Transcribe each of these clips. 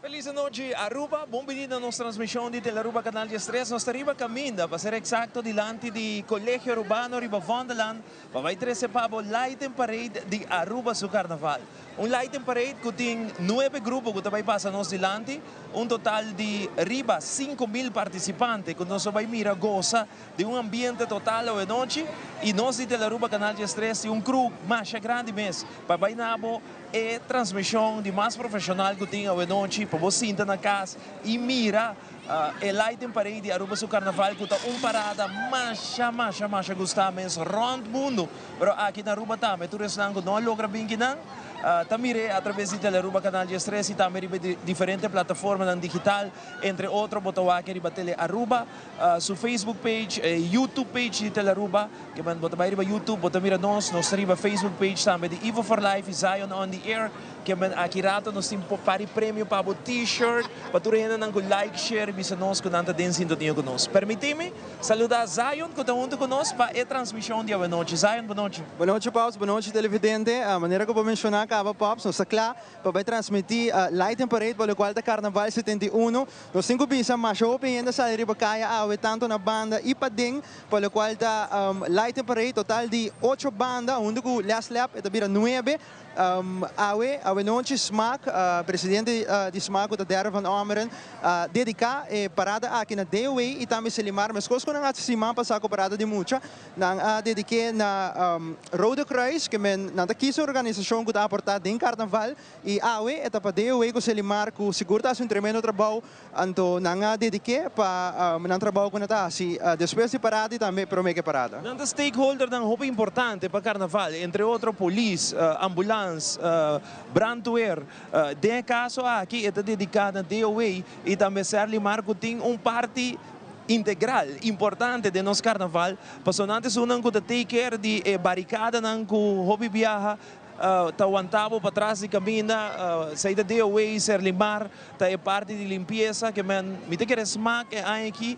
Feliz nochi, Aruba. Bon bini na nos transmision di Telearuba Canal 13. Nos ta riba caminda, pa ser exacto, dilanti di Colegio Arubano riba Vondellaan, pa bay trece pa bo Lighting Parade di Aruba su Carnaval. Un Lighting Parade cu tin nuebe grupo cu ta bay pasa nos dilanti, un total di riba 5000 participante cu nos lo bay mira goza di un ambiente total awe nochi. Y nos di Telearuba Canal 13 tin un crew masha grandi mes pa bay na bo e transmision di mas profesional cu tin awe nochi pa bo sinta na cas y mira e Lighting Parade di Aruba su Carnaval, cu ta un parada masha, masha, masha gusta mes rond mundo, pero aki na Aruba tambe. Tur esnan cu no a logra bin kinan ta mire a traves di Telearuba Canal 13 y tambe riba diferente plataformanan digital, entre otro bo ta wak riba Telearuba su Facebook page, YouTube page di Telearuba, ke men bo ta bai riba YouTube, bo ta mira nos. Nos ta riba Facebook page tambe di Ivo for Life y Zion on the Air. Ke men aki rato nos tin par di premio pa bo, T-shirt, pa tur hendenan ku like, share y bisa nos ku nan ta den sintonia ku nos. Permitimi saluda Zion, ku ta hunto ku nos pa e transmision di awe nochi. Zion, bon nochi. Bon nochi, Pops, bon nochi, televidente. Manera ku bo menshoná kaba, Pops, nos ta kla pa bai transmití Lighting Parade pa lokual ta Carnaval 71. Nos tin ku bisa masha hopi hende sali riba kaya awe, tantu na banda i paden, pa lokual ta Lighting Parade, total di ocho banda, huntu ku Last Lap e ta bira nuebe. Awe nochi SMAC, presidente di SMAC ku ta Darryl van Ommeren, a dediká e parada aki na DOW i tambe Selimar, meskos ku nan a hasi siman pasá ku parada di mucha. Nan a dedik'é na Rode Kruis, ke men nan ta kis un organisashon ku ta aportá den karnaval, i awe e ta pa DOW ku Selimar, ku sigur ta hasi un tremendo trabou. Anto nan a dedik'é pa nan trabou ku nan ta hasi despues di parada i tambe promé ku e parada. Nan ta stakeholdernan hopi importante pa karnaval, entre otro polis, ambulans, brandweer. Den e kaso aki e ta dediká na DOW i tambe Serlimar, ku tin un parti integral importante den nos karnaval, pasobra nan ta esunnan ku ta take care di e barikadanan ku hopi biaha ta wanta bo patras di caminda. Esey ta DOW, Serlimar ta e parti di limpieza, ke men mi ta kere smak e aña aki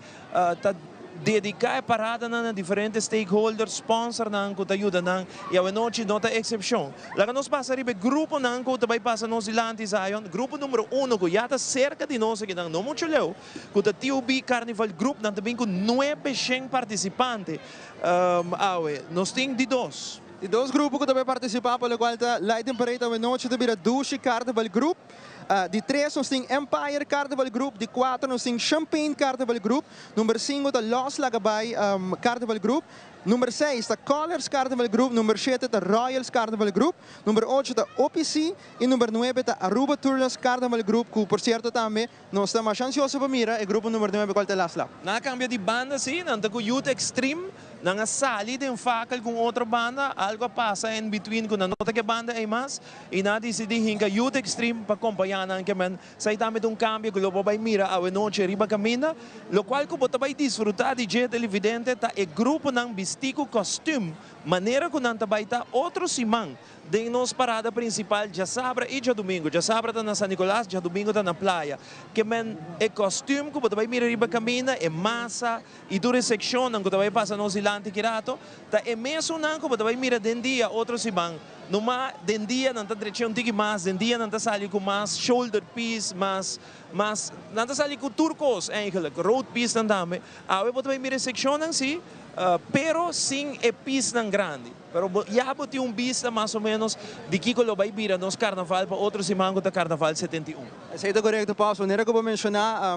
ta dedica e paradanan na diferente stakeholders, sponsornan cu ta yuda nan, y awenochi no ta excepcion. Laga nos pasa riba e gruponan cu ta bay pasa nos dilanti, Zion. Grupo numero uno cu ya ta cerca di nos akinan, no mucho leu, cu ta TUB Carnival Group, nan ta bin cu 900 participante awe. Nos tin di dos. Di dos grupo ku ta bai partisipá pa lokual ta Lighting Parade awe nochi ta bira Dushi Carnival Group. Di tres nos tin Empire Carnival Group, di kuater nos tin Champagne Carnival Group, number sinku ta Los Laga Bai Carnival Group, number seis ta Colors Carnival Group, number shete ta Royals Carnival Group, number ocho ta OPC i number nuebe ta Aruba Tourist Carnival Group, ku por sierto tambe nos ta masha ansioso pa mira e grupo number nuebe kual ta Last Lap. Nan a kambia di banda si, nan ta ku Youth Extreme. Nan a sali den fakel ku un otro banda, algo a pasa in between ku nan no ta ke banda ei mas i nan a disidí hinka Youth Extreme pa kompañá nan. Ke men sa ei tambe ta un kambio ku lo bo bai mira awe nochi riba kaminda. Lokual ku bo ta bai disfrutá di dje, televidente, ta e gruponan bistí ku kòstüm manera ku nan ta bai ta otro siman den nos parada prinsipal djasabra i djadumingu. Djasabra ta na San Nicolas, djadumingu ta na Playa. Ke men e kòstüm ku bo ta bai mira riba kaminda, e masa i tur e sekshonnan ku ta bai pasa nos dilanti ki rato, ta e mesunnan ku bo ta bai mira den dia otro siman. Numa den dia nan ta drecha un tiki mas, den dia nan ta sali ku mas shoulder piece, mas, mas, nan ta sali ku tur kos eigenlijk, road piece nan tambe. Awe bo ta bai mira e sekshonnan si, pero sin e piecenan grandi. Pero bo ya bo tin un bista mas o menos di kiko lo bai bira nos karnaval pa otro siman, ku ta Karnaval 71. Esei ta korekto, Paus. Manera ku bo menshoná,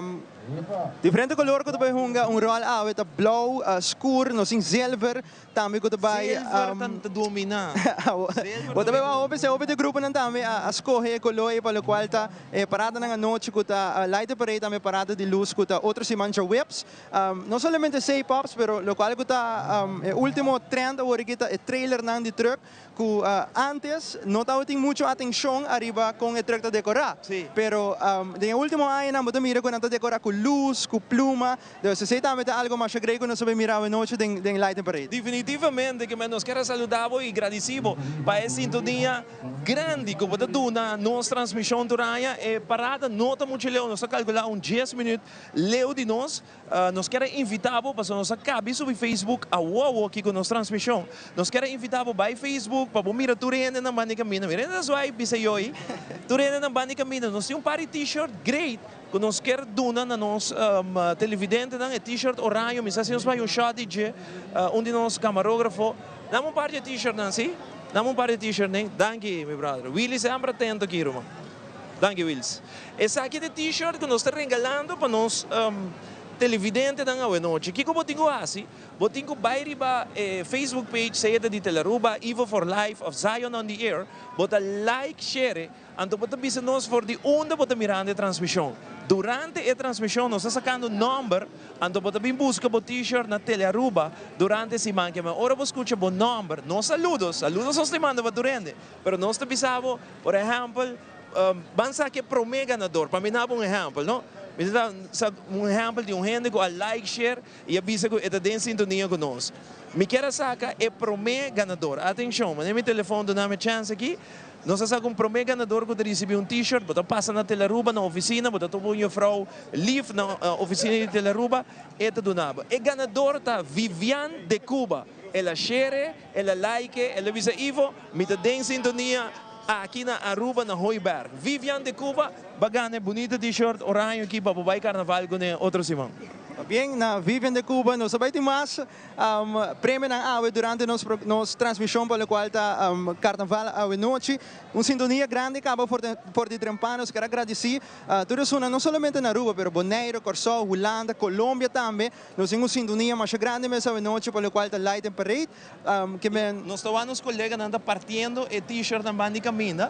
diferente kolor ku ta bai hunga un ròl awe ta blou skur, nos tin zilver tambe ku ta bai. Zilver ta dominá. Bo ta bai wak hopi, esei hopi di gruponan tambe a skohe e kolor ei pa lokual ta e paradanan anochi ku ta Light Parade, tambe parada di lus ku ta otro siman djaweps. No solamente esei, Pops, pero lokual ku ta e ultimo trend awor aki ta e trailernan di truck, ku antes no tabatin mucho atenshon ariba kon e truck ta dekorá. Pero den e ultimo añanan bo ta mira ku nan ta dekorá ku lus, ku pluma. Dus esei tambe ta algo masha grei ku nos a bay mira awenochi den Lighting Parade. Definitivamente ke nos kier a saluda bo i gradisi bo pa e sintonia grandi ku bo ta duna nos transmishon tur aña. E parada no ta mucho leu, nos ta kalkulá un dies minüt leu di nos. Nos kier a invita bo, pasobra nos a kabi subi Facebook awo awo aki ku nos transmishon. Nos kier a invita bo bai Facebook pa bo mira tur hende nan banda di kaminda. Mira hende ta zwai bisa yoi. Tur hende nan banda di kaminda. Nos tin un par. par di t-shirt great ku nos kier duna na nos televidentenan, e t-shirt oraño, mi sa si nos por haña un shot di dje, un di nos kamarógrafo. Dame un par di e t-shirtnan, si? Dame un par di e t-shirtnan. Danki, mi brother. Willy semper atento aki, ruman. Danki, Wills. Esaki ta e t-shirt ku nos ta regalando pa nos televidentenan awenochi. Kiko bo tin ku hasi? Bo tin ku bai riba e Facebook page, sea ta di Telaruba, Ivo for Life of Zion on the Air. Bo ta like, share, anto bo ta bisa nos for di unda bo ta mirando e transmishon. Durante e transmishon nos ta sakando nòmber, anto bo ta bin buska bo t-shirt na Telearuba durante e siman keme. Ora bo skucha bo nòmber, no saludos, saludos nos ta manda pa tur hende, pero nos ta bisa bo, por ehèmpel, Ban sa ke promé ganador, pa mi naba un ehèmpel, no? Mi ta sa un ehèmpel di un hende ku a like, share i a bisa ku e ta den sintonia ku nos. Mi kier a saka e promé ganador. Atenshon, manera mi telefòn duna mi chèns aki. Nos a saka un promé ganador ku ta risibí un T-shirt. Bo ta pasa na Telaruba, na ofisina, bo ta topa un jufrou lif na ofisina di Telaruba, e ta duna bo. E ganador ta Vivian de Cuba. El a share, el a like, el a bisa Ivo, mi ta den sintonia aki na Aruba na Hooiberg. Vivian de Cuba ba gana e bunita T-shirt oraño aki pa bo bai carnaval cune otro siman. Bien, na Vivian de Cuba nos a bai tin mas premionan awe durante nos nos transmision pa locual ta carnaval awe nochi. Un sintonia grandi caba for for di Trempa. Nos kier a gradici tur esunnan no solamente na Aruba pero Bonaire, Corsou, Hulanda, Colombia tambe. Nos tin un sintonia masha grandi mes awe nochi pa locual ta Light and Parade. Ke men. Nos ta wak nos coleganan ta partiendo e t-shirtnan ban di caminda.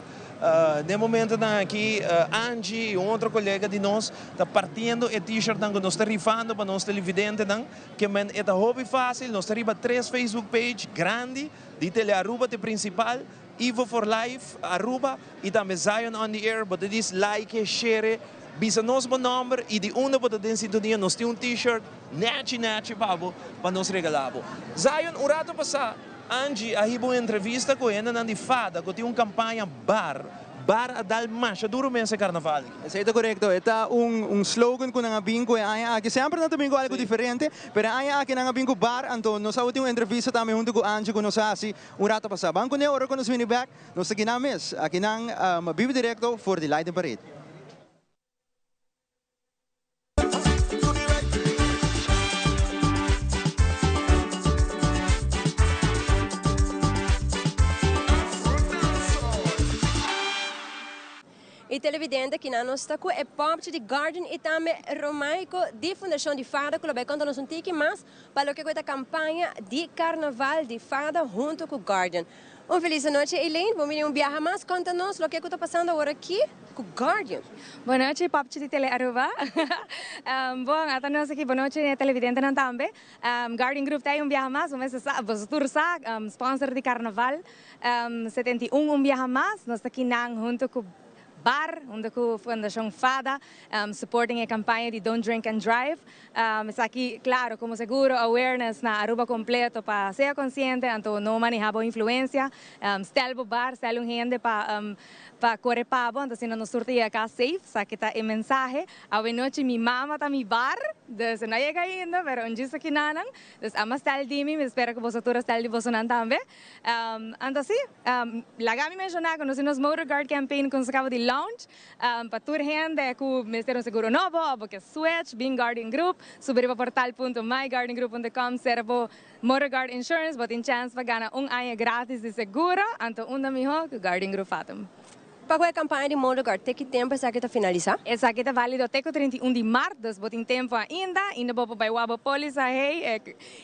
Den momentonan aki Angie y un otro colega di nos ta partiendo e t-shirtnan cu nos ta rifando pa nos televidentenan. Ke men e ta hopi facil. Nos ta riba tres Facebook page grandi di Telearuba t'e principal, Ivo for Life Aruba y tambe Zion on the Air. Bo ta dis like, share, bisa nos bo nomber y di unda bo ta den sintonia. Nos tin un t-shirt nechi nechi pa bo pa nos regala bo. Zion, un rato pasa Angie a hiba un entrevista cu hendenan di fada cu tin un campaña bar. Bar a dal masha duro mes e carnaval aki. Esey ta corecto. E ta un un slogan cu nan a bin cu e aña aki. Semper nan ta bin cu algo diferente, pero e aña aki nan a bin cu bar. Anto nos a tin un entrevista tambe hunto cu Angie cu nos a haci Un rato pasá. Ban kuné ora ku nos bini bèk, nos ta kinan mes. Akinan biba direkto for di Light and Parade. E televidente kinan nos ta ku e popchi di Guardian i tambe Romaico di Fundashon di Fada ku lo bai konta nos un tiki mas Pa loke ku ta kampaña di Karnaval di Fada huntu ku Guardian. Un felis anochi Elaine, bon bini un biaha mas konta nos loke ku ta pasando awor aki ku Guardian. Bon nochi Popchi di Tele Aruba. Bon, ata nos aki, bon nochi televidentenan tambe. Guardian Group ta ei un biaha mas, bo mester sa, boso tur sa, sponsor di Karnaval 71 un biaha mas. Nos ta kinan huntu ku Bar, huntu ku Fundashon Fada, supporting e kampaña di Don't Drink and Drive. Esaki, claro, como seguro awareness na Aruba completo pa sea consciente, anto no maneha bo influencia. Stel bo bar, stel un hende pa pa core pa bo, anto asina nos tur ta yega cas safe. Esaki ta e mensahe. Awenochi mi mama ta mi bar, dus e no a yega ainda, pero un djis aki nanan. Dus ama stel di mi, mi ta spera cu boso tur a stel di bosonan tambe. Anto si, laga mi menciona cu nos tin nos Motor Guard Campaign cu nos a caba di launch. Pa tur hende ku mester un seguro nobo òf bo ke switch, bin Guardian Group. Subi riba portal punto myguardiangroup punto com, sera bo Motor Guard Insurance, bo tin chèns pa gana un aña gratis di seguro. Anto unda mihó ku Guardian Group Fatum. Pa ku e kampaña di Motor Guard, te ki tempu esaki ta finalisá? Esaki ta válido te ku 31 di mart, dus bo tin tempu ainda. Inda bo por bai wak bo pólisa, hey,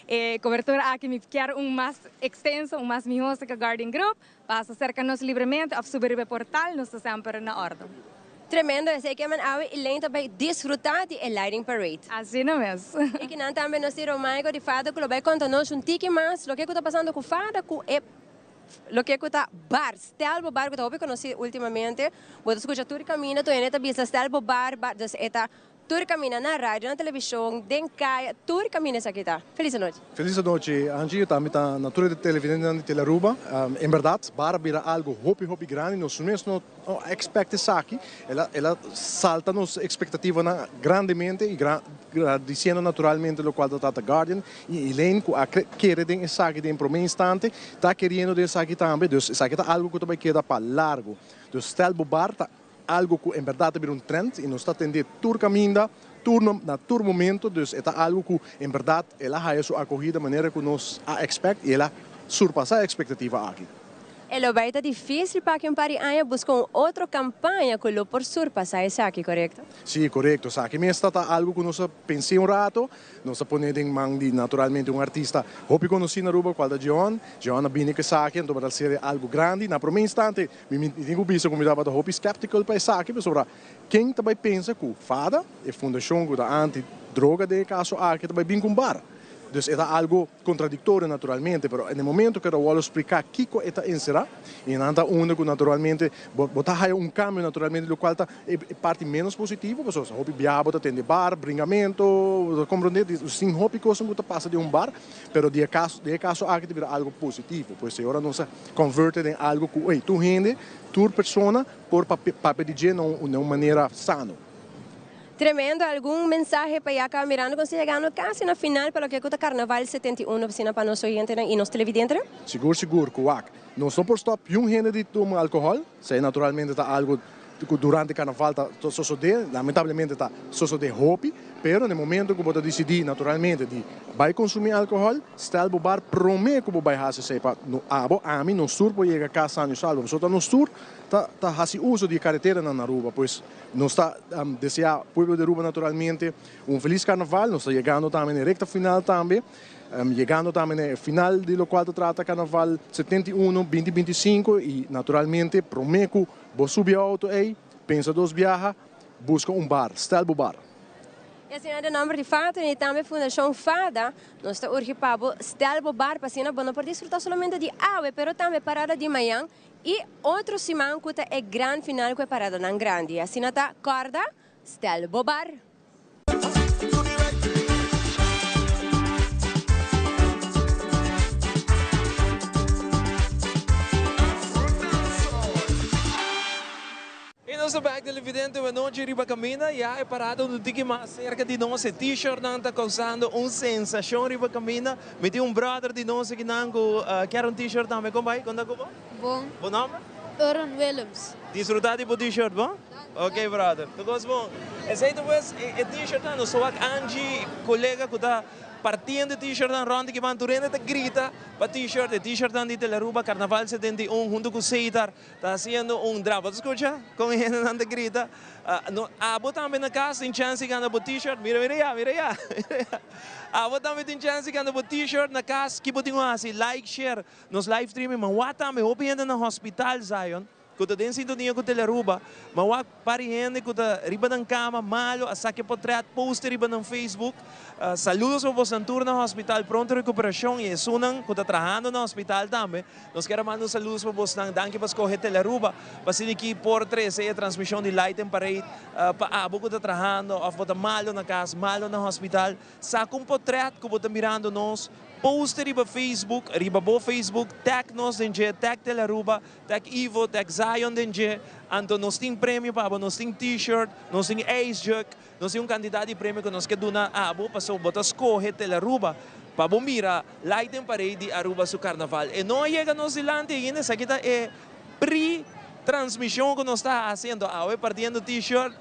e kobertura aki mi kier un mas ekstenso, un mas mihó serka Guardian Group. Pasa serka nos libremente of subi riba e portal, nos ta semper na ordo. Tremendo, esey ke men awe Elaine ta bay disfruta di e lighting parade. Asina mes. Y kinan tambe nos tin Romaico di Fada cu lo bay conta nos un tiki mas loke cu ta pasando cu Fada cu e loke cu ta bar, stel bo bar cu ta hopi conoci ultimamente. Bo ta scucha tur caminda tur hende ta bisa stel bo bar, bar, dus e ta Tur camina na radio, na television, den caya, tur camina esaki ta. Feliz anochi. Feliz anochi Angie, tambe ta na tur e televidentenan di Telearuba. En berdad bar a bira algo hopi hopi grandi, nos mes no a expect esaki, el a salta nos expectativanan grandemente y gradiciendo naturalmente locual ta Tata Guardian y Elaine cu a kere den esaki den prome instante, ta keriendo den esaki tambe, dus esaki ta algo cu ta bay keda pa largo. Dus stel bo bar ta. algo cu en berdad ta bira un trend y nos ta atende tur caminda, tur na tur momento, dus e ta algo cu en berdad el a haya su acogida manera cu nos a expect y el a surpasa e expectativa aki. E lo bay ta dificil pa aki un par di aña busca un otro campaña cu lo por surpasa esaki, corecto? Si, corecto. Esaki mes ta ta algo cu nos a pensa un rato. Nos a pone den man di naturalmente un artista hopi conoci na Aruba, cual ta Jeon. Jeon a bini cu esaki, anto ta ser algo grandi. Na prome instante mi mi tin cu bisa cu mi tabata hopi skeptical pa esaki, pasobra ken ta bay pensa cu FADA, e fundacion cu ta anti droga den e caso aki, ta bay bin cu un bar? Dus e ta algo Contradictorio naturalmente, pero en e momento cu Raúl a splica kico e ta encera, y nan ta unda cu naturalmente bo bo ta haya un cambio naturalmente locual ta e parti menos positivo, pasobra hopi biaha bo ta tende bar, bringamento, bo ta comprende, sin hopi cosnan cu ta pasa den un bar, pero di e caso den e caso aki ta bira algo positivo, pues e ora nos a converti den algo cu ey tur hende, tur persona por papia di dje na un manera sano. Tremendo, algun mensahe pa ya caba mirando con si yegando casi na final pa loke cu ta Carnaval 71 asina pa nos oyentenan y nos televidentenan? Sigur sigur cu wak. Nos no por stop yun hende di tuma alcohol, esey naturalmente ta algo cu durante carnaval ta sosode, lamentablemente ta sosode hopi, pero na e momento cu bo ta dicidi naturalmente di bay consumi alcohol, stel bo bar prome cu bo bay haci esey pa abo, ami, nos tur por yega cas sano y salvo, pasobra ta nos tur ta ta haci uso di e careteranan na Aruba, pues Nos ta desea pueblo di Aruba naturalmente un feliz carnaval. Nos ta yegando tambe na e recta final tambe. Yegando tambe na e final di locual ta trata Carnaval 71, 2025 y naturalmente prome cu bo subi e auto ey, pensa dos biaha, busca un bar, stel bo bar. Y asina den nomber di Fato y tambe Fundacion Fada, nos ta urgi pa bo stel bo bar pa asina bo no por disfruta solamente di awe pero tambe parada di mayan Y otro siman cu ta e gran final cu e paradanan grandi. Asina ta corda, stel bo bar! Y nos ta bek televidente un anochi riba caminda ya e parada un tiki mas cerca di nos e t-shirtnan ta causando un sensacion riba caminda mi tin un brother di nos akinan cu kier un t-shirt tambe con bay con ta cu bo? Bon. Bo nomber? Erwin Willems. Disfruta di bo t-shirt bon? Ok brother tur cos bon esey ta pues e t-shirtnan nos ta wak Angie colega cu ta partiendo e t-shirtnan rond di kiman tur hende ta grita pa t-shirt e t-shirtnan di Telearuba Carnaval 71 hunto cu Seitar Ta haciendo un drama. Bo ta scucha con e hendenan ta grita? No, abo tambe na cas tin chance di gana bo t-shirt. Mira, mira ya, mira ya, mira ya. Abo tambe tin chance di gana bo t-shirt na cas. Ki bo tin cu haci? Like, share nos live streaming. Ma wak tambe hopi hende na hospital, Zion, cu ta den sintonia cu Telearuba. Ma wak par di hende cu ta riba nan cama malo a saca e potret, post riba nan Facebook. Saludos pa bosnan tur na hospital. Pronto recuperacion y esunnan cu ta trahando na hospital tambe. Nos kier a manda un saludos pa bosnan. Danki pa scoge Telearuba pa asina ki por trece e transmision di Light and Parade pa abo cu ta trahando of bo ta malo na cas, malo na hospital. Saca un potret cu bo ta mirando nos, poste riba Facebook, riba bo Facebook, tag nos den dje, tag Telearuba, tag Ivo, tag Zion den dje. Anto nos tin premio pa abo, nos tin t-shirt, nos tin ijsjuk. Nos tin un kantidat di premio ku nos ke duna abo pasobra bo ta skohe Telearuba pa bo mira Light and Parade di Aruba su karnaval. E no a yega nos dilanti ainda, esaki ta e pre-transmision ku nos ta hasi, anto awe partiendo t-shirt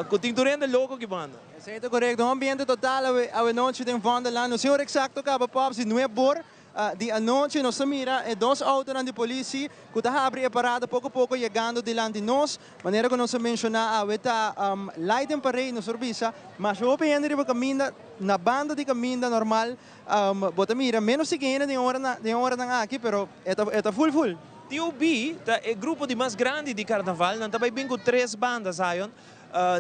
ku tin tur hende loko ki banda. Esei ta korekto, un ambiente total awe awe nochi den Vondelland. No si ora eksakto kaba pòp, si nuebor Di anochi nos ta mira e dos autonan di polici cu ta habri e parada poco poco yegando dilanti nos. Manera cu nos a menciona awe ta light en parade nos por bisa masha hopi hende riba caminda na banda di caminda normal bo ta mira menos sigui hende den ora den oranan aki pero e ta e ta full full. TOB ta e grupo di mas grandi di carnaval nan ta bay bin cu tres banda Zion.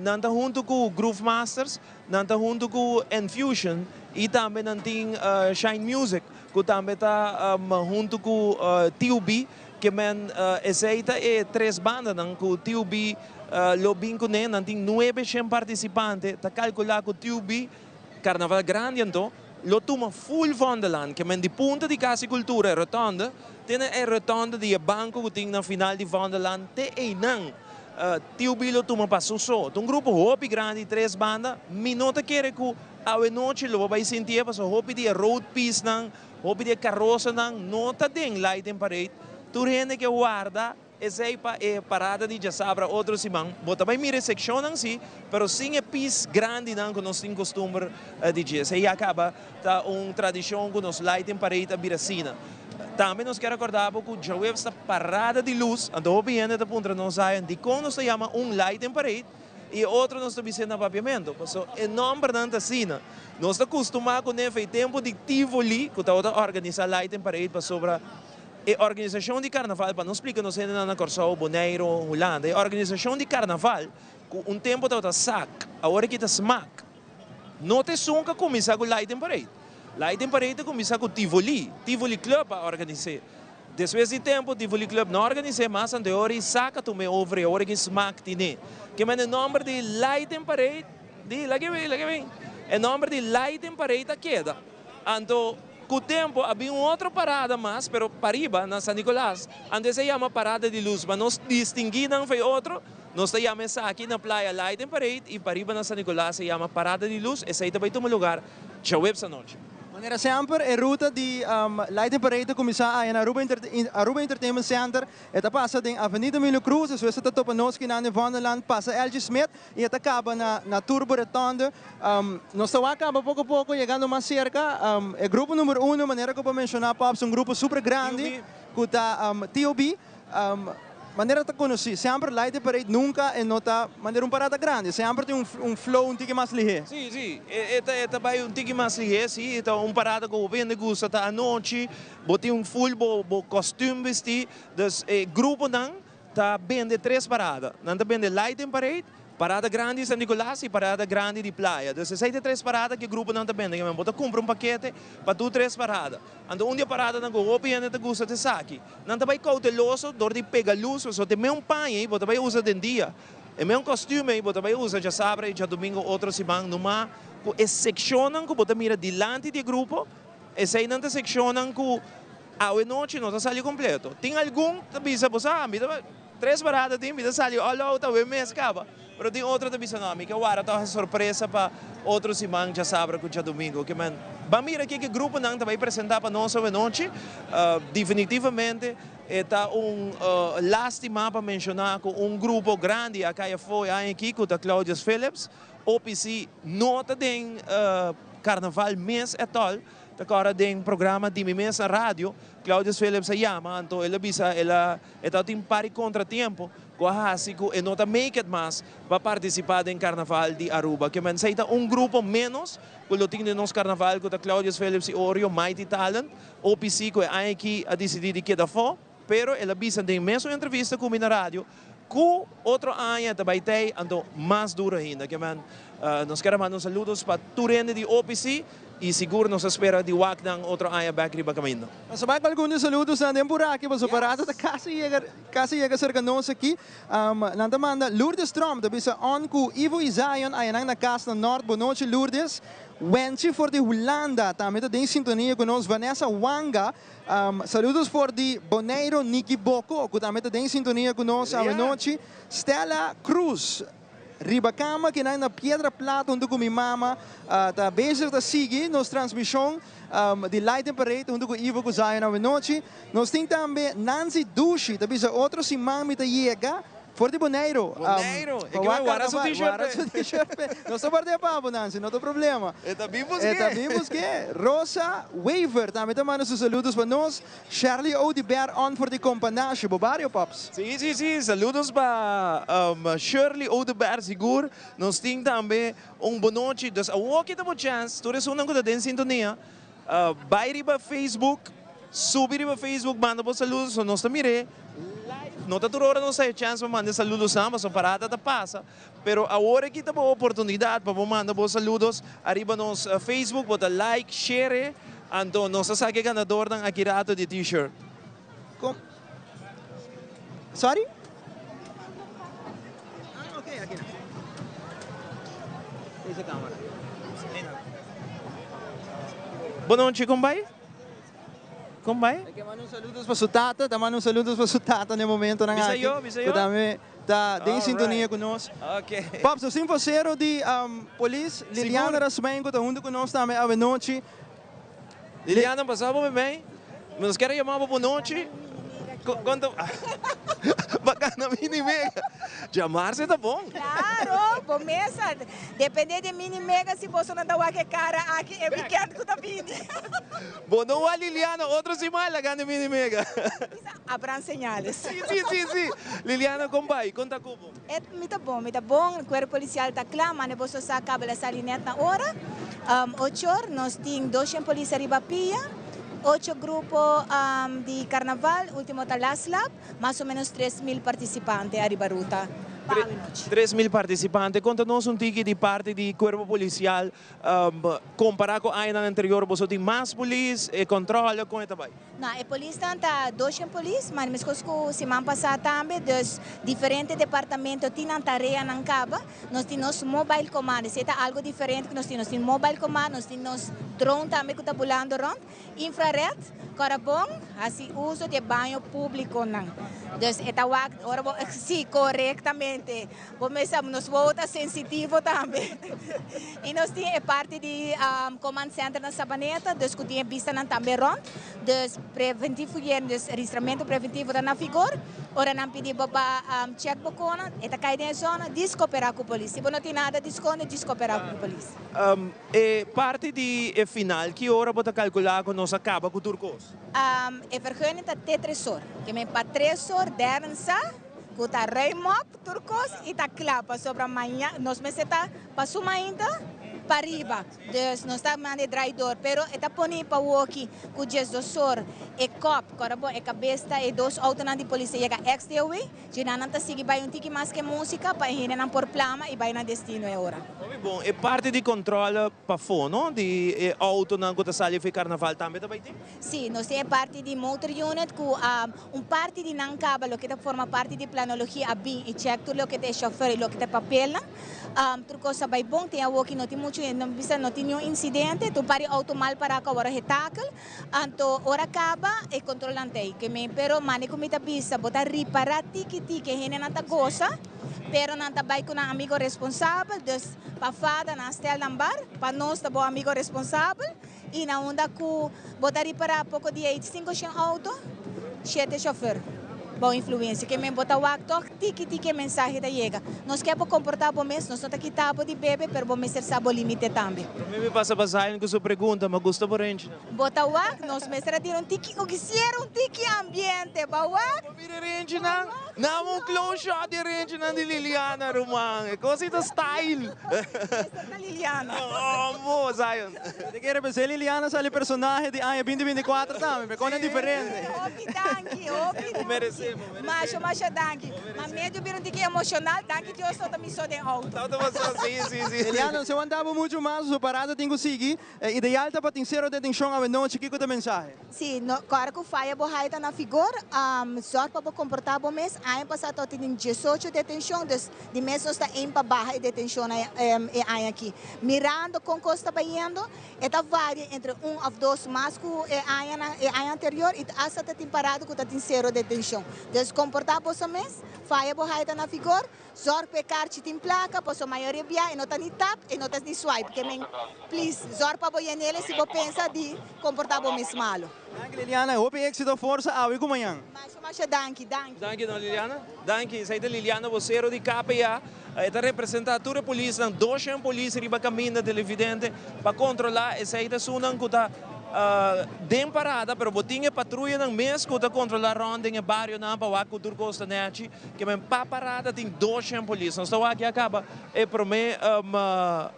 Nan ta hunto cu Groove Masters, nan ta hunto cu Enfusion y tambe nan tin Shine Music cu tambe ta hunto cu TUB. Ke men esey ta e tres bandanan cu TUB lo bin cune. Nan tin nuebe shen participante. Ta calcula cu TUB, Carnaval Grandi anto, lo tuma full Vondelland. Ke men di punta di Cas di Cultura, e rotonde, te na e rotonde di e banco cu tin na final di Vondelland te eynan. TUB lo tuma pa su so. Ta un grupo hopi grandi, tres banda. Mi no ta kere ku awe nochi lo bo bai sintié pasobra hopi di e road piecenan, hopi di e karosanan no ta den Light and Parade. Tur hende ke warda. Esei pa e parada di djasabra otro siman. Bo ta bai mira e sekshonnan si, pero sin e pis grandinan ku nos tin kustumber di dje. Esei ya kaba ta un tradishon ku nos Lighting Parade a bira asina. Tambe nos kier rekordá bo ku djaweps ta parada di lus, anto hopi hende ta puntra nos Zion dikon nos ta yama un Lighting Parade i e otro nos ta bis'é na papiamentu. Pasobra e nòmbernan ta asina. Nos ta kustumá kuné for e tempu di Tivoli ku tabata organisá Lighting Parade pasobra E organisashon di karnaval, pa no splika nos hendenan na Kòrsou, Boneiru, Hulanda, e organisashon di karnaval ku un tempu tabata sak, awor aki ta smak, no ta esun ku a kuminsá ku Lighting Parade. Lighting Parade a kuminsá ku Tivoli, Tivoli Club a organis'é. Despues di tempu Tivoli Club no a organis'é mas, anto e ora ei sak a tum'é over i awor aki smak tin'é. Ke mende e nòmber di Lighting Parade, di, laga e bin, laga e bin, e nòmber di Lighting Parade a keda. Anto cu tempo a bin un otro parada mas, pero pariba, na San Nicolas. Anto esey yama Parada di Luz. Pa nos distingui nan fey otro, nos ta yama esaki na Playa Lighting Parade y pariba na San Nicolas e yama Parada di Luz. Esey ta bay tuma lugar djaweps anochi. Manera semper e ruta di Lighting Parade ta cuminsa aya na Aruba Entertainment Center. E ta pasa den Avenida Emilio Cruz, despues e ta topa nos kinan den Vondelland, pasa LG Smith y e ta caba na na Turbo Rotonde. Nos ta wak caba poco poco yegando mas cerca. E grupo numero uno, manera cu bo a menciona Pops, un grupo super grandi cu ta TOB. Manera ta conoci, semper Light the Parade nunca e no ta manera un parada grandi, semper tin un un flow un tiki mas lihe. Si, si, e ta e ta bay un tiki mas lihe, si, e ta un parada cu hopi hende gusta, ta anochi. Bo tin un full bo bo kostuum bisti, dus e gruponan ta bende tres parada. Nan ta bende Lighting Parade, Parada Grandi di San Nicolas y Parada Grandi di Playa. Dus esei ta e tres parada ku e gruponan ta bende. Bo ta kumpra un pakete pa tur tres parada. Anto un di e paradanan ku hopi hende ta gusta ta esaki. Nan ta bai kouteloso dor di pega lus, pasobra ta e meun paña ei bo ta bai usa den dia. E meun kostuum ei bo ta bai usa djasabra y djadumingo otro siman. Numa ku e sekshonnan ku bo ta mira dilanti di e grupo, Eseinan ta sekshonnan ku awe nochi no ta sali kompleto. Tin algun ta bisa bo sa, mi ta tres barata tin, mi ta sali all out awe mes kaba. Pero tin otro ta bisa no, mi ke wara tòg e sorpresa pa otro siman djasabra ku djadumingu. Ke men ban mira kiko e gruponan ta bai presentá pa nos awe nochi. Definitivamente e ta un lástima pa menshoná ku un grupo grandi a kai afó e aña aki ku ta Claudius Philips. OPC no ta den Carnaval mes at all, ta kora den programa di mi mes na radio, Claudius Philips a yama, anto el a bisa el a e tabatin un par di contratiempo cu a haci cu e no ta make it mas pa participa den Carnaval di Aruba. Ke men esey ta un grupo menos cu lo tin den nos Carnaval cu ta Claudius Philips y Oreo Mighty Talent, OPC cu e aña aki a dicidi di keda afo. Pero el a bisa den mesun entrevista cu mi na radio cu otro aña ta bay tey, anto mas duro ainda. Ke men nos kier a manda un saludos pa tur hende di OPC y sigur nos a spera di wak nan otro aña bek riba caminda. Nos a bay cu algun di saludosnan den puraki pasobra rato ta casi yega casi yega cerca nos aki. Nan ta manda Lourdes Tromp ta bisa on cu Ivo y Zion ayanan na cas na Noord. Bonochi Lourdes. Wenchi for di Hulanda tambe ta den sintonia cu nos. Vanessa Wanga. Saludos for di Boneiro Nicky Boko cu tambe ta den sintonia cu nos awenochi. Stella Cruz riba cama kinan na Piedra Plat hunto cu mi mama ta bezig ta sigui nos transmision di Light and Parade hunto cu Ivo cu Zion awenochi. Nos tin tambe Nancy Dushi ta bisa otro siman mi ta yega For di Boneiru. Boneiru! E ke bai wara su t-shirt Wara su t-shirt p'e. Nos ta guarda e pa bo, Nancy, no ta problema. E ta bin busk'é. E ta bin busk'é. Rosa Wever tambe ta manda su saludos pa nos. Sherley Oduber on for di Companashi. Bo bario, Pops? Si, si, si. Saludos pa Shirley Oduber sigur. Nos tin tambe un bonochi. Dus awoki ta bo chance, tur esunnan ku ta den sintonia, Bai riba Facebook, subi riba Facebook manda bo saludos, so nos ta mir'é live. No ta tur ora nos ta e chance pa manda e saludosnan pasobra parada ta pasa, pero awor aki ta bo oportunidad pa bo manda bo saludos ariba nos Facebook, bo ta like, share, anto nos ta saka e ganadornan aki rato di e t-shirt. Con? Sorry? Ah, ok, aki na. Deze camera. Bonochi, con bai? Con bai? E ke manda un saludos pa su tata, ta manda un saludos pa su tata n'e momentonan Bisa aki. yo, bisa yo. Ku tambe ta den sintonia ku nos. Ok. Paps, nos tin vocero di polis, Liliana Rasmijn, ku ta hunto ku nos tambe awenochi. Liliana, pasa bo bemey. Nos kier a yama bo bonochi. Konta Bacana mini mega. Djamarse ta bon. Claro, bo mesa. Depende di mini mega si boso no ta wak e cara aki e weekend cu ta bini. Bo no wak Liliana otro siman laga di mini mega. Bisa habrán señales. Si, si, si, si. Liliana con bay? Con ta cu bo? E mi ta bon, mi ta bon. Cuerpo policial ta cla, mane boso sa caba la sali net na ora. Ochor nos tin doshen polis ariba pia. Ocho grupo di carnaval, ultimo ta Last Lap, mas o menos 3000 participante ariba ruta pa awe nochi. 3000 participante, conta nos un tiki di parti di cuerpo policial, compara cu añanan anterior boso tin mas polis, e controle con e ta bay? No, e polisnan ta doshen polis, maar mescos cu siman pasa tambe, dus diferente departamento tin nan tareanan caba. Nos tin nos mobile command, esey ta algo diferente cu nos tin. Nos tin mobile command, nos tin nos drone tambe cu ta bulando rond, infrared, Corabon, haci uso di e baño publiconan. Dus e ta wak ora bo, si, corectamente. Bo mester sa, nos wowo ta sensitivo tambe. Y nos tin e parti di command center na Sabaneta, dus cu tin e bistanan tambe rond. Dus preventivo hier, dus registramento preventivo ta na vigor. Ora nan pidi bo pa check bo kona, e ta kai den e zona, dis coopera cu polis. Si bo no tin nada di sconde, dis coopera cu polis. E parti di e final, ki ora bo ta calcula cu nos a caba cu tur cos? E vergunning ta te tres or. Ke men pa tres or dèrn sa cu ta ruim op tur cos y ta cla pasobra maña nos mester ta pa su mainta pa riba. Dus nos ta manda e draidor, pero e ta pone pa woki cu 12 or e kop, ora bo e cabes ta e dos autonan di polis ta yega ex DOW, dje nan ta sigui bay un tiki mas ke musica pa e hendenan por plama y bay nan destino e ora. Hopi bon, e parti di controle pafó no, di e autonan cu ta sali for e carnaval tambe ta bay tin? Si, nos tin e parti di motor unit cu un parti di nan caba loke ta forma parti di planologia a bin y check tur loke ta e chauffeur y loke ta e papelnan. Tur cos a bay bon, tin awoki no tin mucho, no bisa no tin niun incidente, tur par di auto mal para cu awor hetakel, anto ora caba e controlnan ta ey. Ke men pero mane cu mi ta bisa bo ta ripara tiki tiki e hendenan ta gosa, pero nan ta bay cu nan amigo responsabel, dus pa fada nan stel nan bar, pa nos ta bo amigo responsabel y na unda cu bo ta ripara poco di ey cinco shen auto, shete chauffeur bou influencia. Ke men bo ta wak toch tiki tiki e mensahe ta yega. Nos ke bo comporta bo mes, nos no ta kita bo di bebe, pero bo mester sa bo limite tambe. Prome mi pasa pa Zion cu su pregunta, ma gusta bo renchinan? Bo ta wak, nos mester a tira un tiki, o kisiera un tiki ambiente, bo wak? Bo mira e renchinan? Nan un close shot di e renchinan di Liliana, ruman. E cos ei ta style. Mester ta Liliana. Ombo, Zion. Mi ta kere pensé Liliana sali personahe di aña binti 24 tambe, me kone diferente. Hopi danki, hopi danki. Bo merece, bo merece. Masha, masha danki. Ma medio bira un tiki emocional, danki Dios no ta mi so den auto. No ta bo so, si, si, si. Liliana, no se wanta bo mucho mas, su parada tin cu sigui. E ideal ta pa tin cero detencion awenochi, kico ta e mensahe? Si, no, ora cu faya bo haya ta na vigor, zorg pa bo comporta bo mes. Aña pasa to tin 18 detencion, dus di mes nos ta aim pa baha e detencionnan e aña aki. Mirando con cos ta bayendo, e ta varia entre un of dos mas cu e añanan, e aña anterior y hasta ta tin parado cu ta tin cero detencion. Dus comporta boso mes, faya bo haya ta na vigor, Zorg pa e karchi tin plaka, paso mayoria bia e no ta ni tap, e no ta ni swipe. Ke men, please, zorg pa bo yenele si bo pensa di komportá bo mes malo. Danki Liliana, hopi éxito, forsa awe ku mañan. Masha masha danki, danki. Danki no Liliana. Danki, esei ta Liliana vocero di KPA. E ta representa tur e polisnan, 200 polis riba caminda televidente pa controla. Esei ta esunnan cu ta den parada, pero bo tin e patruyanan mes cu ta controla rond den e barionan pa wak cu tur cos ta nechi. Ke men pa parada tin 200 polis. Nos ta wak ya kaba e prome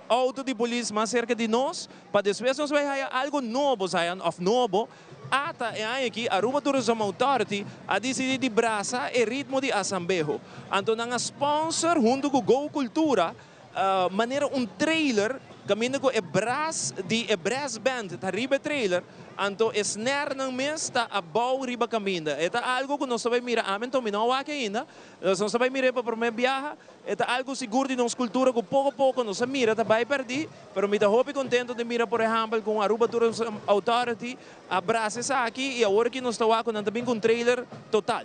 auto di polis mas serka di nos, pa despues nos bai haya algo nobo, Zion, of nobo. Ata e aña aki Aruba Tourism Authority a disidi di brasa e ritmo di Asambeho. Anto nan a sponsor hunto ku Go Cultura manera un trailer kaminda ku e bras di e brass band ta riba e trailer, anto e snare-nan mes ta abou riba kaminda. E ta algo ku nos ta bai mira, ami anto mi no a wak ainda, nos ta bai mir'é pa promé biaha. E ta algo sigur di nos kultura ku poko poko nos a mira ta bai pèrdí, pero mi ta hopi kontento di mira por ehèmpel ku Aruba Tourism Authority a brasa esaki i awor aki nos ta wak ku nan ta bin ku un trailer total.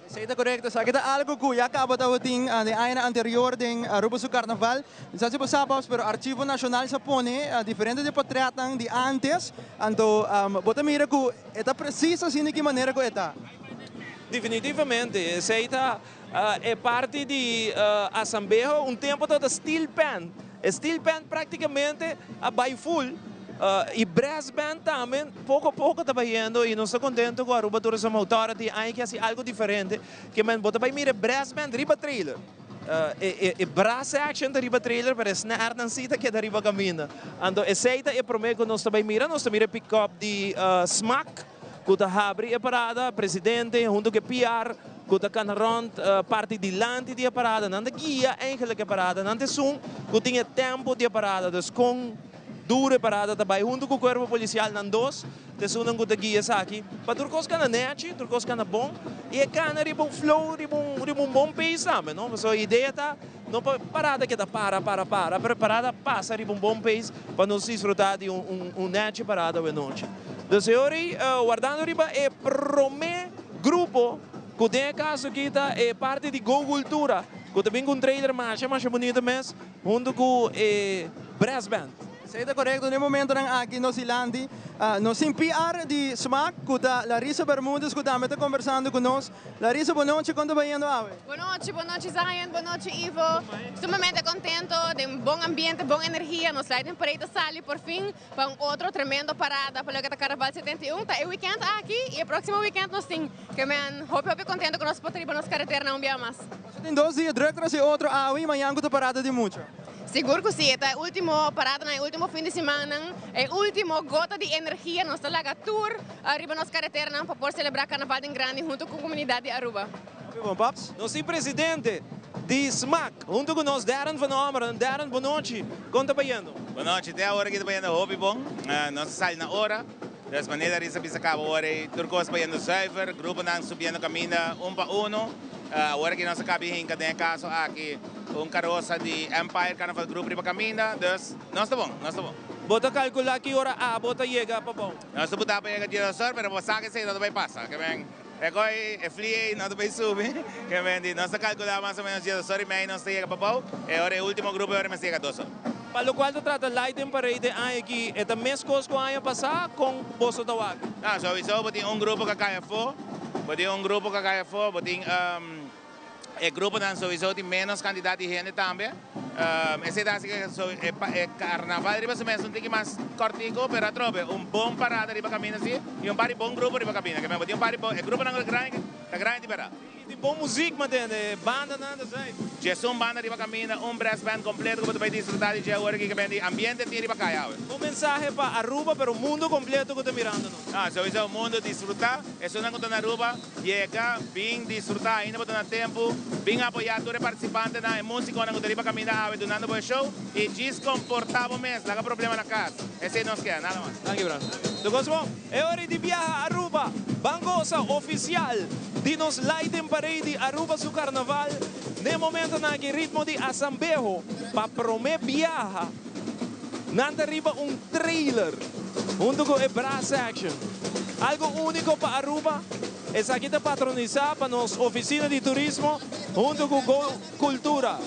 Esei ta korekto. Esaki ta algu ku ya kaba tabatin den añanan anterior den Aruba su karnaval. Mi sa si bo sa, Paps, pero Archivo Nashonal sa pone diferente di potretnan di antes. Anto bo ta mira ku e ta presis asina di ki manera ku e ta. Definitivamente, esey ta e parti di Asambeho. Un tempo tabata steel pan. E steel pan practicamente a bay full y brass band tambe poco poco ta bayendo y nos ta contento cu Aruba Tourism Authority aña ki haci algo diferente ke men bo ta bay mira e brass band riba trailer. E brass section ta riba trailer pero e snare nan si ta keda riba caminda. Anto esey ta e prome cu nos ta bay mira. Nos ta mira e pick up di Smaak. Ku ta habri e parada, presidente hunto ku e PR ku ta kana rònt parti dilanti di e parada, nan ta guia eigenlik e parada, nan ta esun ku tin e tempo di e parada, dus kon duro e parada ta bai hunto ku kuerpo polisial nan dos ta esunnan ku ta guia esaki pa tur kos kana nèchi, tur kos kana bon i e kana riba un flow, riba un riba un bon pace tambe no, pasobra e idea ta no pa parada keda para para para pero e parada pasa riba un bon pace pa nos disfruta di un un nèchi parada awenochi. Dus e ora ei, wardando riba e promé grupo, ku den e kaso aki ta e parti di Go Cultura, ku ta bin ku un trailer masha masha bunito mes, huntu ku e brass band. Esei ta korekto, den e momentonan aki nos dilanti nos tin PR di Smaak ku ta Larissa Bermudez ku tambe ta kombersando ku nos. Larissa, bo nochi, kon ta bayendo awe? Bo nochi, bo nochi Zion, bo nochi Ivo. Sumamente kontento, den bon ambiente, bon energia, nos Light and Parade ta sali por fin. Pa un otro tremendo parada pa loke ta Carnaval 71 ta e weekend aki y e proximo weekend nos tin ke men hopi hopi contento cu nos por ta riba nos carreteranan un bia mas. Boso tin dos dia druk tras e otro awe y mañan cu ta parada di mucha. Sigur cu si, e ta e ultimo paradanan, e ultimo fin di simannan, e ultimo gota di energia nos ta laga tur riba nos carreteranan pa por celebra Carnaval den grandi hunto cu comunidad di Aruba. Hopi bon, paps. Nos tin presidente di smac hunto cu nos Darren van Ommeren. Darren, bo nochi. Con ta bayendo? Bo nochi. Te awor aki ta bayendo hopi bon. Nos a sali na ora. Dus manera Risa bisa caba ora ey tur cos bayendo zuiver. Gruponan subiendo caminda un pa uno. Awor aki nos a caba di hinca den e caso aki un carosa di Empire Carnival Group riba caminda. Dus nos ta bon, nos ta bon. Bo ta calcula ki ora abo ta yega pa bou? Nos ta buta pa yega diesor, pero bo sa cu esey no ta bay pasa. E koi e fli ei no ta bay subi, ke men di nos ta kalkulá mas o menos diesdos ora i mei nos ta yega pa bou, e ora e ultimo grupo e ora mester yega dos or. Pa lokual ta trata Light in Parade e aña aki, e ta meskos ku aña pasá? Kon boso ta wak? No, souiso bo tin un grupo ku a kai afó, bo tin un grupo ku a kai afó, bo tin e gruponan souiso tin menos kantidat di hende tambe. Esei ta hasi ku e karnaval riba su mes un tiki mas kòrtiku, pero atrobe un bon parada riba kaminda si i un par di bon grupo riba kaminda. Ke men bo tin un par di bon, e gruponan ku ta grandi ta grandi di bèrdat. I tin bon muzik mantende, bandanan ta zuiver. Djesun banda riba kaminda, un brass band kompleto ku bo ta bai disfrutá di dje awor aki ke men di ambiente tin riba kaya awe. Un mensahe pa Aruba pero mundo kompleto ku ta mirando nos. No, souiso mundo disfrutá, esunnan ku ta na Aruba Yega, bin disfruta ainda bo ta na tempu, bin apoya tur e participantenan, e musiconan cu ta riba caminda awe dunando bo e show y djis comporta bo mes, laga problema na cas. Esey nos ke, nada mas. Danki brother. Tur cos bon. E ora di biaha Aruba, ban goza oficial di nos Lighting Parade di Aruba su Carnaval. N'e momentonan aki ritmo di Asambeho pa prome biaha nan ta riba un trailer hunto cu e brass section. Algo unico pa Aruba, esaki ta patronisa pa nos Oficina di Turismo hunto cu Go Cultura.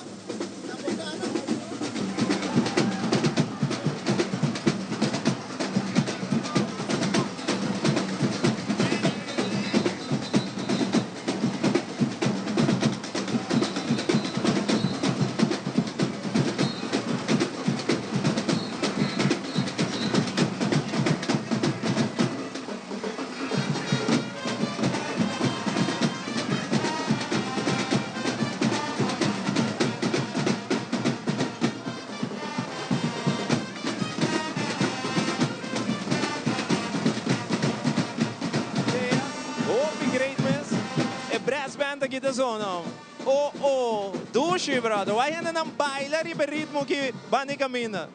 Hopi great mes. E brass band aki ta zona. Oh oh, dushi brother. Wai hendenan baila riba e ritmo ki banda e caminda.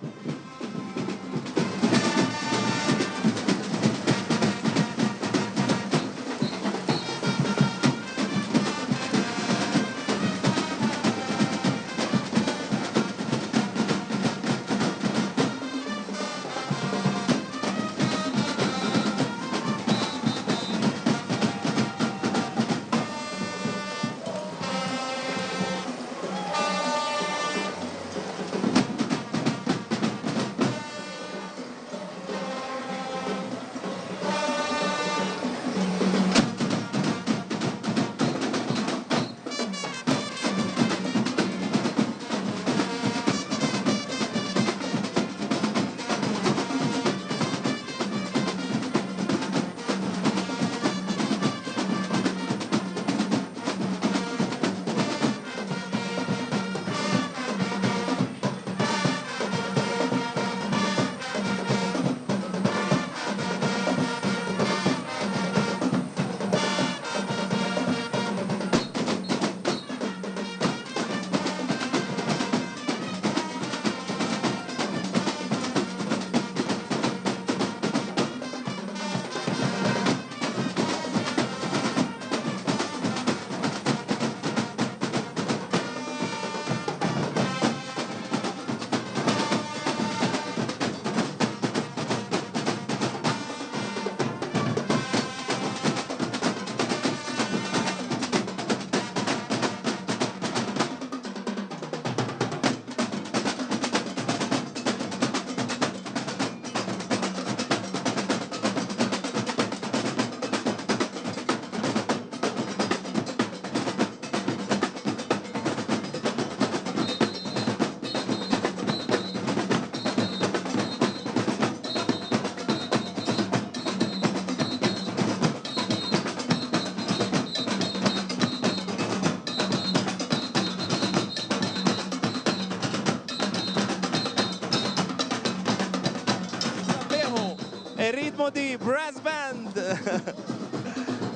ritmo di brass band.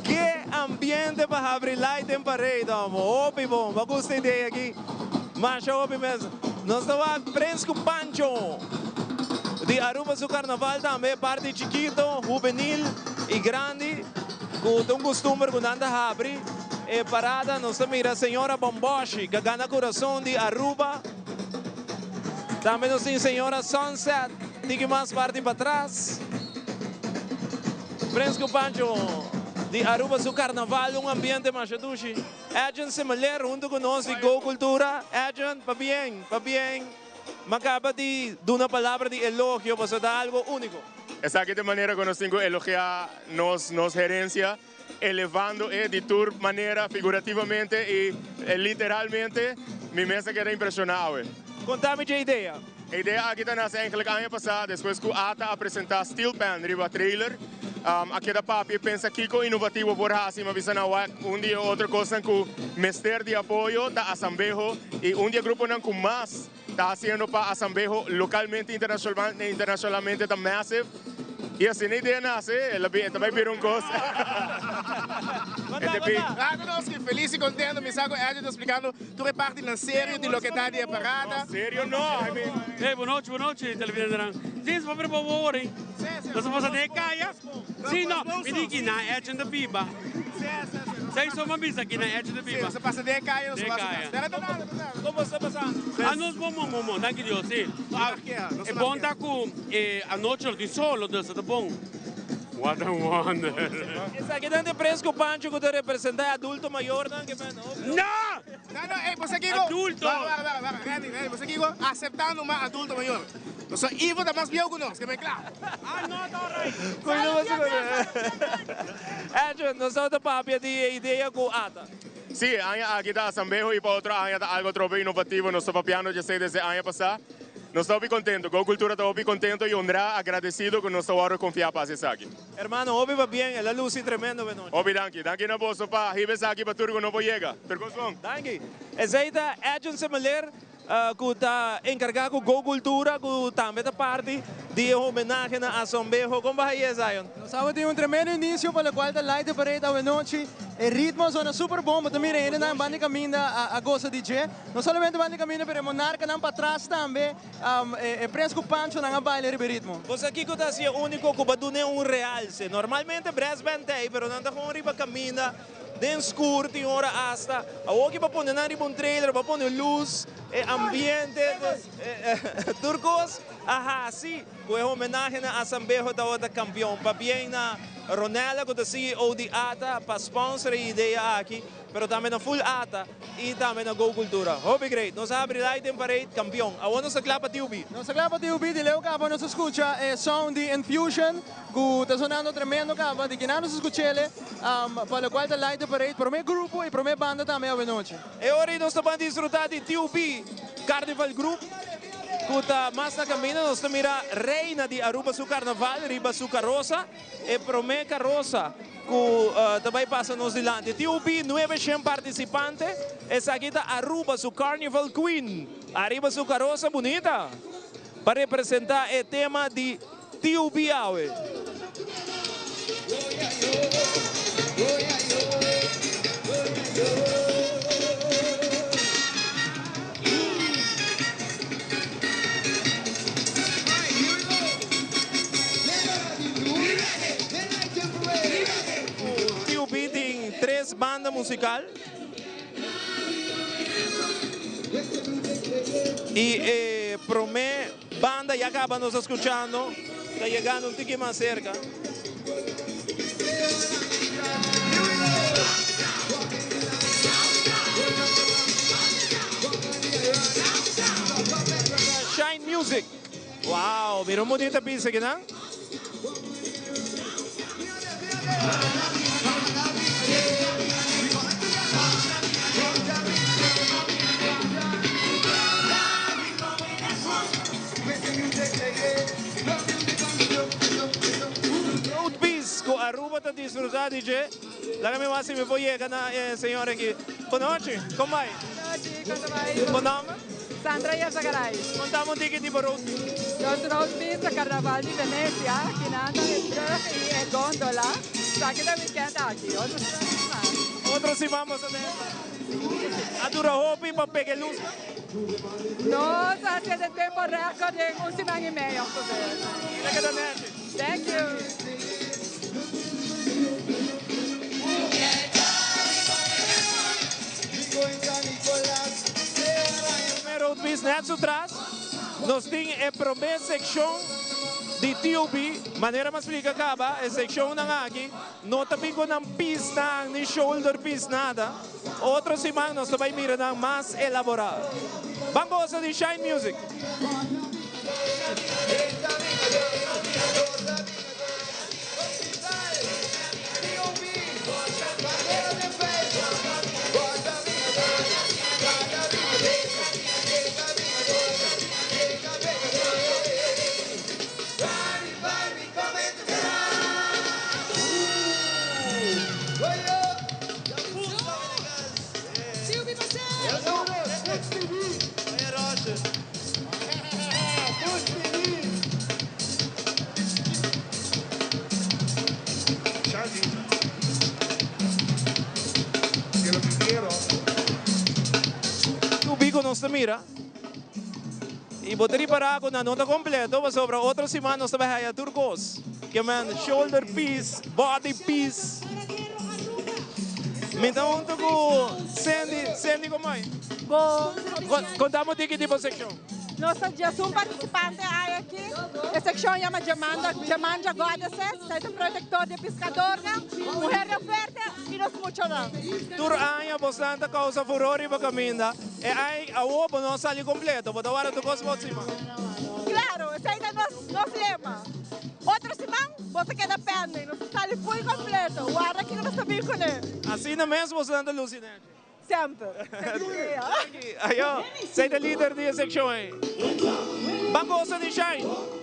Ke ambiente pa habri Light and Parade, homo. Hopi bon. Bo a gusta e idea aki? Masha hopi mes. Nos ta wak Prins cu Pancho di Aruba su carnaval tambe, parti chikito, hubenil y grandi, cu ta un custumber cu nan ta habri e parada. Nos ta mira señora Bomboshi cu a gana curason di Aruba. Tambe nos tin señora Sunset tiki mas parti patras. Prins cu Pancho di Aruba su carnaval, un ambiente masha dushi. Edjean Semeleer hunto cu nos di Go Cultura. Edjean, pabien, pabien. M'a caba di duna palabra di elogio pasobra ta algo unico. Esaki ta e manera cu nos tin cu elogia nos nos herencia, elevando e di tur manera, figurativamente y literalmente. Mi mes a keda impresiona awe. Conta mi dje idea. E idea aki ta nace eigenlijk aña pasa despues cu ata a presenta Steel Pan riba trailer. A keda papia y pensa kico inovativo por haci. Mi a bisa nan wak un di e otro cosnan cu mester di apoyo ta Asambeho y un di e gruponan cu mas ta haciendo pa Asambeho localmente y internacionalmente ta Massive. Y asina e idea nace, el a e ta bay bira un cos. E ta bi. Claro nos ki feliz y contento, mi sa cu Edwin ta splicando tur e partinan serio di loke ta di e parada. No, serio no, I mean. Hey, bonochi, bonochi, televidentenan. James, bo por por ori? Nos a pasa den e kaya? Si, no, mi di ki na Edwin ta biba. Sei so mi bisa ki na Edwin ta biba. Si, nos a pasa den e kaya, nos a pasa kas. Pero ta nada, ta nada. Como sta pasando? Ah, nos bon, bon, bon, bon, danki Dios, si. E bon ta cu e anochi lo tin solo, dus ta bon. What a wonder. Esaki nan ta e Fresco Pancho cu ta representa e adulto mayornan ke men hopi. No! No, no, ey, bo sa kico? Adulto! Wara, wara, wara, wara, Randy, Randy, bo sa kico? Aceptando mas adulto mayor. Pasobra Ivo ta mas bieu cu nos, ke men cla. Ah, no, ta alright. Edwin, nos tabata papia di e idea cu ata. Sí, e aña aki ta Asambeho y pa otro aña ta algo trobe inovativo. Nos ta papiando djesei desde aña pasá. Nos ta hopi contento, Go Cultura ta hopi contento y honrá, agradecido cu nos ta worde confia pa haci esaki. Hermano, hopi pa bien, el a luci tremendo benochi. Hopi danki. Danki na boso pa hiba esaki pa tur cu no por yega. Tur cos bon. Danki. Esey ta Edjun Semeleer cu ta encarga cu Go Cultura cu tambe ta parti di e homenahe na Asambeho. Con baha ye, Zion? Nos awe tin un tremendo inicio pa locual ta Light the Parade awenochi. E ritmo a zona super bon, bo ta mira hendenan banda di caminda a goza di dje. No solamente banda di caminda pero e monarcanan patras tambe, e Prins cu Panchonan a baila riba e ritmo. Bo sa kico ta haci e unico cu bo a dun'e un realce? Normalmente brass band ta ey pero nan ta gewoon riba caminda den scur tin ora hasta. Awor ki bo a pone nan riba un trailer, bo a pone luz, e ambiente, tur cos a haci cu e homenahe na Asambeho tabata campeon. Pabien na Ronella cu ta CEO di ata pa sponsor e idea aki, pero tambe na full ata. Y tambe na Go Cultura. Hopi great. Nos a habri Light in Parade campeon. Awor nos ta cla pa TUB. Nos ta cla pa TUB. Di leu caba nos a scucha e sound di Infusion cu ta sonando tremendo caba. Di kinan nos a scuchele pa locual ta Light in Parade. Prome grupo y prome banda tambe awenochi. E ora ey nos ta ban disfruta di TUB Carnival Group cu ta mas na camino. Nos ta mira Reina di Aruba su carnaval riba su carosa. E prome carosa cu ta bay pasa nos dilanti. TUB 900 participante. Esaki ta Aruba su Carnival Queen. Ariba su carosa bunita pa representa e tema di TUB awe. TUB tin tres banda musical y e prome banda ya caba nos ta scuchando ta yegando un tiki mas cerca. Shine Music. Wow, mira un bunita pista aki nan. Road Peace cu Aruba ta disfruta di dje. Laga mi wak si mi por yega na e señor aki. Bonochi, con bay? Bonochi, con ta bay? Bo nomber? Sandra Yepsagaray. Contame un tiki di bo road trip. Nos road piece ta Carnaval di Venecia, kinan ta e brug y e gondola. Esaki ta weekend aki, otro siman tin mas. Otro siman boso ta hesta. A dura hopi pa pega e luz? Nos a haci den tempo record den un siman y medio ongeveer. Mira keda nechi. Thank you. Prome road piece net su tras nos tin e prome seccion di TOB. Manera mi a splica caba e seccionnan aki no ta bin cu nan piecenan ni shoulder piece nada. Otro siman nos ta bay mira nan mas elabora. Ban goza di Shine Music. Tubi ku nos ta mira i bo ta ripará ku nan no ta kompleto pasobra otro siman nos ta bai haya tur kos. Ke men shoulder piece, body piece. Mi ta hunto ku Sandy. Sandy komo ai? Bo. Konta bo tiki di bo sekshon. Nos ta djesun partisipante ai aki. E sekshon yama Djamanda, Djamanja Goddesses. Ta e protektor di e piskadornan, muhernan fuerte i nos muchanan. Tur aña bosnan ta kousa furor riba kaminda. E ai awo bo no a sali kompleto, bo ta wara tur kos pa otro siman. Klaro, esei ta nos nos lema. Otro siman bo ta keda pende, nos ta sali full kompleto. Warda kiko nos ta bin kuné. Asina mes bosnan ta lusi nechi. Semper. Danki. Ayo, esei ta lider di e sekshon ei. Ban gosa di Shine.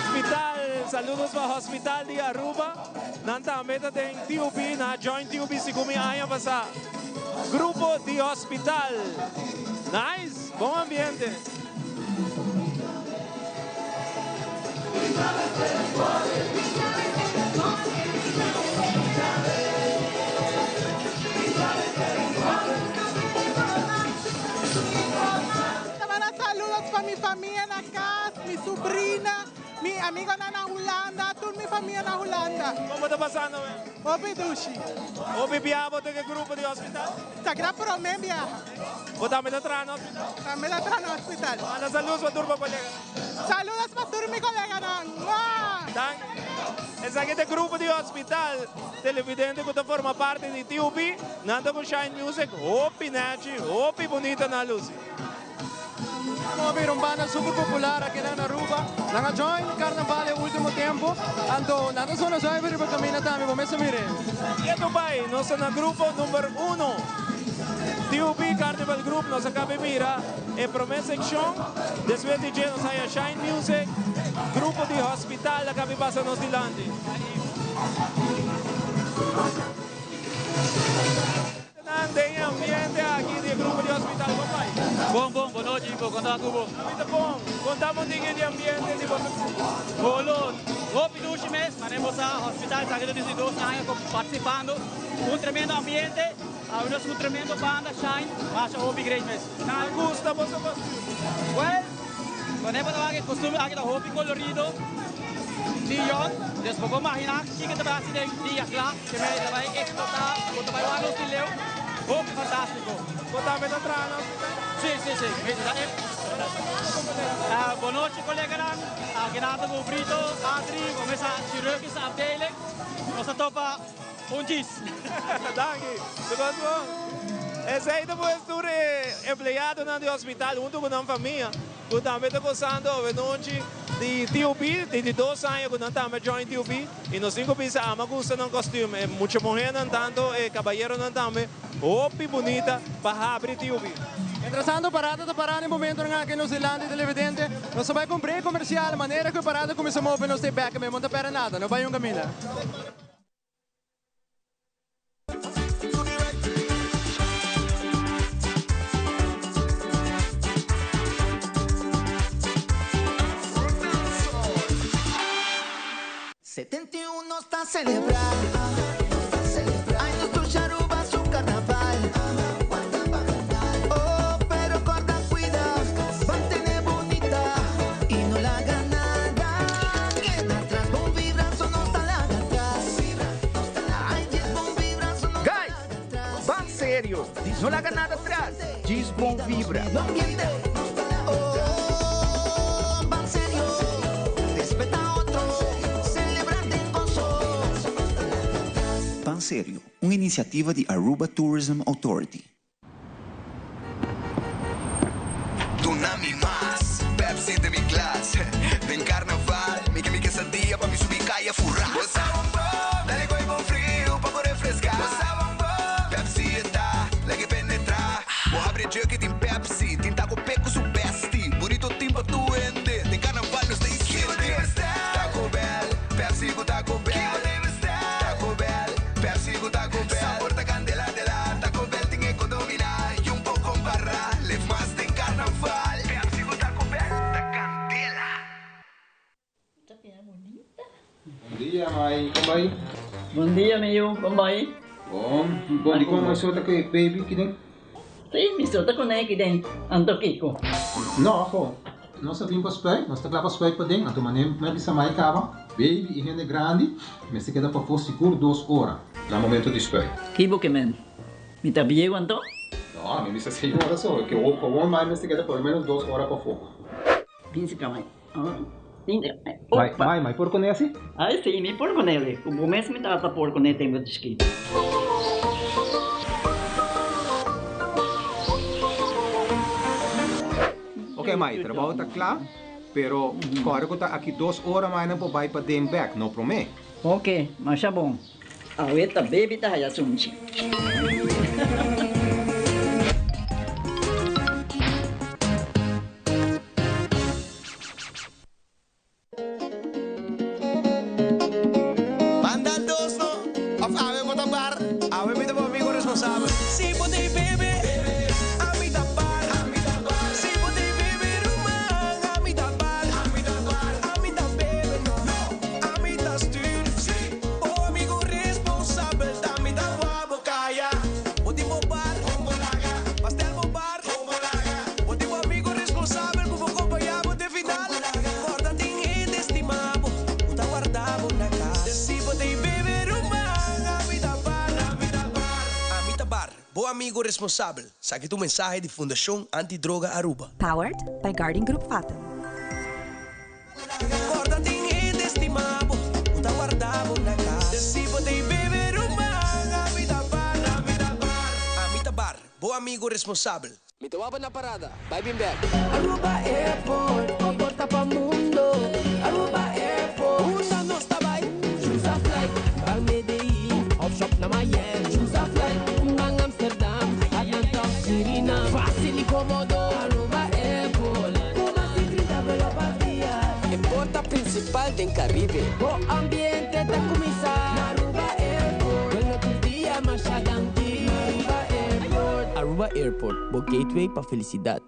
Hospital, saludos pa Hospital di Aruba. Nan tambe ta den TUB, nan a join TUB segun mi aña pasa. Grupo di Hospital. Nice, bon ambiente. Ta manda saludos pa mi famia na cas, mi subrina, mi amigonan na Hulanda, tur mi famia na Hulanda. Como ta pasando men? Hopi dushi. Hopi biaha bo ta cu e grupo di hospital? Ta gra prome biaha. Bo tambe ta traha na hospital? Tambe ta traha na hospital. Manda saludos pa tur bo coleganan. Saludos pa tur mi coleganan. Mua! Danki. Esaki ta e grupo di hospital televidente cu ta forma parti di TUB. Nan ta cu Shine Music. Hopi nechi, hopi bunita nan luci. Como bira un banda super popular aki na Aruba. Nan a join Carnaval e ultimo tempo. Anto nan ta sona zuiver riba camina tambe, bo mester mira e. Ketu bai, nos ta na grupo number uno. TUB Carnival Group, nos a cabe mira e prome seccion. Despues di dje nos haya Shine Music, grupo di Hospital a cabe pasa nos dilanti. Nan den e ambiente aki di e grupo di hospital. Bon bai? Bon bon, bon nochi Ivo, con ta cu bo? Mi ta bon. Conta bo un diki di ambiente di boso grupo. Bolo, hopi dushi mes, manera bo sa hospital sa ki ta 12 aña cu participando. Un tremendo ambiente, awe nos cu un tremendo banda Shine, masha hopi great mes. Nan gusta boso costume? Well, manera bo ta wak e costume aki ta hopi colorido, neon, dus bo por magina kico ta bay haci den dia cla. Ke mei ta bai eksplotá, bo ta bai wak nos di leu, hopi fantástiko. Bo tambe ta traha na hospital? Sí, sí, sí, mi ta e. Bonochi koleganan, aki nan ta ku Brito, Adri, bo mesa chirurgische afdeling. Nos ta topa un djis. Danki. Tur kos bon? Esei ta pues tur e empleadonan di hospital huntu ku nan famia. Cu tambe ta gozando awenochi di TUB, tin di dos aña cu nan tambe a join TUB y nos tin cu bisa ama gusta nan costume, e mucha muhernan tanto e cabayeronan tambe, hopi bunita pa habri TUB. Mientrastanto parada ta para na e momentonan aki nos dilanti televidente, nos ta bai cu un break comercial, manera cu e parada cuminsa move nos ta e bek, mi no ta perde nada, no bai un caminda. 71 nos ta celebra Ay nos dushi Aruba su carnaval Oh pero corda cuida Ban tene bunita Y no laga nada Keda atras Bon vibra so nos ta laga atras Guys, ban serio, no laga nada atras, djis bon vibra. Ban Serio, un iniciativa di Aruba Tourism Authority. Duna mi mas Pepsi den mi glas Den carnaval mi ke mi quesadilla pa mi subi caya fura Bo sa bon bon, dale gooi bon friu pa bo refresca Bo sa bon bon, Pepsi e ta lag'e penetra Bo habri e jug y tin Pepsi Tin taco pe cu su bestie Burrito tin pa tur hende Den carnaval nos ta iskende Taco Bell, Pepsi cu Taco Bell Taco Bell, Pepsi cu Taco Bell Sabor ta candela dela Taco Bell tin e cu domina Y un poco compara Leef mas den carnaval Pepsi cu Taco Bell ta candela. Bon dia mai, kon bai? Bon dia mi yu, kon bai? Bon, bon di kon mai so ta ku e baby kiden? Si, mi so ta kuné kiden, anto kiko? No, ho, nos a bin pa spuit, nos ta kla pa spuit paden, anto manera mi a bisa mai kaba, baby i hende grandi mester keda pafó sigur dos ora na momento di spuit. Kibo ke men? Mi ta bieu anto? No, mi bisa seis ora so, ke gewoon mai mester keda por lo menos dos ora pafó. Bin si ka mai. Mai, mai, mai por kuné asi? Ai si, mi por kuné. Ku bo mes mi tata por kuné tempu di chikito. Ok mai, trabou ta kla, pero kòrda ku ta aki dos ora mai nan por bai paden bèk, no promé. Ok, masha bon. Awe ta baby ta haya sunchi. bo t'ei bebe, ami ta bar. Si bo t'ei bebe, ruman, ami ta bar. Ami ta bebe, no, ami ta stuur. Bo amigo responsabel, ta mi ta wak bo kaya. Bo tin bo bar, pastel bo bar. Bo tin bo amigo responsabel ku bo kompañá bo te final. Kòrda tin hende stimá bo ku ta warda bo na kas. Si bo t'ei bebe ruman, ami ta bar. Ami ta bar, bo amigo responsabel. Saki ta un mensahe di Fundashon Anti Droga Aruba. Powered by Guardian Group Fatum. Corda tin hende stima bo cu ta warda bo na cas. Si bo t'ey bebe ruman, ami ta bar. Ami ta bar, bo amigo responsabel. Mi ta waba na parada, bai bin bek. Aruba Airport, bo porta pa mundo. Aruba Airport, unda nos ta bai? Choose a flight, ban Medellin of shop na Miami. Choose a flight, ban Amsterdam, Atlanta of Suriname. Facil y comodo, Aruba Airport. Cu mas di 30 vuelo pa dia. E porta principal den Caribe. Bo ambiente ta cuminsa na Aruba Airport. Bueno tur dia masha danki. Aruba Airport. Aruba Airport, bo gateway pa felicidad.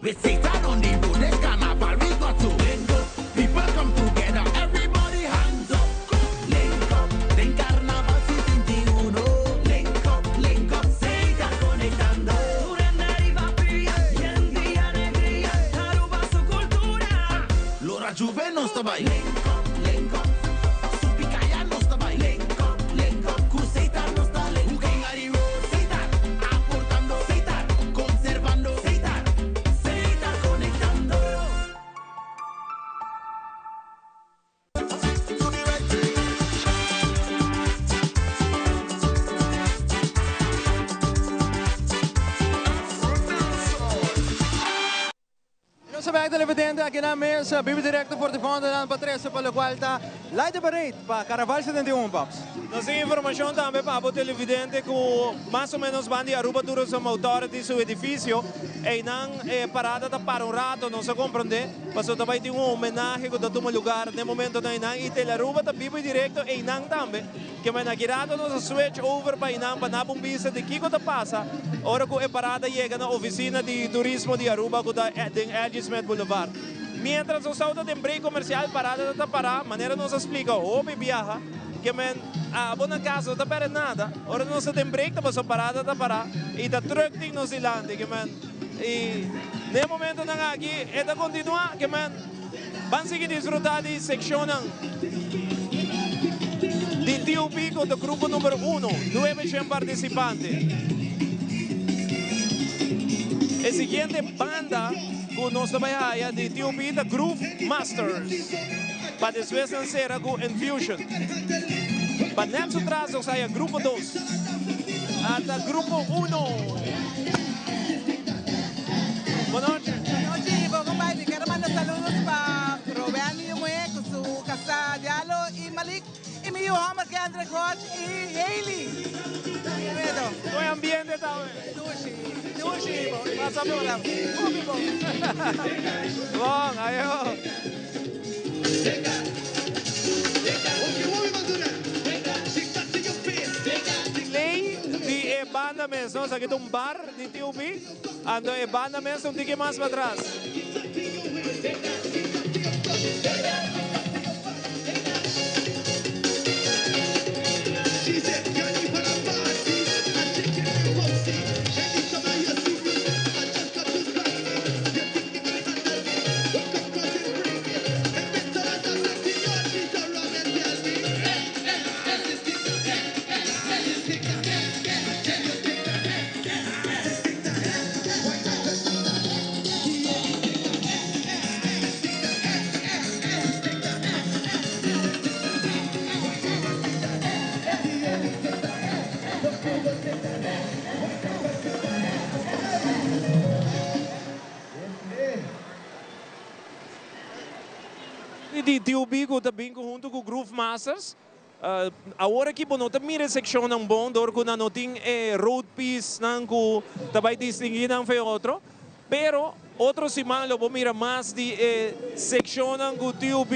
With Satan on the road, this carnival we got to link up. People come together, everybody hands up. Link up, den carnaval 71. Link up, link up, Satan conectando. Riba pia, gente y alegria, Aruba su cultura. Lora Juve nos ta bay. Link up, link up, Subi Kaya nos ta bay. Link up, link up, Cruceta nos ta link up. Ari Road, Satan, aportando. Satan, conservando. Satan, Satan conectando. Nos ta bek televidente aki na mesa bibi directo for di Vondellaan pa trece pa locual ta Light the Parade pa Carnaval 71 Pops. Nos tin informacion tambe pa abo televidente cu mas o menos ban di Aruba Tourism Authority su edificio eynan e parada ta para un rato nos a comprende pasobra ta bay tin un homenahe cu ta tuma lugar n'e momentonan eynan y Telearuba ta bibo y directo eynan tambe. Ke men aki rato nos a switch over pa einan pa naba un bista di kiko ta pasa ora ku e parada yega na oficina di turismo di Aruba ku ta den Edgy Smith Boulevard. Mientras nos tawata den break comercial parada ta ta para manera nos a splica hopi biaha ke men abo na cas no ta perde nada ora nos ta den break ta pasobra parada ta para y ta truck tin nos dilanti ke men y na e momentonan aki e ta continua ke men Ban sigui disfruta di seccionnan di TOP cu ta grupo numero uno, nuebe shen participante. E siguiente banda cu nos ta bay haya di TOP ta Groove Masters, pa despues nan cera cu Infusion. Pa net su tras nos haya grupo dos, ata grupo uno. Bonochi. Bonochi Ivo, con bai? Mi quiero manda saludos pa Roben mi yu muhe cu su casa Diallo y Malik y mi yu homber Kendrick Hodge y Hailey. Medo. Con e ambiente ta awe? Dushi, dushi Ivo. Pasa bon. Hopi bon. Bon, ayo. Ley di e banda mes, no? Esaki ta un bar di TOB. Anto e banda mes ta un tiki mas patras. Di TUB cu ta bin hunto cu Groove Masters. Awor aki bo no ta mira e seccionnan bon dor cu nan no tin e road piece nan cu ta bay distingui nan fe otro. Pero otro siman lo bo mira mas di e seccionnan cu TUB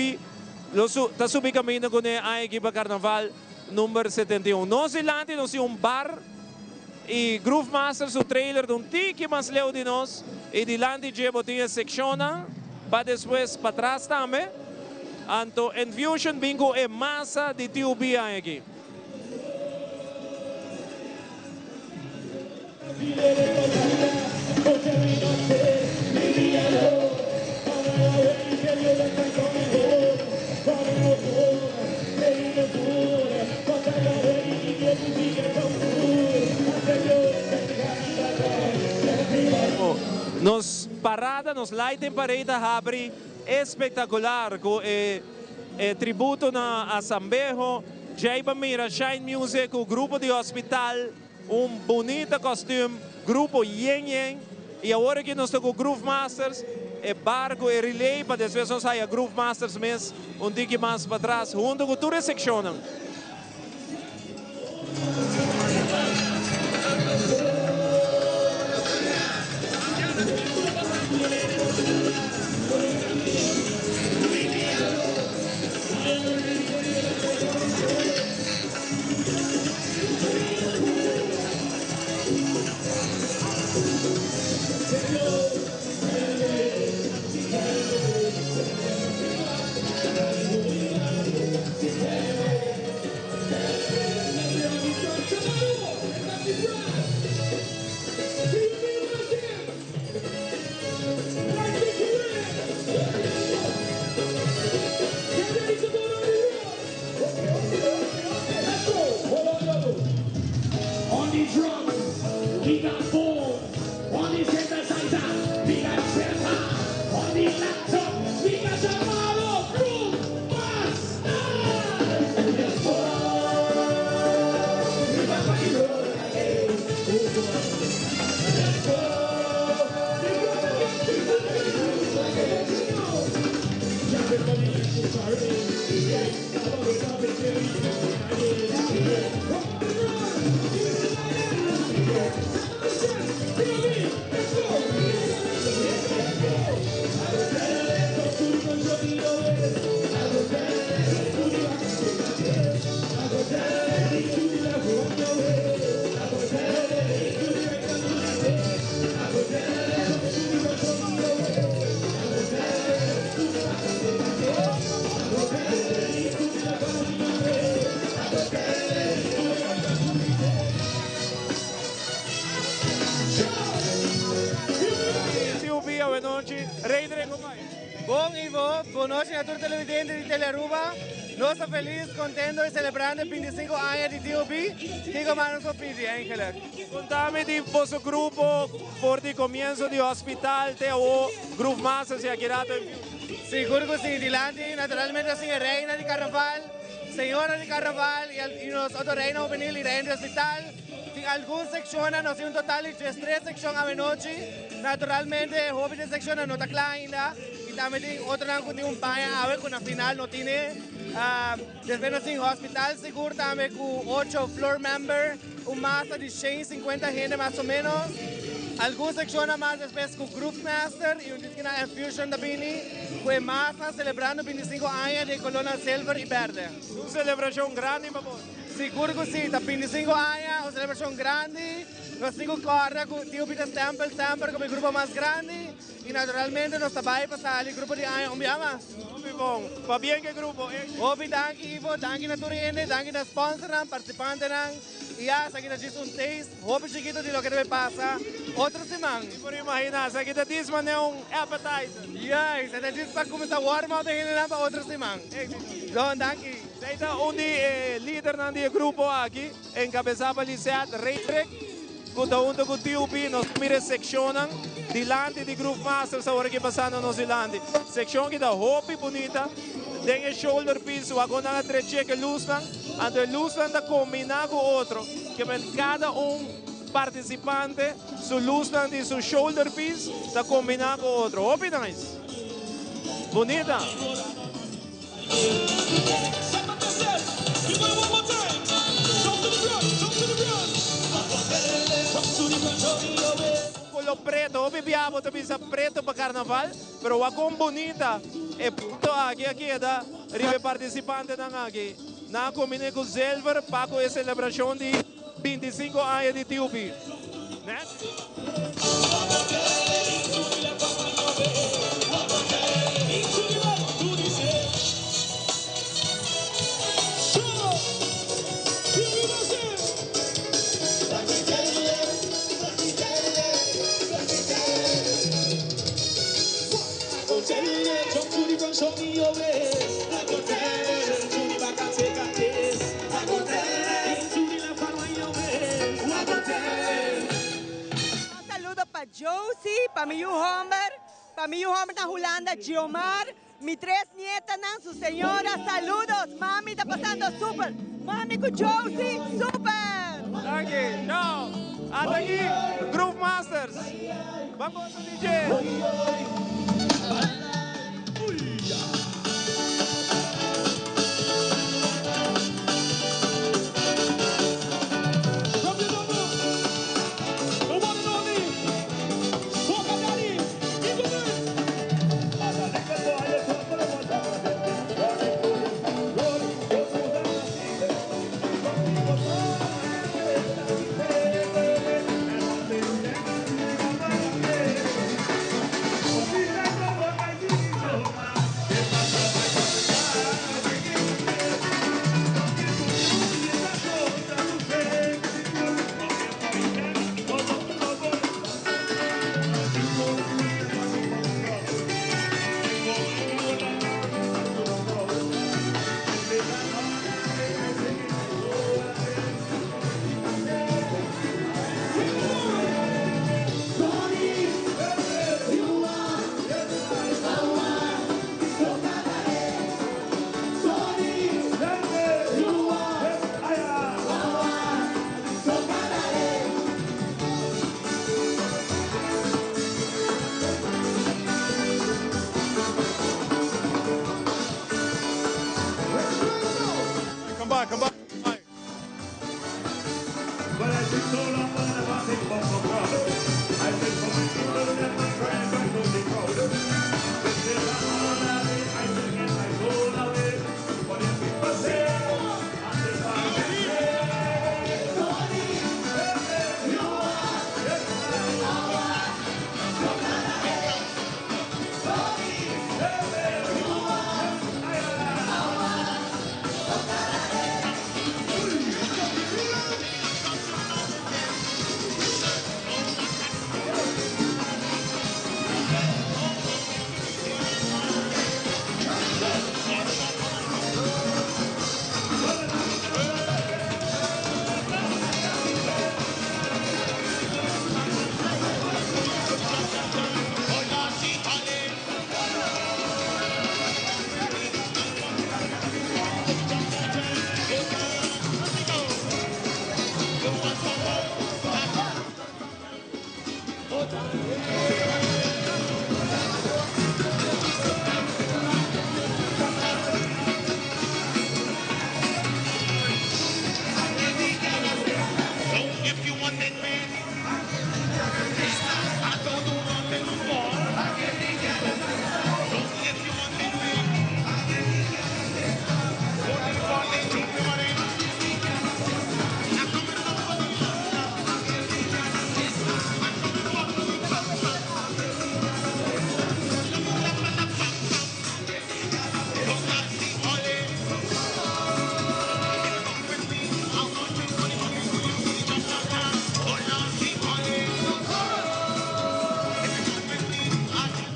lo ta subi caminda cune aña aki pa Carnaval. number 71. Nos dilanti nos tin un bar y Groove Master su trailer ta un tiki mas leu di nos y dilanti dje bo tin e seccionnan pa despues patras tambe. Anto Enfusion bin cu e masa di TUB aña aki. Nos parada, nos lighting parade a habri espectacular cu e tributo na Asambeho. Djey pa mira Shine Music cu grupo di hospital. Un bunita kostuum, grupo yen yen y awor aki nos ta cu Groove Masters, e barco, e relay pa despues nos haya Groove Masters mes un tiki mas patras hunto cu tur e seccionnan. Bon Ivo, bon nochi na tur televidente di Telearuba. Nos ta feliz, contento y celebrando e 25 aña di TOB. Kico mas nos por pidi eigenlijk? Contame di boso grupo for di comienzo di hospital te awo Groove Masters y aki rato en Fusion. Sigur cu si, dilanti naturalmente nos tin e reina di carnaval, señora di carnaval y nos otro reina juvenil y reina di hospital. Tin algun seccionnan, nos tin un total di 13 seccion awenochi. Naturalmente hopi di e seccionnan no ta cla ainda y tambe tin otronan cu tin un paña awe cu na final no tine. Despues nos tin hospital sigur tambe cu ocho floor member, un masa di 150 hende mas o menos. Algun seccionnan mas despues cu Groove Master y un disque na Enfusion ta bini cu e masa celebrando 25 aña di e colornan silver y berde. Un celebracion grandi pa bo. Sigur cu si, ta 25 aña, un celebracion grandi. Nos tin cu corda cu Tio Pita semper, semper como e grupo mas grandi y naturalmente nos ta bay pa sali grupo di aña un bia mas. Hopi bon. Pabien cu e grupo. Hopi danki Ivo, danki na tur hende, danki na sponsornan, participantenan y ya esaki ta djis un taste hopi chikito di loke ta bay pasa otro siman. Mi por imagina, esaki ta djis manera un appetizer. Juist, e ta djis pa cuminsa warm up e hendenan pa otro siman. Exito. Don, danki. Esey ta un di e lidernan di e grupo aki. Enkabesá pa Lisette Reidrick, ku ta huntu ku TUB, nos ta mira e sekshonnan dilanti di Groove Masters awor aki pasando nos dilanti. Sekshon ki ta hopi bunita den e shoulder piece, wak nan a trech'é ku e lusnan, anto e lusnan ta kombiná ku otro, ke men kada un partisipante su lusnan di su shoulder piece ta kombiná ku otro. Hopi nice. Bunita. Color preto, hopi bia bo ta bisa preto pa carnaval, pero wak con bunita e punto aki a keda riba e participantenan aki. Nan a combine cu zilver pa cu e celebracion di 25 aña di TUB. Next. Un saludo pa Josie, pa mi yu homber, pa mi yu homber na Hulanda Giomar, mi tres nietanan, su señora, saludos, mami ta pasando super, mami cu Josie, super! Danki, chao. Ata aki Groove Masters. Ban gosa DJ. Come by, come by.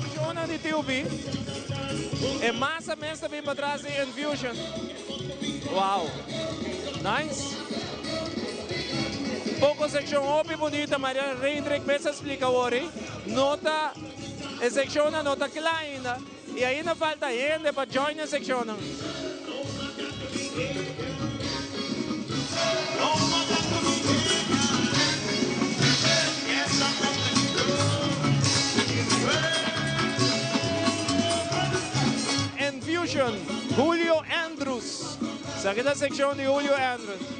Funciona di TUB. E massa mes ta bin patras di Infusion. Wow. Nice. Poco seccion hopi bunita, Maria Reindrik mes a splica awor ei. No ta, e seccionnan no ta cla ainda. Y ainda falta hende pa join e seccionnan. Infusion, Julio Andrews. Esaki ta seccion di Julio Andrews.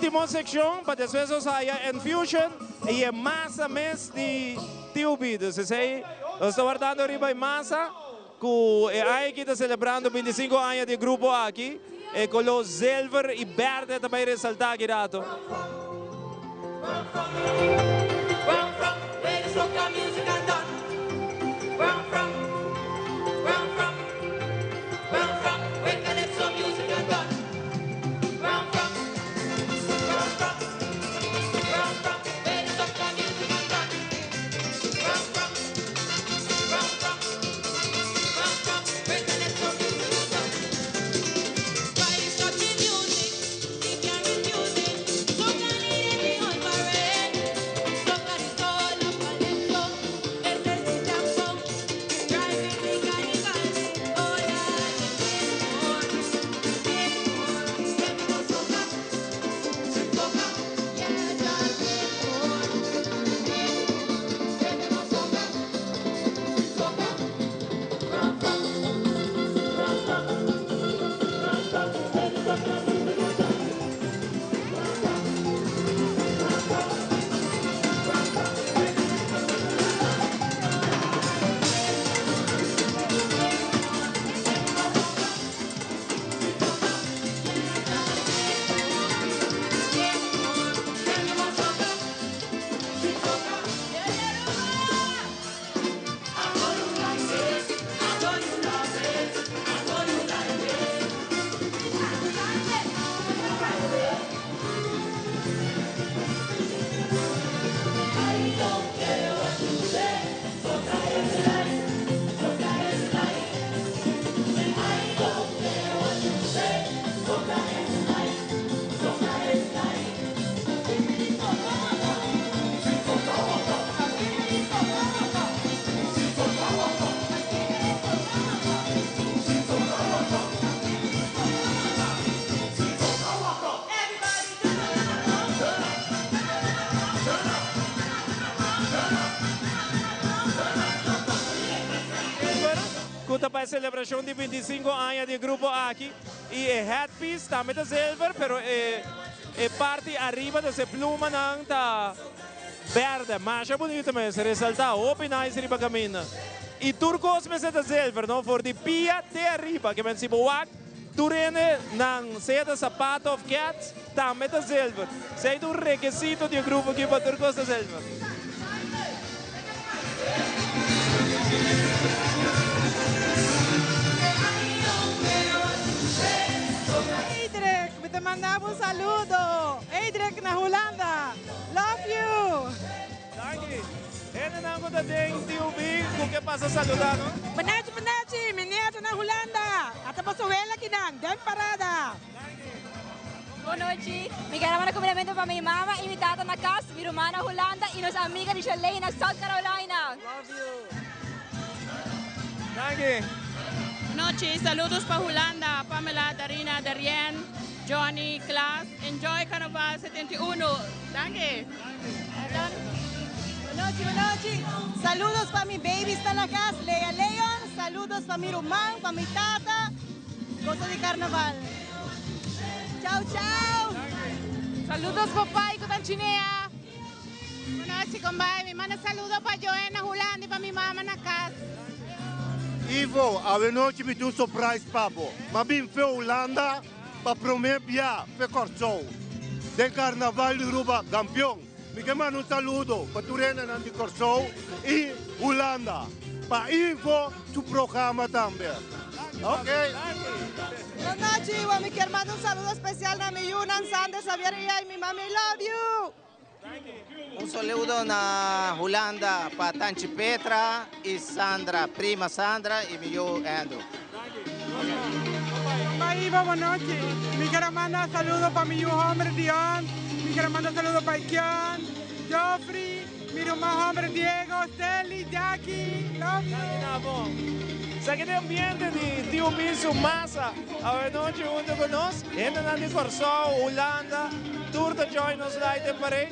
Ultimo seccion pa despues nos haya Enfusion y e masa mes di TUB. Dus esey nos ta wardando riba e masa cu e aña aki ta celebrando 25 aña di e grupo aki. E color zilver y berde ta bay resalta aki rato. Cu ta pa e celebracion di 25 aña di e grupo aki y e headpiece tambe ta zilver pero e e parti ariba dus e plumanan ta berde. Masha bunita mes, resalta hopi nice riba caminda. Y tur cos mester ta zilver no, for di pia te ariba ke men si bo wak tur hende nan sea ta sapato of kets tambe ta zilver. Esey ta un rekesito di e grupo aki pa tur cos ta zilver. Eidrick, mi ta manda bo un saludo. Eidrick na Hulanda. Love you. Danki. Hendenan ku ta den TUB ku ke pasa saluda no. Bonachi bonachi, mi nieto na Hulanda. Ata boso wela kinan, den parada. Bonochi, mi kier a manda cumplimiento pa mi mama y mi tata na cas, mi ruman na Hulanda y nos amiga di Shaley na South Carolina. Love you. Danki. Bonochi, saludos pa Hulanda, Pamela, Darina, Darien, Johnny, Klaas. Enjoy Carnaval 71. Danki. Bonochi, bonochi. Saludos pa mi babies ta na cas, Lea Leon. Saludos pa mi ruman, pa mi tata. Goso di carnaval. Chao chao. Saludos papay cu ta chinea. Buenochi combay mi manda saludo pa Joen na Hulanda y pa mi mama na cas. Ivo, awenochi mi tin un surprise pa bo. M'a bin fe Hulanda pa prome bia fe Kòrsou den Karnaval di Ruba Kampion. Mi ke manda un saludo pa tur hendenan di Kòrsou i Hulanda. Pa Ivo su programa tambe. Ok. Bonochi Ivo, mi kier manda un saludo especial na mi yunan Sander, Xavier y Amy. Mami love you! Un saludo na Hulanda pa Tanchi Petra y Sandra, prima Sandra y mi yu Andrew. Mama Ivo bonochi, mi quiero manda saludo pa mi yu homber Dion, mi quiero manda saludo pa Ikion, Geoffrey, mi ruman homber Diego, Stanley, Jackie, love you. Sa ki den ambiente di Tio Bisu Masa awe nochi hunto cu nos. Hendenan di Corsou, Hulanda, tur ta join nos Light and Parade.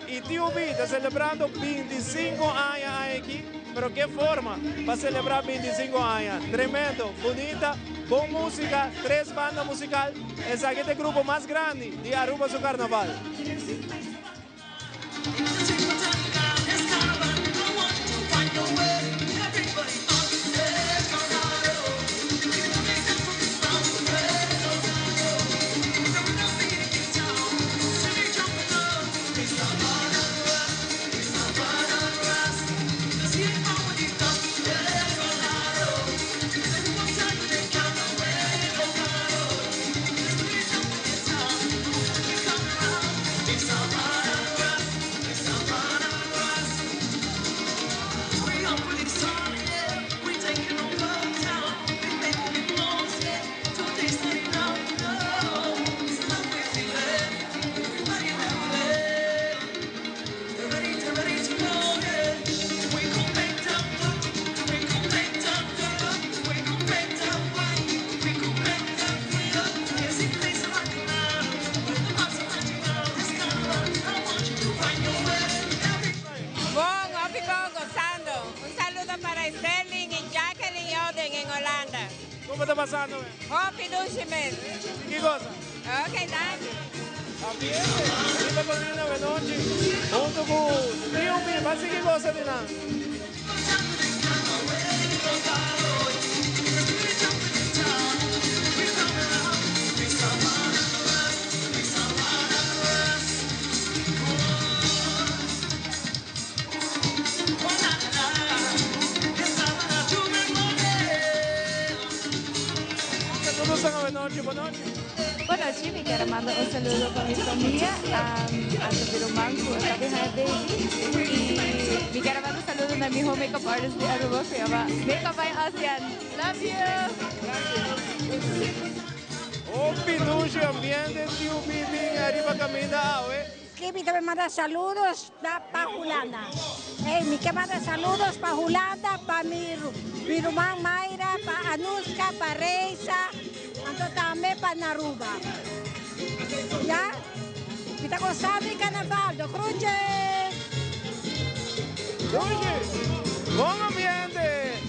Y Tio B ta celebrando 25 aña aki, pero ke forma pa celebra 25 aña. Tremendo, bunita. Bon musica, tres banda musical. Esaki ta e grupo mas grandi di Aruba su carnaval. Bon, hopi bon, gozando. Un saludo para Sterling y Jacqueline Yoden en Holanda. Como ta pasando? Hopi dushi mes. Ki goza? Ok, danki. Ambiente, riba Colina Benochi, hunto cu Tio Mi, ban sigui goza di nan. Saludos a Benochi, bonochi. Bonochi, mi kier a manda un saludo pa mi famia, anto mi ruman cu ta behind baby. Y mi kier a manda un saludo na miho makeup artist di Aruba cu yama Makeup by Ossian. Love you! Hopi dushi ambiente Tiu Bibi ariba caminda awe. Ki mi ta manda saludos pa Hulanda. Ey, mi ke manda saludos pa Hulanda, pa mi mi ruman Mayra, pa Anuska, pa Reisa, anto tambe pa Naruba. Ya? Mi ta gosa di carnaval. De groetjes! Dushi! Bon ambiente!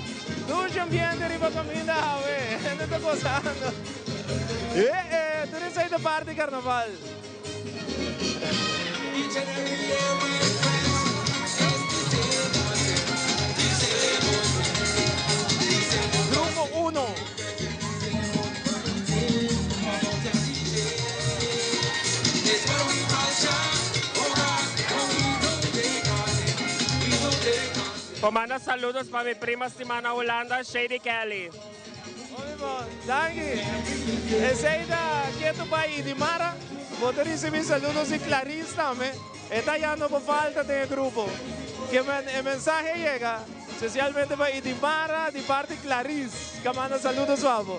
Dushi ambiente riba caminda awe. Hende ta gozando. Eh eh, tur esey ta parti di carnaval. Grupo uno. Por manda saludos pa mi prima stima na Hulanda, Shady Kelly. Danki. Esey ta ketu bai Idimara. Bo ta ricibi saludos di Clarice tambe. E ta yando bo falta den e grupo. Ke men e mensahe a yega specialmente pa Idimara di parti Clarice ka manda saludos pa bo.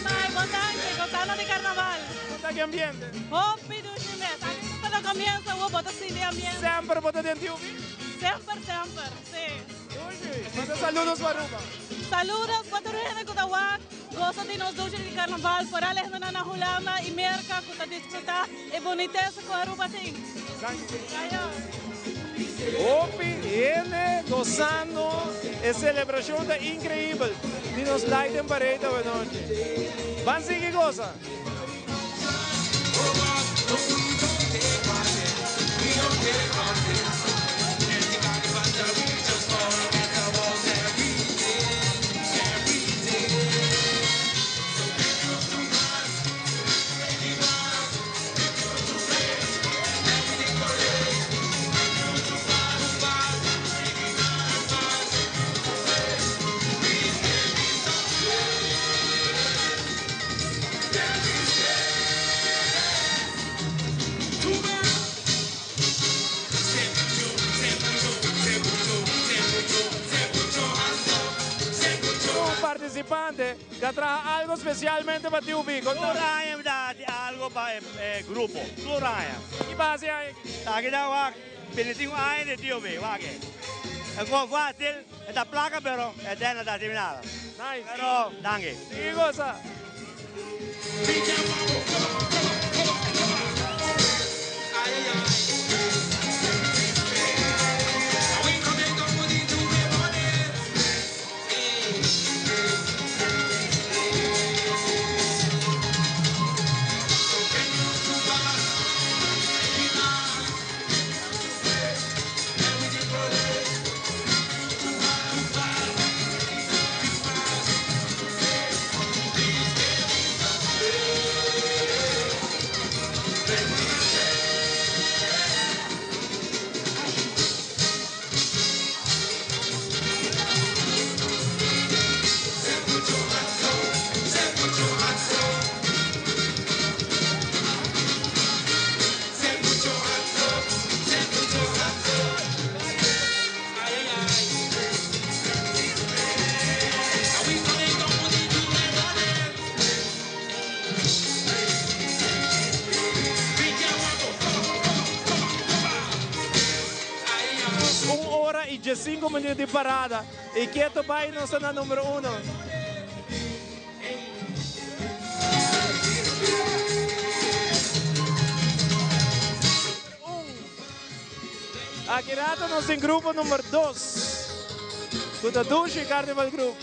Mai, bon danki. Gozando di carnaval. Con ta ki ambiente? Hopi dushi mes. Antes cu ta comienza awor bo ta sinti ambiente. Semper bo ta den TUV? Semper, semper. Sí. Dushi. Manda saludos pa Aruba. Saludos pa tur hende cu ta wak, goza di nos dushi di carnaval, foral e hendenan na Hulanda y Merca cu ta disfruta e bunitesa cu Aruba tin. Ayo. Hopi hende gozando e celebracion ta increibel di nos Light and Parade awenochi. Ban sigui goza. Un participante ta traha algo specialmente pa TUB. Con Tur aña mi ta haci algo pa e grupo. Tur aña. Ki pa haci aña aki? Aki ta wak 25 aña di TUB. Wak e. E con facil, e ta placa pero e tena ta haci mi nada. Nice. Pero danki. Sigui goza. 15 minuut di parada y keto bay nos ta na numero uno. Aki rato nos tin grupo number dos cu ta Dushi Carnival Group.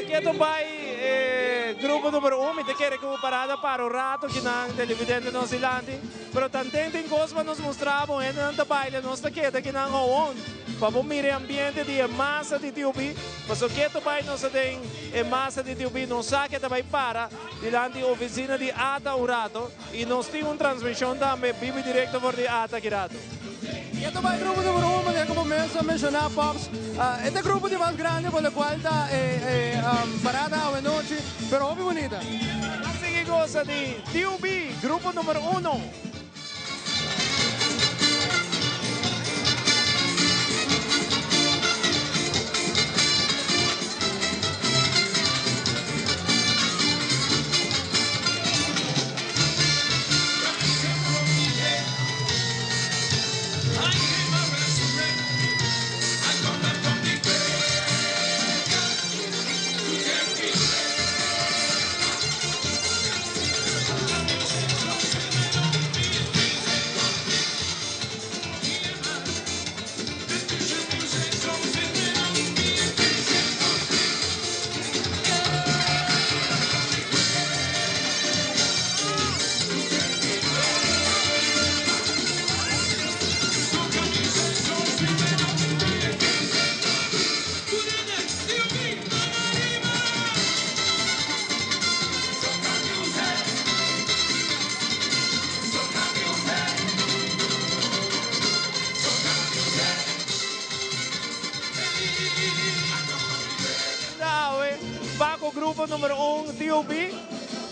Keto bai e grupo numero un, mi ta kere ku parada para un rato kinan televidente nos dilanti, pero tanten tin kos pa nos mustra bo, hendenan ta baila, nos ta keda kinan howon pa bo mira e ambiente di e masa di TUB, pasobra keto bai nos ta den e masa di TUB, nos sa ke ta bai para dilanti oficina di ata un rato y nos tin un transmision tambe bibi directo for di ata aki rato. E ta bai grupo numero un manera como mes a menciona Pops, e ta e grupo di mas grandi por locual ta e parada awe nochi, pero hopi bunita. A sigui goza di TUB, grupo numero uno. Paco grupo numero un TOB.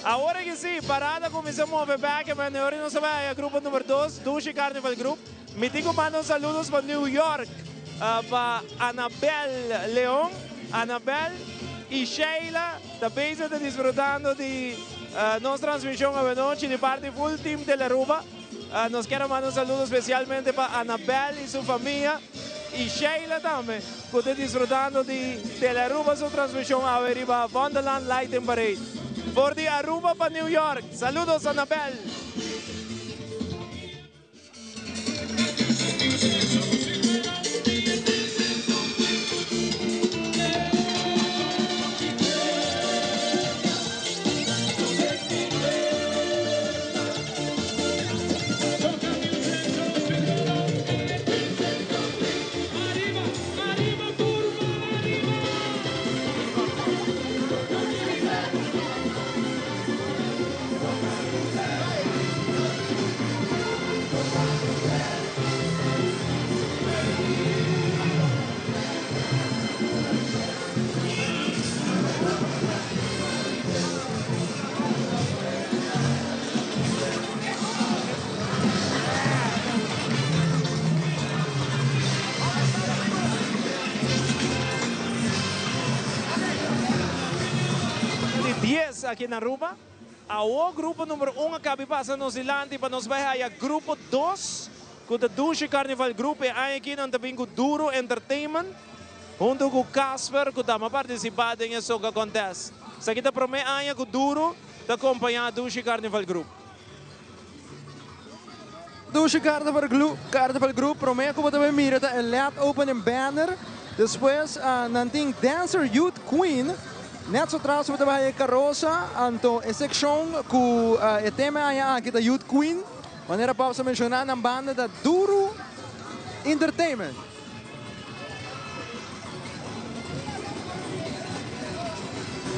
Awor aki si, parada cuminsa move bek, e men ora nos a bay a grupo numero dos, Dushi Carnival Group. Mi tin cu manda un saludos pa New York, pa Anabel Leon. Anabel y Sheila ta bezig ta disfrutando di nos transmision awenochi di parti full team Telearuba. Nos kier a manda un saludo specialmente pa Anabel y su famia y Sheila tambe cu ta disfrutando di Telearuba su transmision awe riba Wonderland Lighting Parade. For di Aruba pa New York. Saludos Anabel! Di dies aki na Aruba. Awo grupo numero un a cabi pasa nos dilanti pa nos bay haya grupo dos cu ta Dushi Carnival Group. E aña aki nan ta bin cu Duro Entertainment hunto cu Casper cu tama participa den e Soca Contest. Esaki ta prome aña cu Duro ta acompaña Dushi Carnival Group. Dushi Carnival Group, Carnival Group, prome cu bo ta bay mira ta e led opening banner. Despues nan tin Dancer Youth Queen. Net so tras bo ta bay haya e carosa, anto e seccion cu e tema e aña aki ta Youth Queen. Manera Pops a menciona, nan banda ta Duru Entertainment.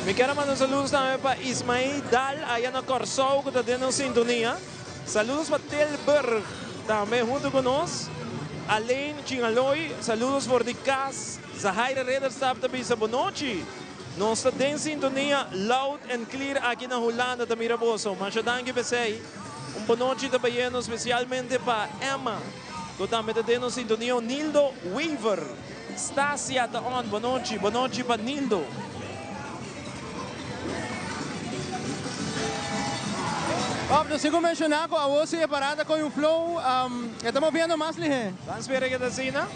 Mi kier a manda un saludos tambe pa Ismael Dal aya na Kòrsou ku ta den nos sintonia. Saludos pa Tilburg tambe huntu ku nos. Alain Chinaloy, saludos for di kas. Zahaira Ridderstap ta bisa bonochi. Nos ta den sintonia loud and clear aki na Hulanda ta mira boso. Masha danki p'esei. Un bonochi ta bayendo spesialmente pa Emma. Ku tambe ta den nos sintonia Nildo Wever. Stasia ta on. Bonochi, bonochi pa Nildo. Bob, nos tin ku menshoná ku awor si e parada koe un flow, e ta moviendo mas lihé. Ban spera ke ta asina.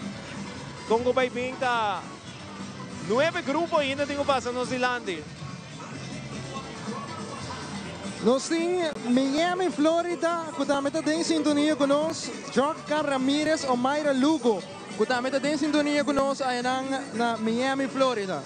Kon ku bai bin ta nuebe grupo ainda tin ku pasa nos dilanti. Nos tin Miami, Florida, ku tambe ta den sintonia ku nos, Jorka Ramirez Omaira Lugo, ku tambe ta den sintonia ku nos ayanan na Miami, Florida.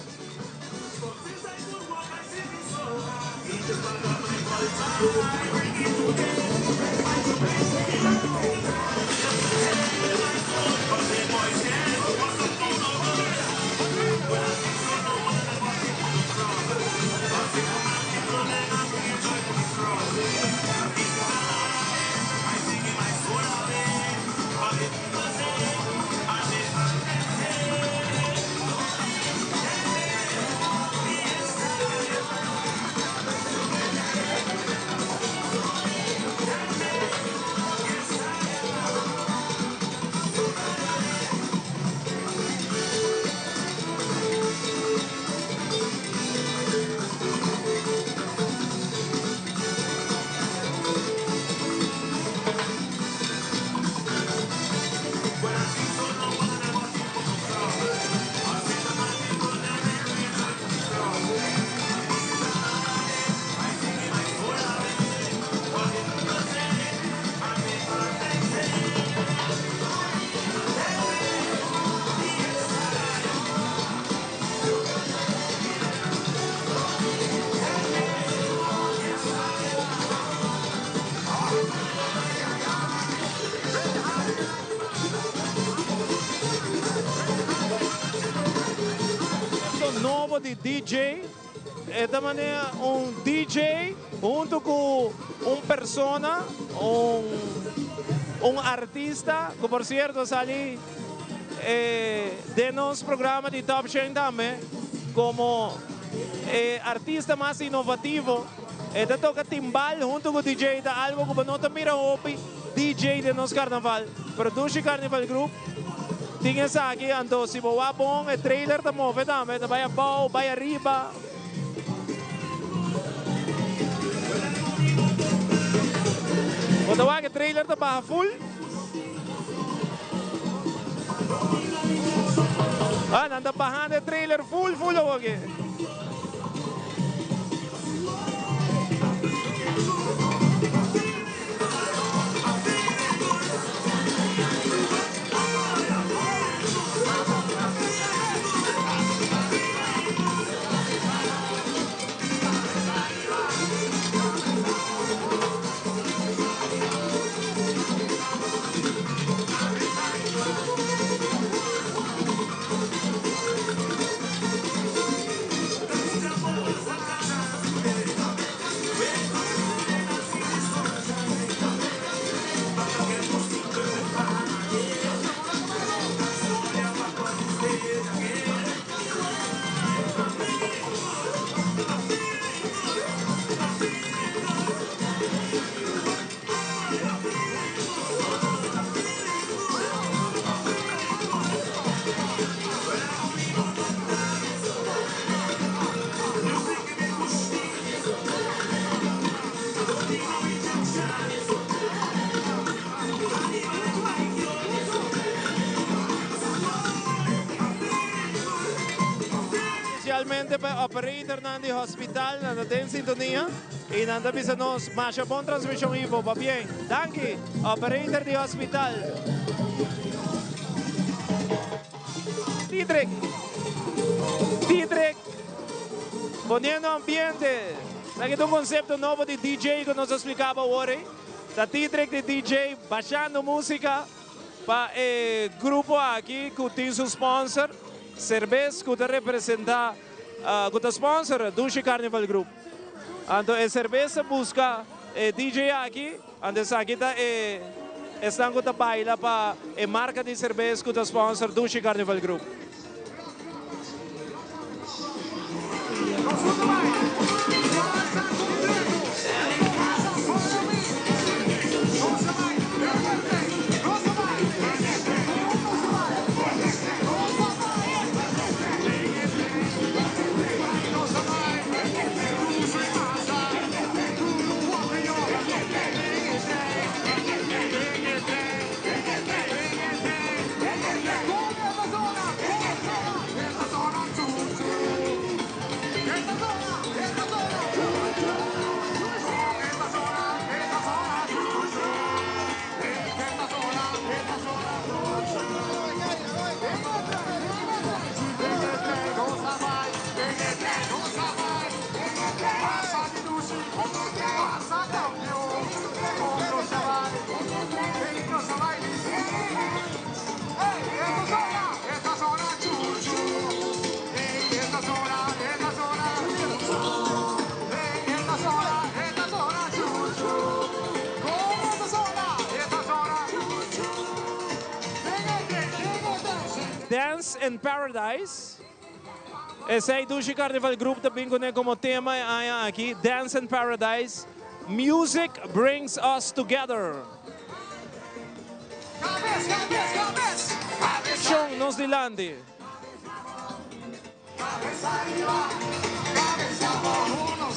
Esto nobo di DJ, e ta manera un DJ hunto cu un persona, un un artista, cu por cierto a sali den nos programa di Top Shen tambe como e artista mas inovativo. E ta toca timbal hunto cu DJ, ta algo cu bo no ta mira hopi DJ den nos carnaval. Pero Dushi Carnival Group tin esaki, anto si bo wak bon e trailer ta move tambe, ta bay abao, bay ariba. Bo ta wak e trailer ta baha full. Ah, nan ta bahando e trailer full full awoki. Especialmente pa e operatornan di hospital nan ta den sintonia. Y nan ta bisa nos, masha bon transmision Ivo, pabien. Danki, operator di hospital. Didrik. Didrik. Poniendo ambiente. Esaki ta un concepto nobo di DJ cu nos a explicaba awor ey. Ta Didrik di DJ bashando musica pa e grupo aki cu tin su sponsor, Cerbes, cu ta representa, cu ta sponsor Dushi Carnival Group. Anto e Cerbes ta busca e DJ aki, anto esaki ta e esnan cu ta baila pa e marca di cerbes cu ta sponsor Dushi Carnival Group. Dance in Paradise. Esei Dushi Carnival Group ta bin kuné komo tema e aña aki, Dance in Paradise, Music Brings Us Together. Shon nos dilanti.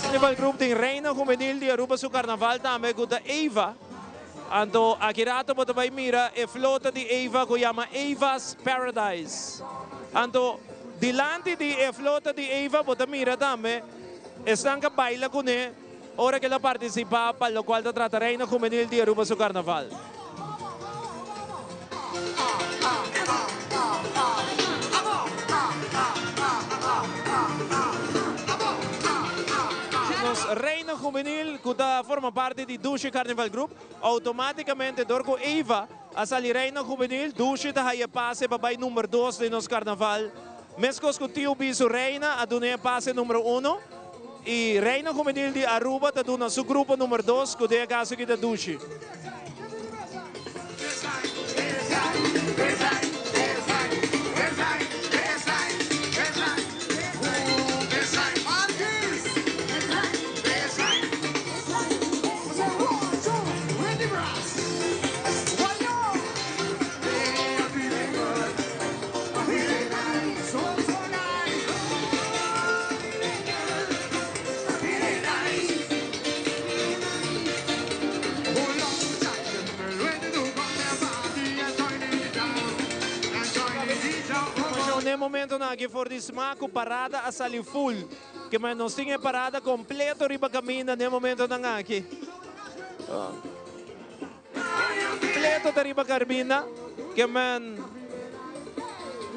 Carnival Group tin Reina Juvenil di Aruba su carnaval tambe cu ta Eva. Anto aki rato bo ta bay mira e flota di Eva cu yama Eva's Paradise. Anto dilanti di e flota di Eva bo ta mira tambe esnan ca baila cune ora cu el a participa pa locual ta trata Reina Juvenil di Aruba su carnaval. Nos Reina Juvenil cu ta forma parti di Dushi Carnival Group, automaticamente dor cu Eva a sali Reina Juvenil, Dushi ta haya pase pa bay number dos den nos carnaval. Mescos cu Tio B su Reina a duna e pase numero uno y Reina Juvenil di Aruba ta duna su grupo numero dos cu den e caso aki ta Dushi. N'e momentonan aki for di sma ku parada a sali full. Ke men nos tin e parada kompleto riba kaminda n'e momentonan aki. Kompleto ta riba kaminda. Ke men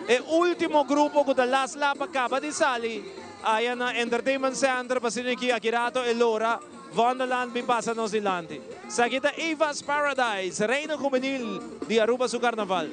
e ultimo grupo ku ta las lap a kaba di sali aya na Entertainment Center pa asina aki aki rato e lora Wonderland bin pasa nos dilanti. Esaki ta Eva's Paradise, Reina Juvenil di Aruba su Carnaval.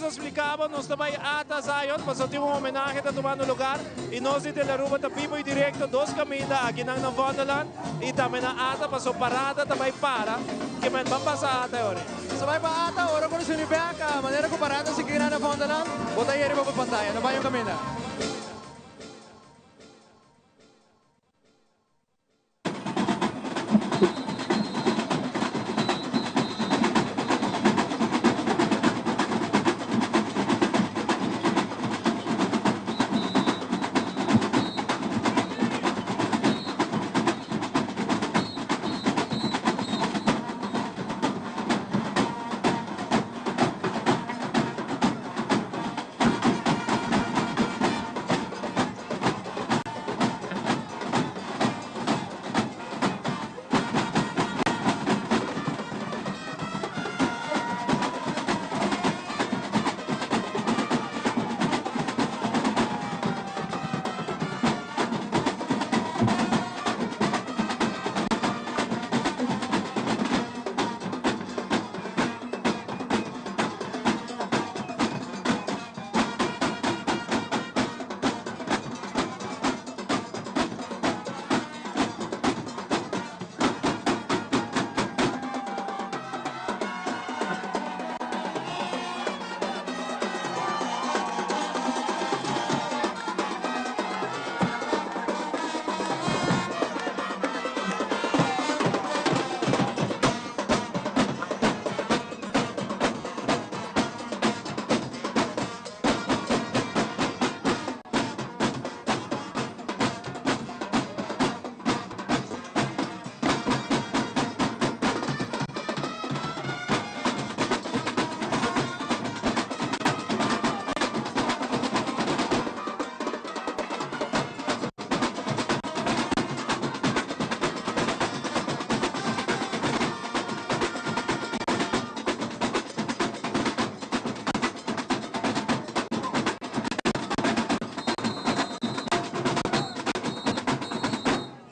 nos a splica bo, nos ta bay ata Zion, pasobra tin un homenahe ta tumando lugar y nos di Telearuba ta bibo y directo dos caminda akinan na Vondelland y tambe na ata pasobra parada ta bay para. Ke men ban pasa ata e ora ei. Nos ta bay pa ata ora cu nos bini bek, manera cu parada sigui na Vondelland, bo ta yeri bo pantaya. No bay un caminda.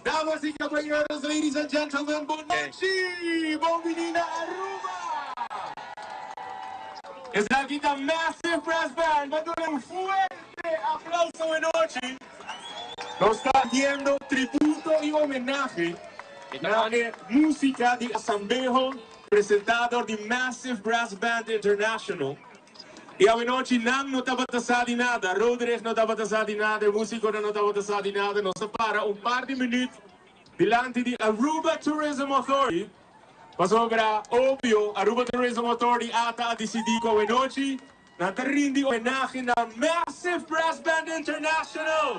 Damas y caballeros, ladies and gentlemen, bon nochi! Bon bini na Aruba! Esaki ta Massive Brass Band, pa duna un fuerte aplauso e nochi. Nos ta haciendo tributo y homenahe na e musica di Asambeho presenta dor di Massive Brass Band International. I awenochi nan no tabata sa di nada, Roderich no tabata sa di nada, e musiconan no tabata sa di nada. Nos a para un par di minuut dilanti di Aruba Tourism Authority, pasobra obvio Aruba Tourism Authority ata a dicidi cu awenochi nan ta rindi homenahe na Massive Brass Band International.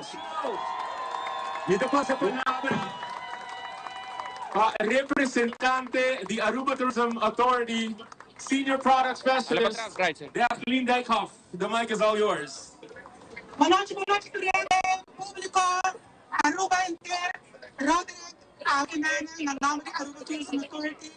Mi ta pasa palabra pa representante di Aruba Tourism Authority. Senior Product Specialist, Jacqueline Dijkhoff, the mic is all yours. Bonochi bonochi tur hende, publico, Aruba henter, Roderick, Awe nan na nomber di Aruba Tourism Authority,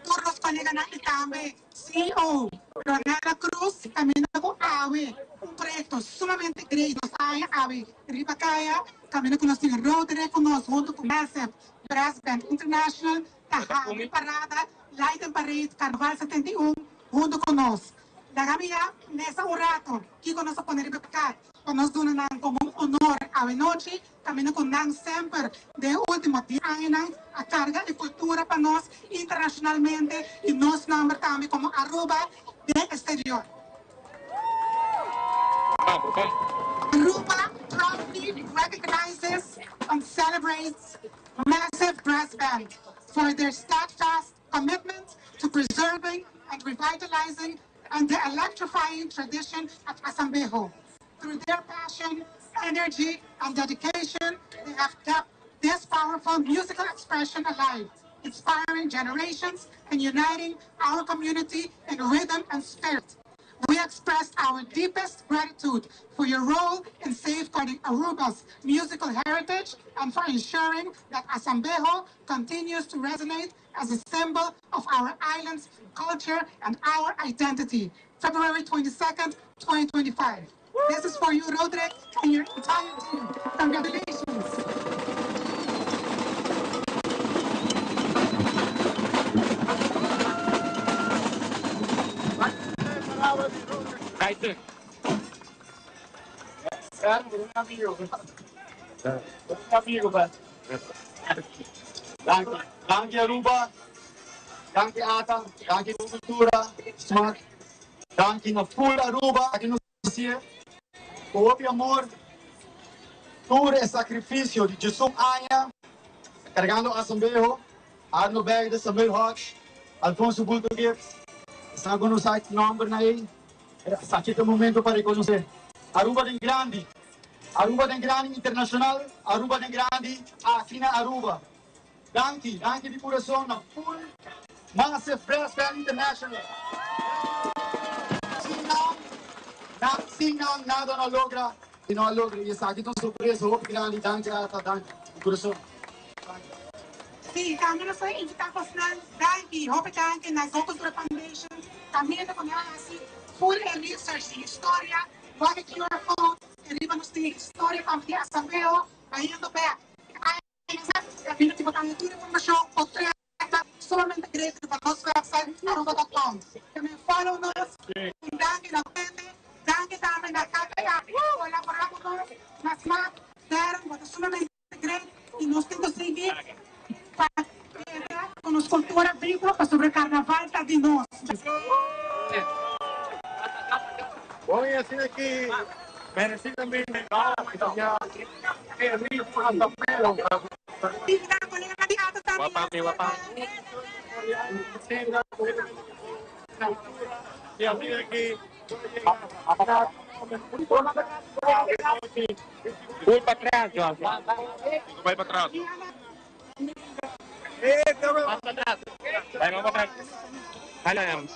tur nos coleganan y tambe CEO Ronella Cruz caminda cu awe un proyecto sumamente great nos a haya awe riba caya caminda cu nos tin Roderick cu nos hunto cu Massive Brass Band International ta habri parada Light and Parade Carnaval 71 hunto cu nos. Laga mi ya mesa un rato kico nos a pone riba e kaart pa nos duna nan como un honor awe nochi, caminda cu nan semper den e ultimo dies añanan a carga e cultura pa nos internacionalmente y nos nomber tambe como Aruba den exterior. Aruba proudly recognizes and celebrates Massive Brass Band for their steadfast commitment to preserving and revitalizing and the electrifying tradition of Asambejo. Through their passion, energy, and dedication, they have kept this powerful musical expression alive, inspiring generations and uniting our community in rhythm and spirit. We express our deepest gratitude for your role in safeguarding Aruba's musical heritage and for ensuring that Asambejo continues to resonate as a symbol of our island's culture and our identity. February 22nd, 2025. This is for you, Roderick, and your entire team. Congratulations. Amigo. Amigo, man. Danki. Danki Aruba. Danki ATA. Danki Cultura. Smaak. Danki na full Aruba. Aki nos hacié. Cu hopi amor. Tur e sacrificio di djesun aña cargando Asambeho, Arno Beide, Samuel Hodge, Alfonso Bulto Gibbs. Esnan cu no sa e nombernan ey. Esaki ta e momento pa reconoce Aruba den grandi, Aruba den grandi internacional, Aruba den grandi aki na Aruba. Danki, danki di curason na full Massive Brass Band International. Sin nan, na, sin nan nada no a logra y no a logra y esaki ta un sorpresa hopi grandi. Danki Arta, danki di curason. Sí, tambe nos ta invitá bosnan. Danki, hopi danki na Go Cultura Foundation. Kaminda ku mi a hasi full e research di historia, wak e QR code i riba nos tin e historia tambe di Asambleo bayendo bek e añanan. Kaminda ki bo ta haña tur informashon o trata sumamente great riba nos website aruba dot com. Tambe follow nos. Un danki na Wendy, danki tambe na KPA ku kolaborá ku nos, na Smaak, Darren, bo ta sumamente. Great y nos tin cu sigui pa keda cu nos cultura bibo pasobra carnaval ta di nos. Bon y asina aki merecidamente ya e ritmo a tapero. Y asina aki Voy pa tras, Joshua. Bai pa tras. Mas pa tras. Bai mas pa tras. Hala yan.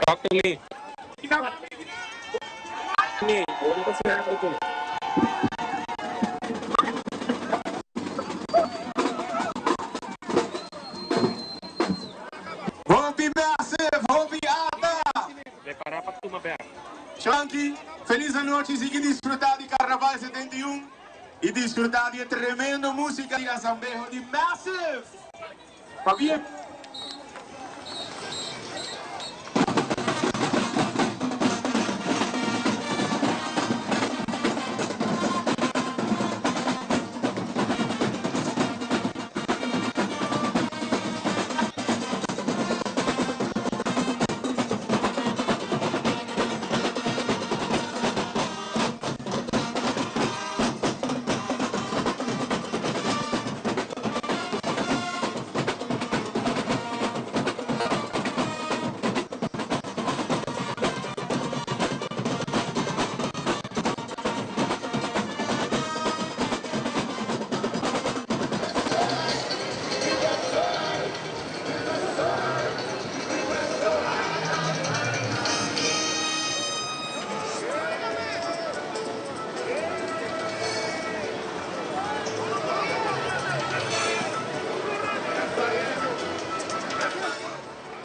Talk to me. Me. Hopi Massive, hopi Ata! Prepara pa tuma bek. Shanky, feliz anochi, sigui disfruta di Carnaval 71 y disfruta di e tremendo musica di Asambeho di Massive! Pabien!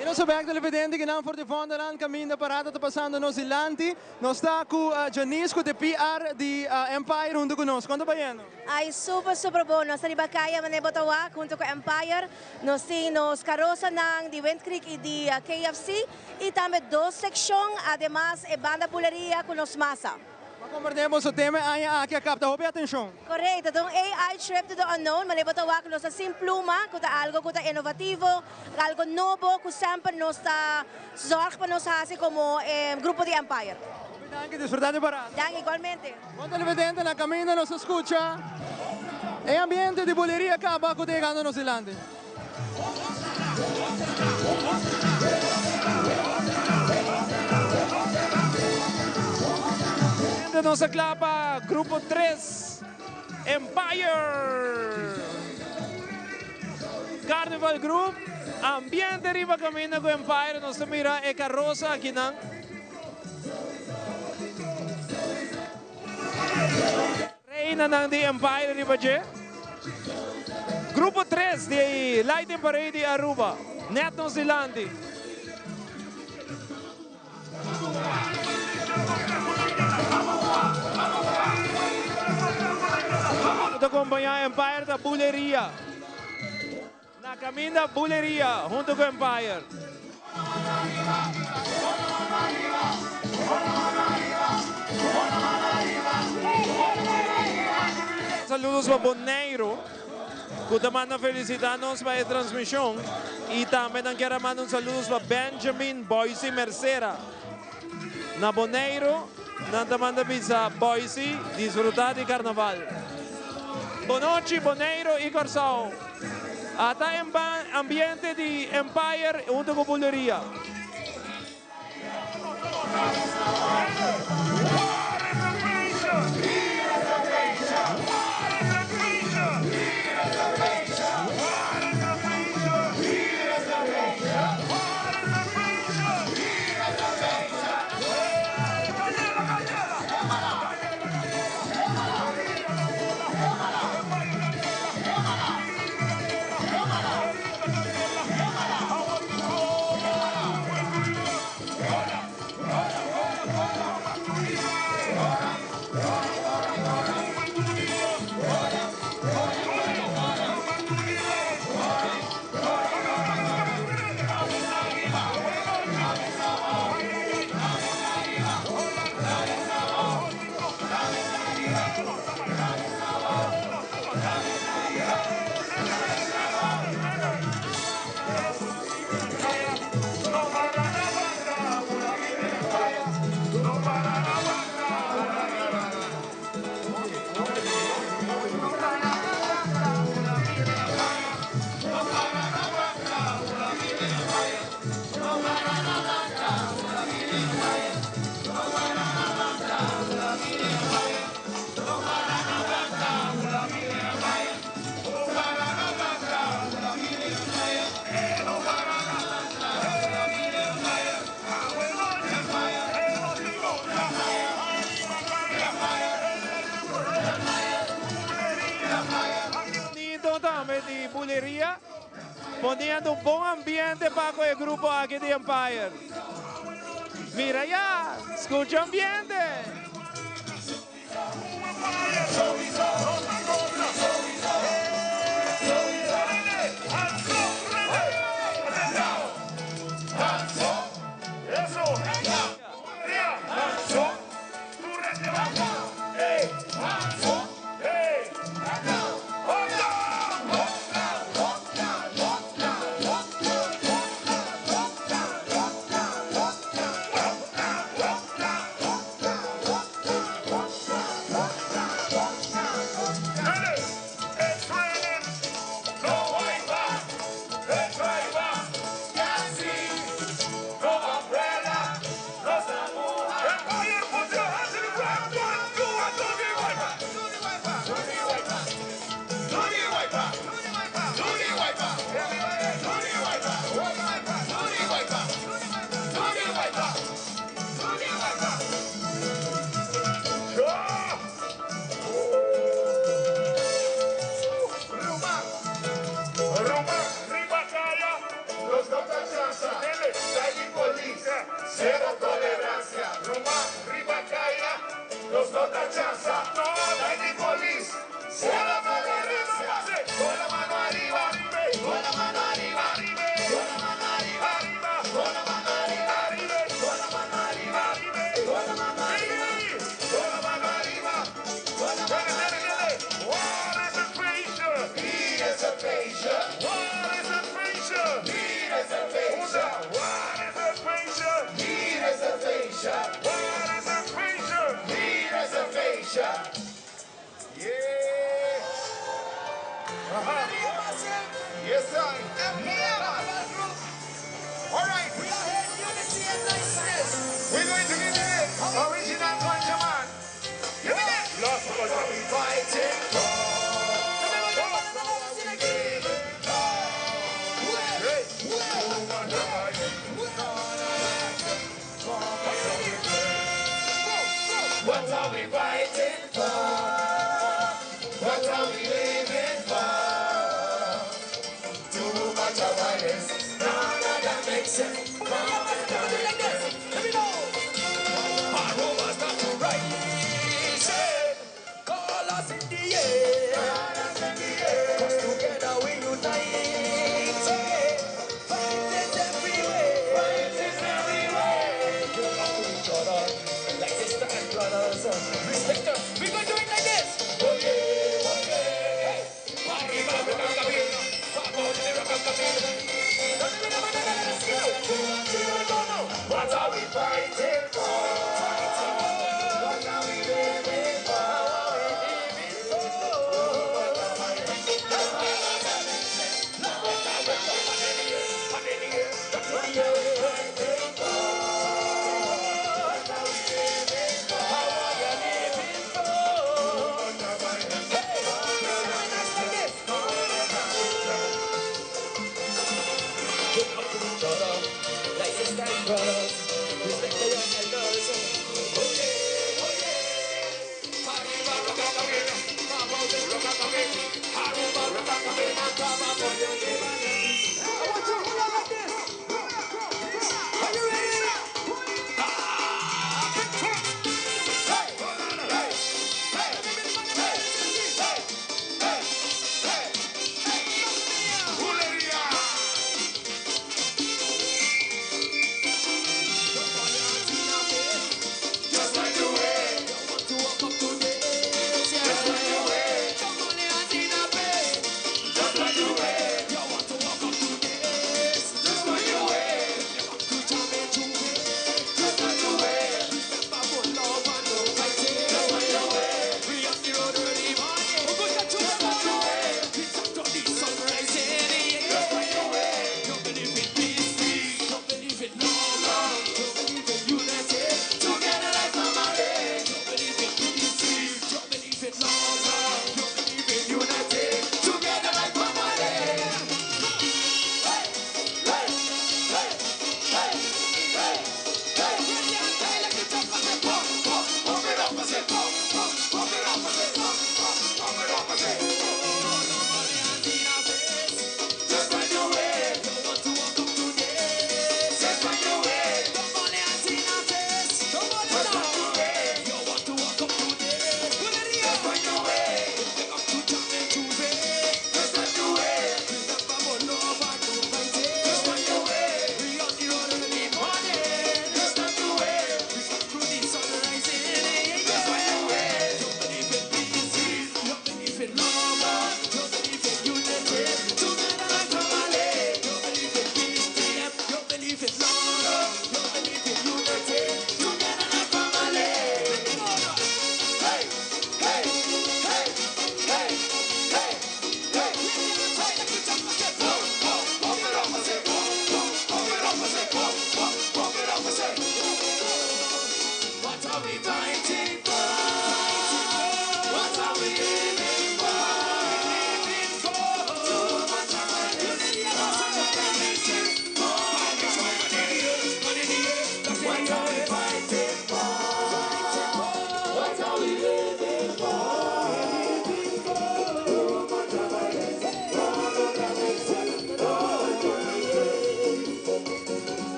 Y nos a bek televidente ki nan for di Vondelland caminda parada ta pasando nos dilanti. Nos ta cu Janice cu ta e PR di Empire hunto cu nos. Con ta bayendo? Ay super super bon. Nos ta riba caya manera bo ta wak hunto cu Empire. Nos tin nos carosanan di Wind Creek y di KFC y tambe dos seccion ademas e banda buleria cu nos masa. Pa compartí boso tema e aña aki a capta hopi atencion. Correcto, ta un AI trip to the unknown, manera bo ta wak nos ta sin pluma cu ta algo cu ta innovativo, algo nobo cu semper nos ta zorg pa nos haci como grupo di Empire. Hopi danki, disfruta di parada. Danki, igualmente. Bon televidente, na caminda nos a scucha e ambiente di buleria caba cu ta yegando nos dilanti. Gente nos a cla pa Grupo 3 Empire Carnival Group. Ambiente riba caminda cu Empire. Nos ta mira e carroza akinan. Reinanan di Empire riba dje. Grupo 3 di Lighting Parade di Aruba. Net nos dilanti. ku ta kompañá Empire ta Buleria. Na kaminda Buleria huntu ku Empire. Saludos pa Boneiru ku ta manda felisitá nos pa e transmishon i tambe nan kier a manda un saludos pa Benjamin Boysie Mercera na Boneiru. Nan ta manda bisa Boysie disfrutá di karnaval. Bonochi Boneiru i Kòrsou. Ata ambiente di Empire huntu ku Buleria. Bonito tambe di Buleria, poniendo un bon ambiente pa cu e grupo aki di Empire. Mira ya, scucha ambiente!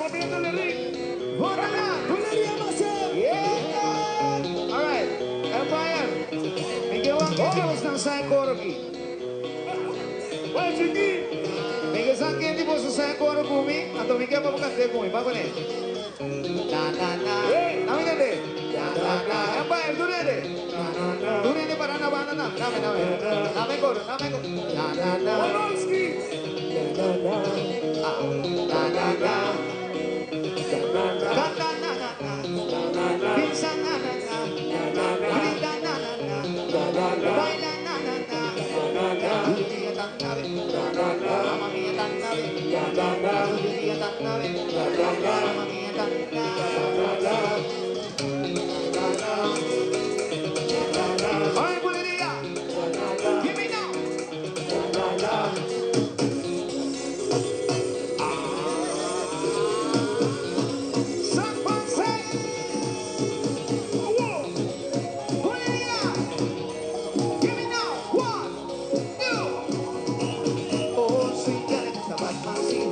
Pabien Lerin. Buleria Marcel. Yeah! All right. Empire. Mi ke wak ken di boso sa e koro aki. Mi ke sa ken di boso sa e koro ku mi, anto mi ke pa bo kant'é ku mi. Ba kuné. Na na na. Na mi tende. Na na na. Empire, tur hende. Tur hende para na banda nan. Dame, dame. Dame e koro, dame e koro. Na na na. Na na na. Ah. Na na na. Canta na na na. Pinsa na na na. Grita na na na. Baila na na na. Buleria tan nave. Mamma mia tan nave. Buleria tan nave. Mamma mia tan nave. Ay, buleria. Give me now. San Jose. Buleria. Give me now. One, two. Oh, sweet girl, it's a bad man, see.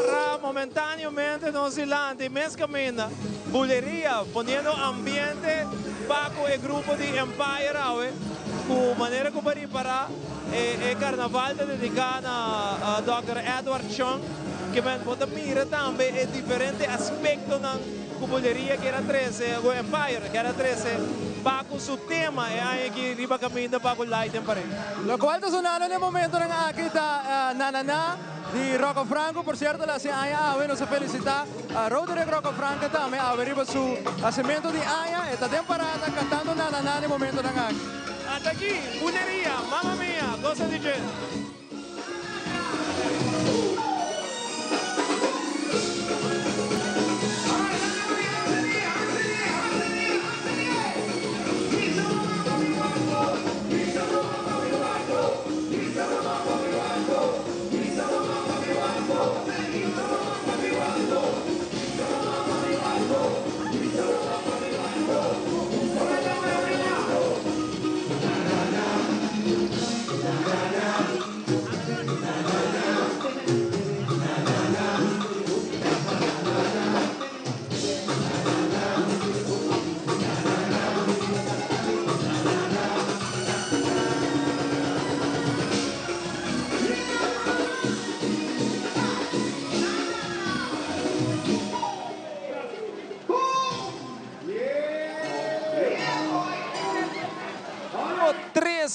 Para momentáneamente nos dilanti, mes caminda, Buleria poniendo ambiente pa cu e grupo di Empire awe, cu manera cu pa ripara e carnaval ta dedica na Dòkter Edward Chong, ke men bo ta mira tambe e diferente aspectonan cu Buleria kier a trece, cu Empire kier a trece pa cu su tema e aña aki riba caminda pa cu Light and Parade. Locual ta sonando na e momentonan aki ta Na Na Na di Rocco Franco. Por cierto, la haci aña awe. Nos a felicita Roderick Rocco Franco tambe awe riba su hacimento di aña. E ta den parada cantando Na Na Na na e momentonan aki. Ata aki, Buleria, Mamma Mia, goza di dje.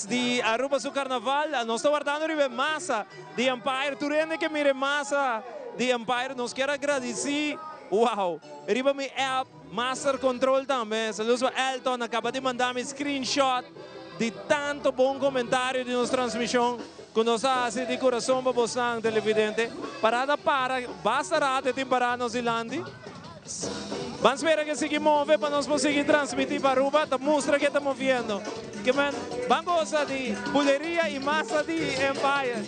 mes di Aruba su Carnaval. Nos ta wardando riba e masa di Empire. Tur hende ke mira e masa di Empire nos kier a gradici. Wow! Riba mi app Master Control tambe. Saludos pa Elton a caba di manda mi screenshot di tanto bon comentario di nos transmision cu nos a haci di curason pa bosnan televidente. Parada para basta rato e tin para nos dilanti. Ban spera ke sigui move pa nos por sigui transmiti pa Aruba. Ta mustra ke ta moviendo. Ke men ban gosa di buleria y masa di Empire.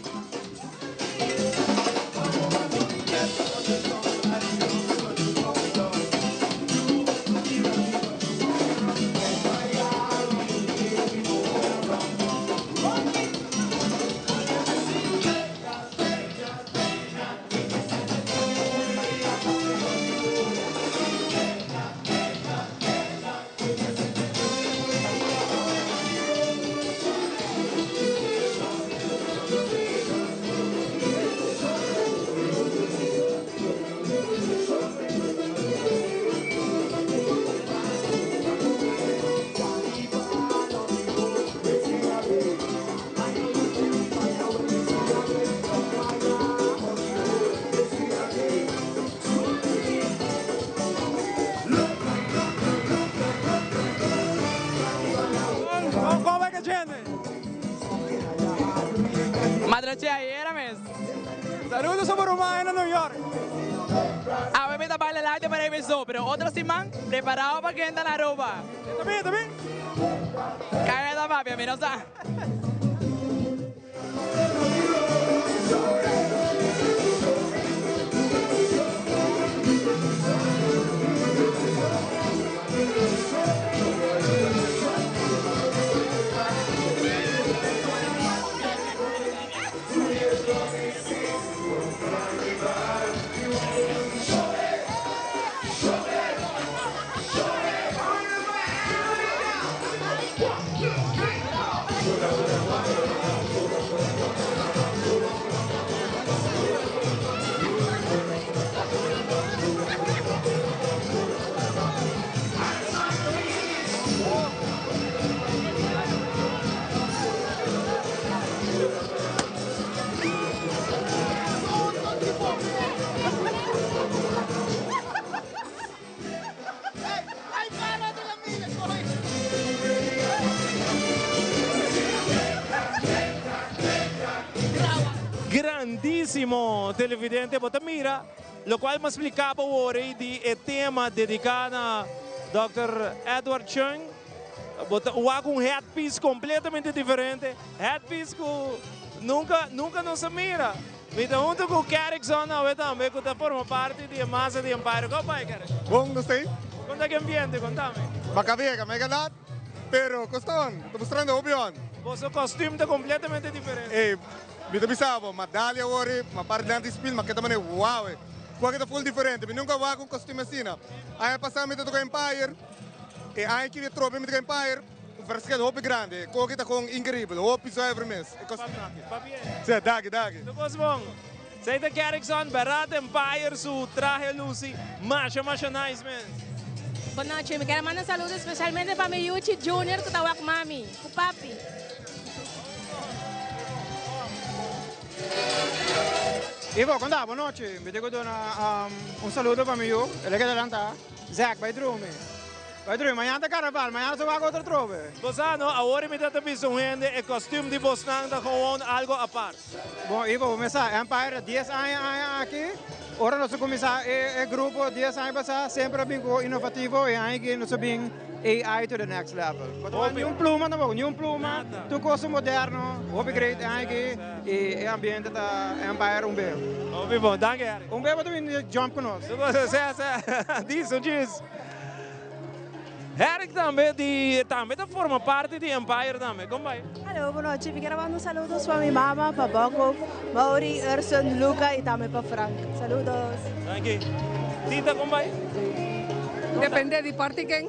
Con bay cu gente? Madre ayera mes. Saludos a Boromai na New York. Awe mi ta baila live para mi pero otro siman preparado pa gente na Aruba. También, también. Cállate, papi, a mí no sa. Grandísimo televidente, bo ta mira locual mi a splica bo awor ey di e tema dedica na Dòkter Edward Cheung. Bo ta wak un headpiece completamente diferente, headpiece cu nunca nunca nos a mira. Mi ta hunto cu Kerrickson awe tambe cu ta forma parti di e masa di Empire. Con bai Kerrick? Bon, nos ta ey. Con ta ki ambiente? Contame. Bacavega, mega lat, pero coston, ta mustrando hopi on. Boso costume ta completamente diferente. Ey, mi ta bisa bo, ma dali awor ey, ma parti nan di spil, ma keda mane wow ey. Cu ta full diferente, mi nunca wak un costume asina. Aña pasa mi ta toca Empire, e aña aki mi trobe mi toca Empire. Un verschil hopi grandi. E koki ta kon inkeribel. Hopi zuiver mes. E kostume aki. Papia. Sí, daki, daki. Tur kos bon. Esei ta Kerrickson, Berat Empire su trahe lusi masha masha nice mes. Bon nochi, mi kier manda saludo especialmente pa mi yuchi Junior cu ta wak mami cu papi. Ivo, con ta? Bon nochi. Mi tin cu duna un saludo pa mi yu. El a keda lanta. Zack, bai drumi. Bai drumi, mañana ta carnaval, mañana so wak otro trobe. Bo sa no, awor mi ta ta bisa un hende e costume di bosnan ta gewoon algo apart. Bon Ivo, bo mes sa, Empire ta dies aña aña aki, ora nos a cuminsa e grupo dies aña pasa, semper a bin cu innovativo y aña aki nos a bin AI to the next level. Bo ta wak ni un pluma tampoco, ni un pluma, tur cosa moderno, hopi great e aña aki y e ambiente ta Empire un be. Hopi bon, danki Eric. Un be bo ta bin jump cu nos. Sea, sea, dies, un djis. Eric tambe di tambe ta forma parti di Empire tambe. Kon bai? Hallo, bon nochi. Mi kier a manda un saludos pa mi mama, pa Bocco, Mauri, Urson, Luca y tambe pa Frank. Saludos. Danki. Tita, kon bai? Depende di parti ken.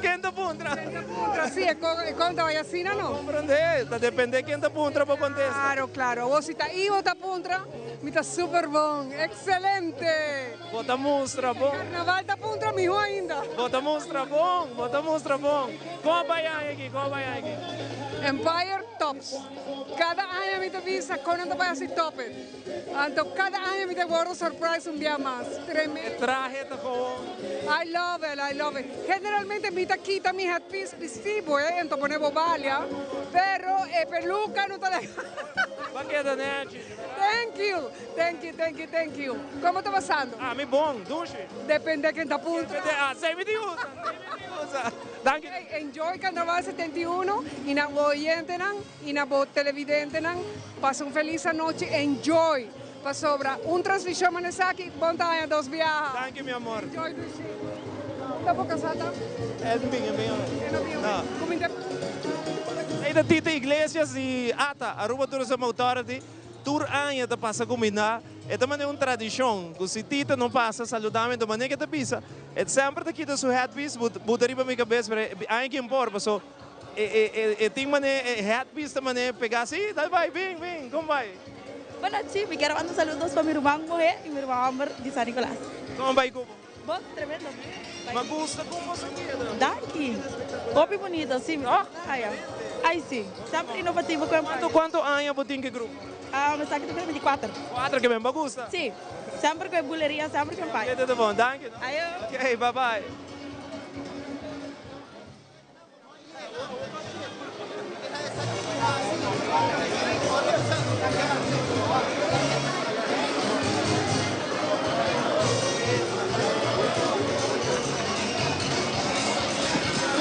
Ken? ken ta puntra. Ken ta puntra, si, e kon ta bai asina no. Comprende, ta depende ken ta puntra bo contesta. Claro, claro. Awor si ta Ivo ta puntra, mi ta super bon. Excelente! Bo ta mustra bon. Carnaval ta puntra miho ainda. Bo ta mustra bon, bo ta mustra bon. Kon a bai aña aki, kon a bai aña aki? Empire Tops. Cada aña mi ta bisa kon nan ta bai haci top it. Anto cada aña mi ta wordo surprise un bia mas. Tremendo. E trahe ta gewoon. I love it, I love it. Generalmente mi ta kita mi headpiece bisti bo e anto pone bo balia, pero e peluca no ta laga. Ba keda nechi. Thank you, thank you, thank you, thank you. Como ta pasando? Ami bon, dushi. Depende ken ta puntra. Depende, ah, esei mi tin usa, esei mi tin usa. Danki. Hey, enjoy Carnaval 71 y na bo oyentenan y na bo televidentenan pasa un feliz anochi, enjoy pasobra un transmision manda esaki bon ta haña dos biaha. Danki mi amor. Enjoy dushi. Ta bo casa ta? El no bin, el bin awe. El no bin awe. No. Cuminda. Ey ta Tita Iglesias di ata, Aruba Tourism Authority. Tur aña ta pasa cuminda. E ta manera un tradicion cu si Tita no pasa saluda mi, enton manera cu e ta bisa, e semper ta kita su headpiece buta riba mi cabes, pero aña kin por, paso e tin manera, e headpiece ta manera pega si, dal bay, bin, bin, con bay? Buenas nochi, mi kier manda un saludos pa mi ruman muhe y mi ruman homber di San Nicolas. Con bay cu bo? Bon, tremendo. Ma gusta con bo sa keda. Danki. Hopi bunito, si. Oh, aya. Ay, si. Semper inovativo cu Cuanto, cuanto aña bo tin cu e grupo? Ah, mi sa cu ta bira 24. Cuatro ke men bo gusta? Si. Semper cu e buleria, semper cu e pai. Keda ta bon. Danki, no? Ayo. Ok, bye bye.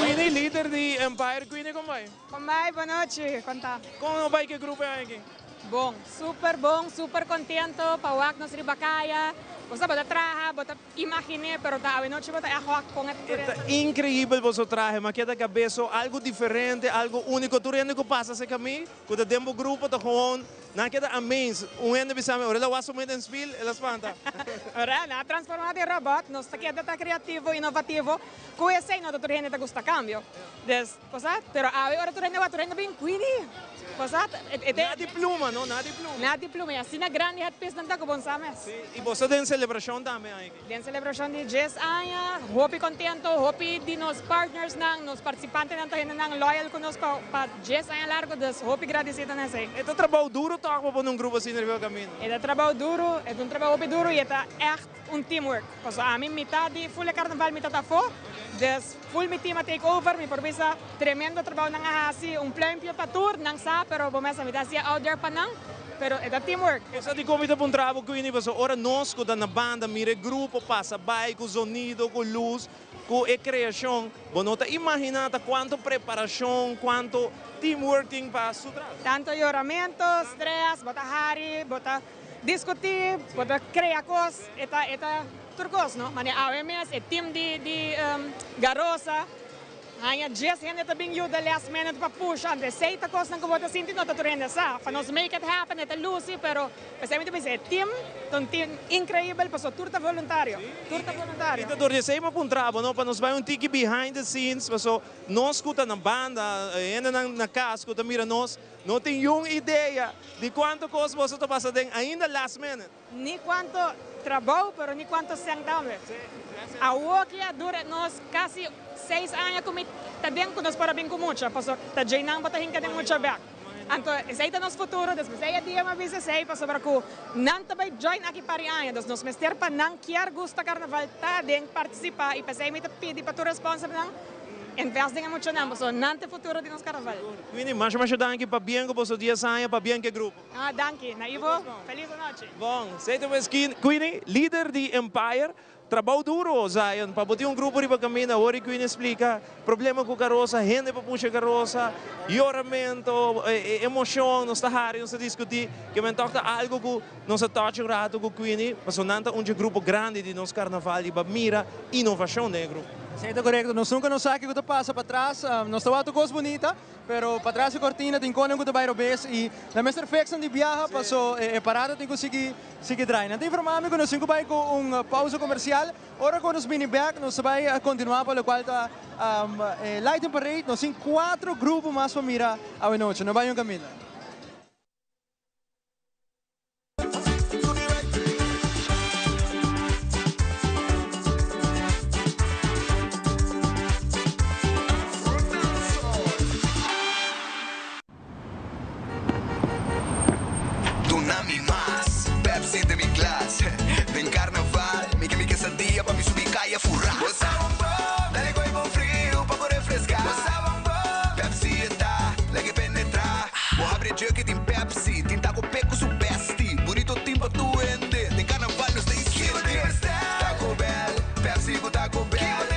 Queenie, lider di Empire. Queenie, kon bai? Kon bai, bonochi, kon ta? Kon bai ku e grupo aki? Bon, super bon, super kontento pa wak nos riba kaya. Bo sa bo ta traha, bo ta. Imaginé, pero ta awenochi bo ta e hòk kon e E ta increibel boso trahe, ma keda cabeso algo diferente, algo unico. Tur hende cu pasa acerca mi, cu ta den bo grupo, ta gewoon, nan keda amazed. Un hende bisa mi, ora el a wak su mes den spiel, el a spanta. Ora nan a transforma den robot, nos ta keda ta creativo, innovativo. Cu esey no ta tur hende ta gusta cambio. Des, bo sa, pero awe ora tur hende wak, tur hende bin cuidi. Bo sa, e te. Na di pluma, no? Na di pluma. Na di pluma, y asina grandi het pisnan ta cu bon sa mes. Sí, y bo sa den celebracion tambe aña aki? Den celebracion di djes aña, hopi contento, hopi di nos partnersnan, nos participantenan ta hendenan loyal cu nos pa pa djes aña largo, dus hopi gradicido na esey. E ta trabou duro toch pa pone un grupo asina riba camino? E ta trabou duro, e ta un trabou hopi duro y e ta echt. Un teamwork. Pasobra ami mitad di full e carnaval mi ta ta afo, dus full mi team a take over, mi por bisa tremendo trabou nan a haci, un pluimpje pa tur, nan sa, pero bo mes a mi ta haci out there pa nan, pero e ta teamwork. Bo sa dikon mi ta puntra bo Queenie, pasobra ora nos ku ta na banda mira e grupo pasa bai ku zonido, ku lus, ku e kreashon, bo no ta imaginá ta kuantu preparashon, kuantu teamwork tin pa su tras. Tanto yoramento, stress, bo ta hari, bo ta. Discuti, bo ta crea cos, e ta e ta tur cos no. Mane awe mes e team di di Garosa haña djes hende ta bin yuda last minute pa pusha, anto esey ta cosnan cu bo ta sinti no ta tur hende sa. Pa nos make it happen e ta luci pero pesey mi ta bisa e team ta un team increibel pasobra tur ta voluntario, tur ta voluntario. I ta dor di esey mi a puntra bo no pa nos bay un tiki behind the scenes pasobra nos cu ta na banda, hendenan na cas cu ta mira nos, No tin yun idea di cuanto cos boso ta pasa den ainda last minute. Ni cuanto trabou pero ni cuanto cen tambe. Awoki a dura nos casi seis aña cu mi ta den cu nos por a bin cu mucha paso ta djey nan bo ta hinca den mucha bek. Anto esey ta nos futuro despues ey a dia mi a bisa esey pasobra cu nan ta bay join aki par di aña dus nos mester pa nan kier gusta carnaval ta den participa y pesey mi ta pidi pa tur sponsornan Invest den e muchanan, pasobra nan ta e futuro di nos carnaval. Queenie, masha masha danki pa bien cu boso dies aña, pa bien cu e grupo. Ah, danki. Na Ivo, feliz anochi. Bon, esey ta pues Queenie, lider di Empire. Trabou duro, Zion, pa bo tin un grupo riba caminda. Awor y Queenie splica problema cu carosa, hende pa pusha carosa, yoramento, emocion, nos ta hari, nos ta discuti. Ke men toch ta algo cu nos a touch un rato cu Queenie, pasobra nan ta un dje grupo grandi di nos carnaval y ba mira innovacion den e grupo. Esei ta korekto, nos nunka no sa kiko ta pasa patras, nos ta wak tur kos bunita, pero patras e kortina tin konen ku ta bai robes i nan mester fixnan di biaha paso e parada tin ku sigui sigui drai. Nan ta informa mi ku nos tin ku bai ku un pausa komersial, ora ku nos bini bek nos ta bai kontinua pa lokual ta e Lighting Parade, nos tin kuatro grupo mas pa mira awe nochi, no bai un kaminda. Duna mi mas Pepsi den mi glas Den carnaval mi ke mi quesadilla pa mi subi caya fura Bo sa un bo, dale gooi bon friu pa bo refresca Bo sa un bo, Pepsi e ta, lag'e penetra Bo habri e jug y tin Pepsi Tin taco pe cu su bestie Burrito tin pa tur hende Den carnaval nos ta iskende Taco Bell, Pepsi cu Taco Bell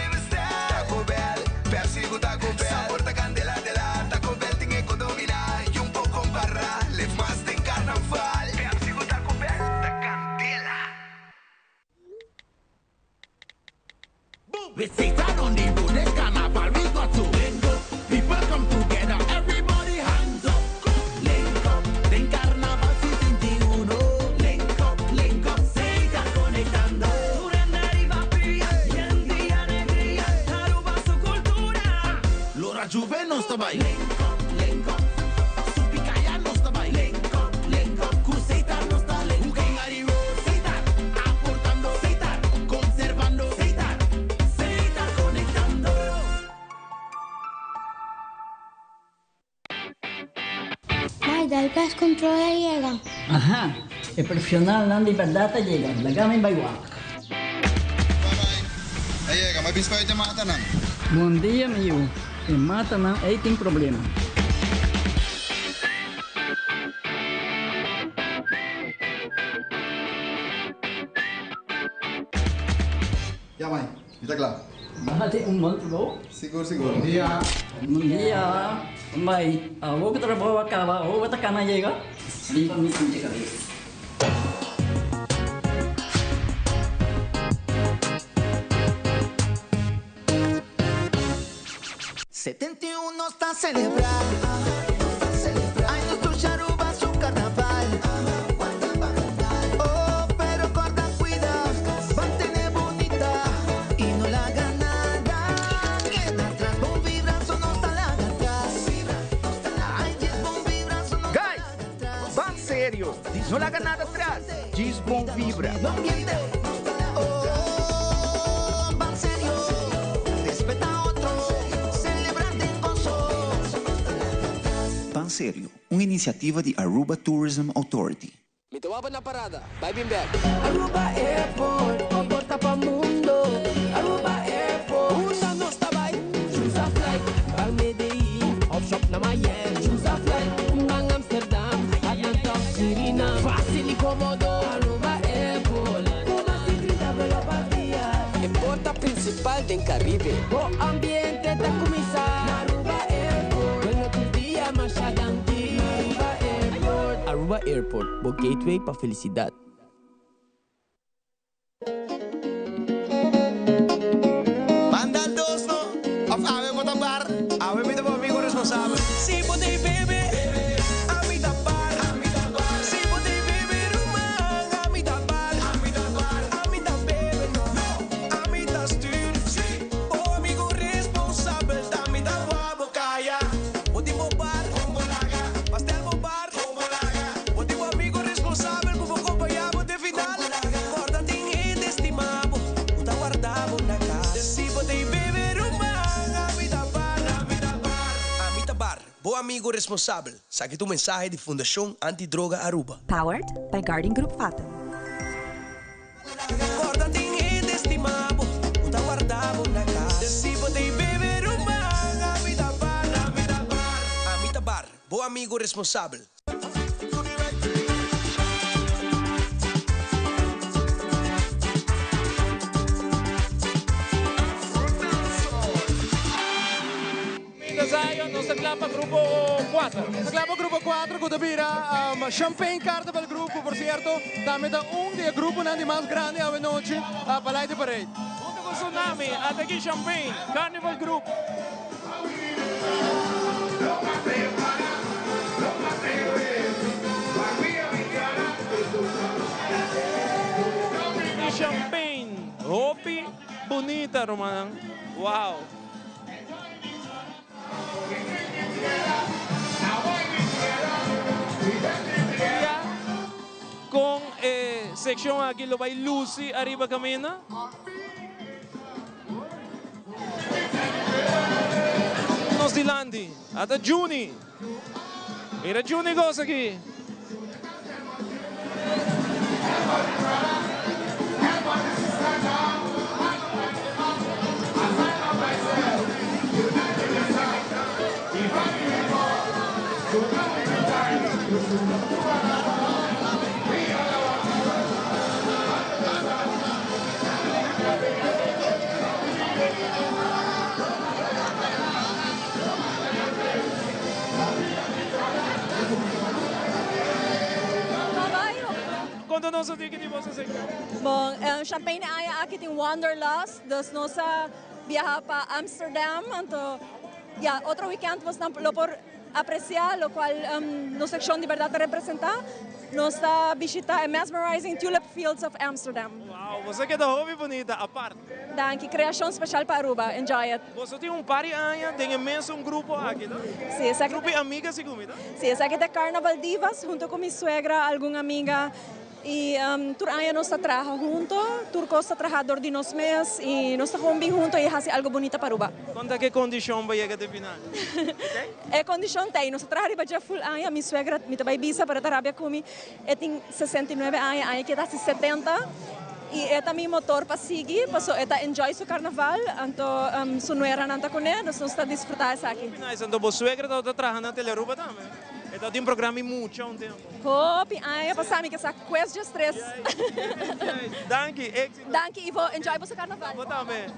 Taco Bell, Pepsi cu Taco Bell Sabor ta candela dela Taco Bell tin e cu domina Y un por compara Leef mas den carnaval Pepsi cu Taco Bell ta candela. We Satan on the road, this carnival we got to link up. People come together, everybody hands up. Link up, den carnaval 71. Link up, link up, Satan conectando. Riba pia, yen di alegria, Aruba su cultura. Lora Juve nos ta bay. Link up, link up, Subi Caya nos ta bay. Link up, link up, cu Satan nos ta link up. King Ari Road, Satan, aportando. Satan, conservando. Satan, Satan conectando. Mai, dal pest control a yega. Aha, e profesionalnan di berdad a yega, laga mi bai wak. A yega, ma biscoit e matanan. Bon dia mi yu, e matanan ei tin problema. Ya mai, mi ta kla. Bo hasi un bon trabou. Sigur sigur. Bon dia. Bon dia. Mai, awor ku trabou a kaba, awor bo ta kana yega? Si, mi sinti kabes. 71 nos ta celebra Ay nos tur Aruba su carnaval Oh pero corda cuida Mantene bunita Y no laga nada Keda atras Bon vibra so nos ta laga atras Ay djes bon vibra so nos ta Guys, ban serio, no laga nada atras, djis bon vibra. Oh, ban serio, respeta otro, celebra den gozo. Ban Serio, un iniciativa di Aruba Tourism Authority. Mi ta waba na parada, bai bin bek. Aruba Airport, bo porta pa mundo. Aruba Airport, unda nos ta bai? Choose a flight, ban Medellin, of shop na Miami. Choose a flight, ban Amsterdam, Atlanta of Suriname. Facil y comodo, Aruba Airport. Cu mas di 30 vuelo pa dia. E porta principal den Caribe. Bo ambiente ta cuminsa na Aruba Airport. Bueno tur dia, masha danki. Na Aruba Airport. Aruba Airport, bo gateway pa felicidad. Banda dos no, of awe bo ta bar? Awe mi ta bo amigo responsabel. Si bo ta bebe, ami ta bar. Si bo ta bebe ruman, ami ta bar. Ami ta bebe no, ami ta stuur. Bo amigo responsabel, ta mi ta wak bo caya. Bo tin bo bar, pastel bo bar. Bo tin bo amigo responsabel cu bo compaña bo te final. Corda tin hende estima bo, cu ta warda bo na cas. Si bo ta bebe ruman, ami ta bar. Ami ta bar, bo amigo responsabel. Saki ta un mensahe di Fundacion Anti Droga Aruba. Powered by Guardian Group Fatum. Corda tin hende estima bo, cu ta warda bo na cas. Si bo ta bebe ruman, ami ta bar. Ami ta bar, bo amigo responsabel. Zion, nos ta kla pa grupo 4. Ta kla pa grupo 4 ku ta bira Champagne Carnival Group ku por sierto tambe ta un di e gruponan di mas grandi awe nochi pa Light the Parade. Aruba Tsunami, ata aki Champagne, Carnival Group. Champagne, hopi bunita rumannan, wow. Ya con e seccion aki lo bay luci ariba caminda. Nos dilanti ata Juni. Mira Juni goza aki. Konta nos un tiki di boso sekshon. Bon, Champagne aña aki tin Wanderlust, dus nos a biaha pa Amsterdam, anto ya otro weekend nos nan lo por aprecia locual nos seccion di berdad ta representa. Nos ta bishita e mesmerizing tulip fields of Amsterdam. Wow, boso keda hopi bunita apart. Danki, creacion special pa Aruba. Enjoy it. Boso tin un par di aña den e mesun grupo aki, no? Si, esaki. Grupo di amiga segun mi, no? Si, esaki ta Carnaval Divas hunto cu mi suegra, algun amiga y tur aña nos ta traha hunto, tur cos ta traha dor di nos mes y nos ta gewoon bin hunto y haci algo bunita pa Aruba. Con ta ke condicion pa yega te final? E condicion ta ey, nos ta traha riba dje full aña, mi suegra, mi ta bay bisa pero e ta rabia cu mi, e tin 69 aña, aña aki e ta haci 70 y e ta mi motor pa sigui paso e ta enjoy su carnaval, anto su nueranan ta cune, dus nos ta disfruta esaki. Hopi nice, anto bo suegra tabata traha na Telearuba tambe? E ta tin programa y mucha un tempo. Hopi aña pasa mi ke sa kues dje stres. Danki, éxito. Danki Ivo, enjoy boso carnaval. Bo tambe.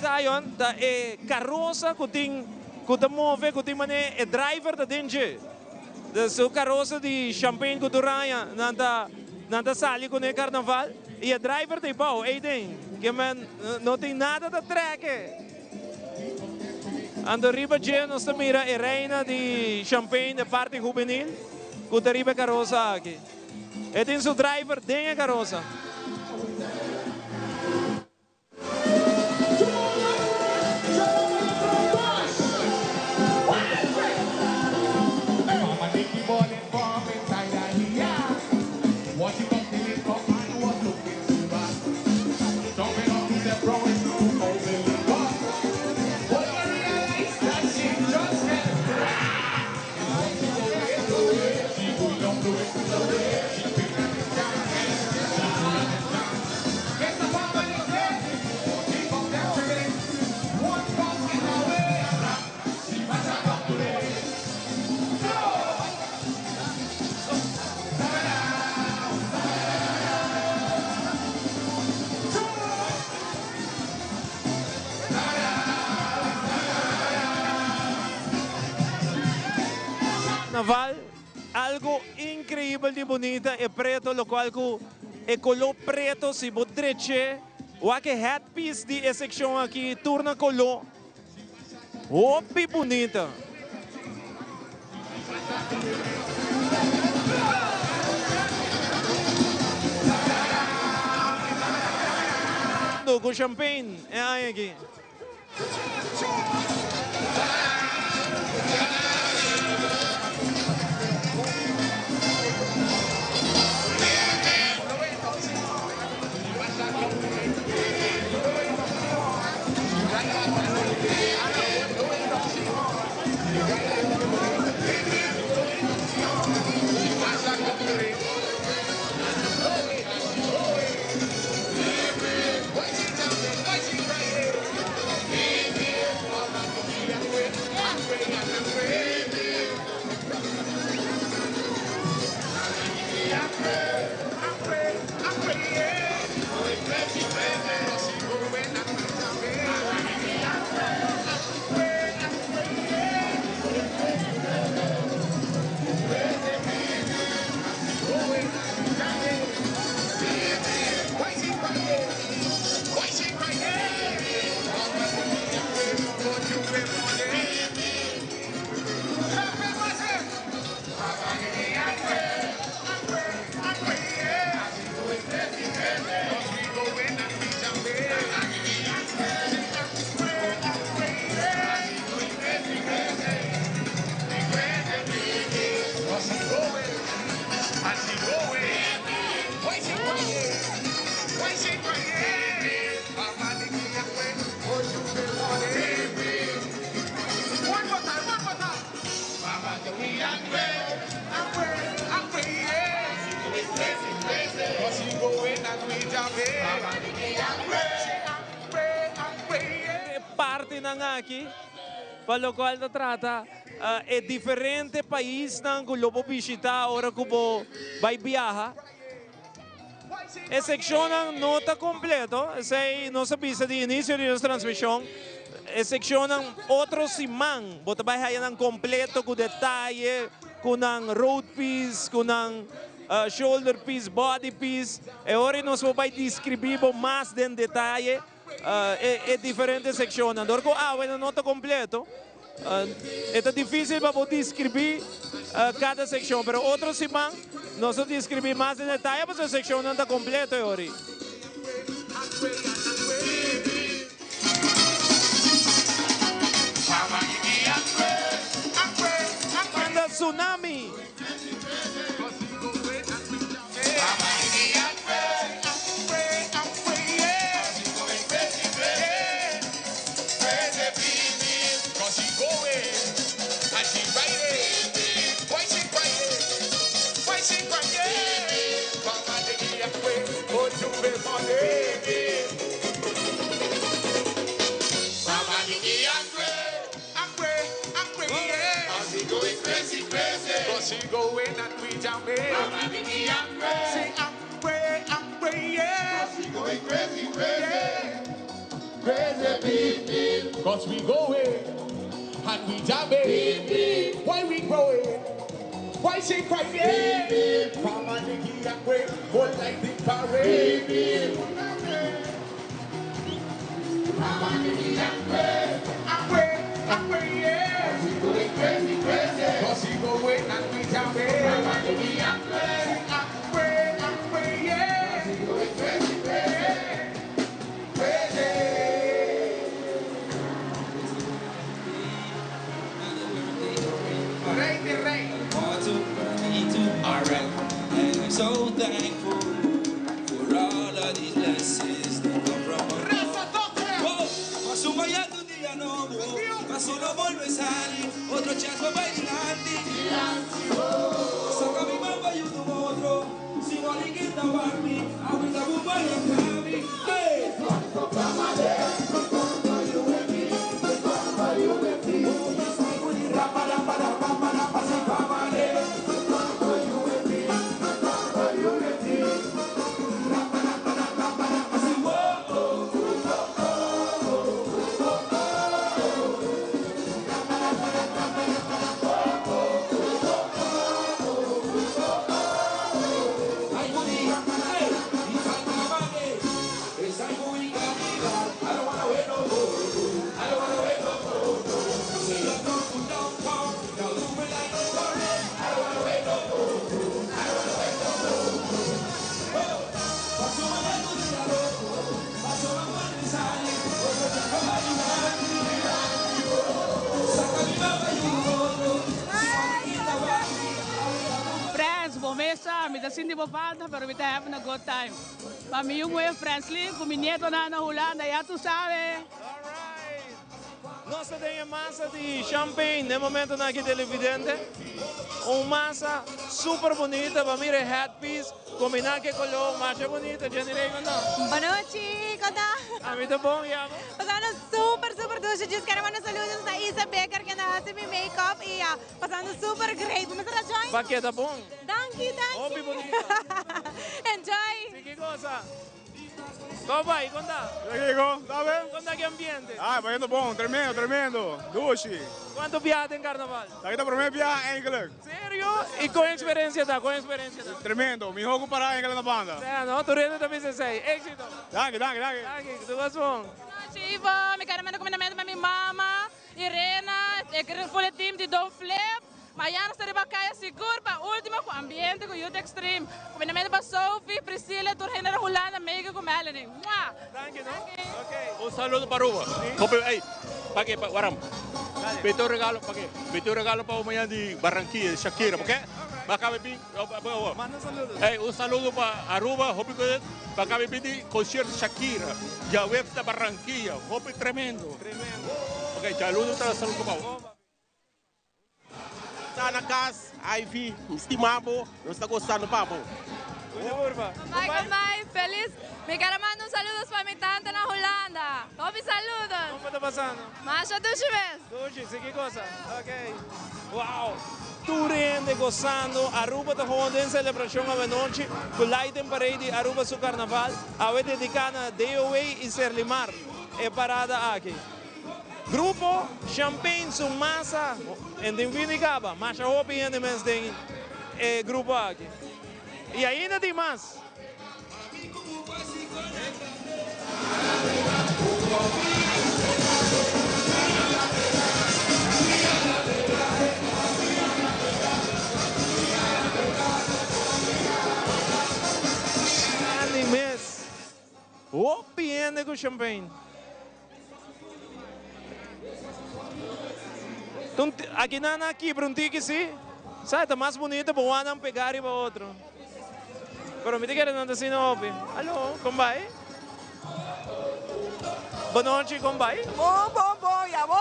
Zion ta e karosa ku tin ku ta move ku tin mane e driver ta den dje. Dus su karosa di champagne ku tur aña nan ta nan ta sali kuné karnaval i e driver ta ei bou ei den ke men no tin nada ta trèk e. Anto riba dje nos ta mira e reina di champagne e parti hubenil cu ta riba e carosa aki. E tin su driver den e carosa. Carnaval, algo increibel di bunita e preto locual cu e color preto si bo dreche wak e headpiece di e seccion aki tur na color. Hopi bunita. Ku champagne e aña aki. E partinan aki pa locual ta trata e diferente paisnan cu lo bo bishita ora cu bo bay biaha. E seccionnan no ta completo, esey nos a bisa di inicio di nos transmision. E seccionnan otro siman bo ta bay haya nan completo cu detaye, cu nan road piece, cu nan shoulder piece, body piece. E ora nos por bay describi bo mas den detaye e diferente seccionnan. Dor cu awe nan no ta completo, e ta dificil pa bo describi cada seccion. Pero otro siman nos lo describi mas den detaye pasobra e seccionnan ta completo e ora. Banda Tsunami. Frans, bo mesa, mi ta sinti bo falta, pero mi ta having a good time. Pa mi yu muhe Franslin ku mi nietonan na Hulanda, ya tu sabe. Nos ta den e masa di champagne den momentonan aki televidente. Un masa super bunita, bo a mira e headpiece combina cu e color masha bunita. Jenny Raymond no. Bonochi, con ta? A mi ta bon, y abo? Pasando super super dushi, djis kere manda saludos na Isa Becker kende a haci mi make up y ya pasando super great. Bo mester a join? Pa keda bon. Danki, danki. Hopi bunita. Enjoy. Sigui goza. Con bai? Con ta? Kiko, ta ben? Con ta ki ambiente? Ah, bayendo bon, tremendo, tremendo. Dushi. Cuanto biaha den carnaval? Aki ta prome biaha eigenlijk. Serio? Y con experiencia ta? Con experiencia ta? Tremendo, miho cu para eigenlijk na banda. Sea no, tur hende ta bisa esey. Exito. Danki, danki, danki. Danki, tur cos bon. Nochi Ivo, mi kere manda kumindamentu pa mi mama, Irena, e full team di Don Flip. Mañana nos ta riba kaya sigur pa ultimo ku ambiente ku Youth Extreme. Kumindamentu pa Sophie, Priscilla, tur hende na Hulanda, Megan ku Melanie. Mua! Danki no. Un saludo pa Aruba. Hopi ey, pa ke pa waram. Pito regalo pa ke? Pito regalo pa mañana di Barranquilla, di Shakira, pa ke? Pa caba bin, Manda saludos. Hey, un saludo pa Aruba, hopi pa caba bin di concierto Shakira. Diahuebs na Barranquilla, hopi tremendo. Tremendo. Ok, saludo ta saludo pa bo. Ta na cas, Ivy, mi stima bo, nos ta gozando pa bo. Bye, bye, feliz. Mi quiero mandar un saludo pa mi tanta na Hulanda. Hopi saludos. Como ta pasando? Masha dushi mes. Dushi, si ki cosa. Ok. Wow. Tur hende gozando. Aruba ta gewoon den celebracion awenochi cu Light and Parade di Aruba su carnaval. Awe dedica na DOA y Serlimar e parada aki. Grupo Champagne su masa en den fin di caba. Masha hopi hende mes den e grupo aki. Y ainda tin mas. Grandi mes. Hopi hende cu champagne. Aki nan a kibra un tiki si. Sa ta mas bunito pa wak nan pega riba otro. Pero mi ta kere nan ta asina hopi. Alo, con bai? Bonochi, con bai? Bon, bon, bon, y abo?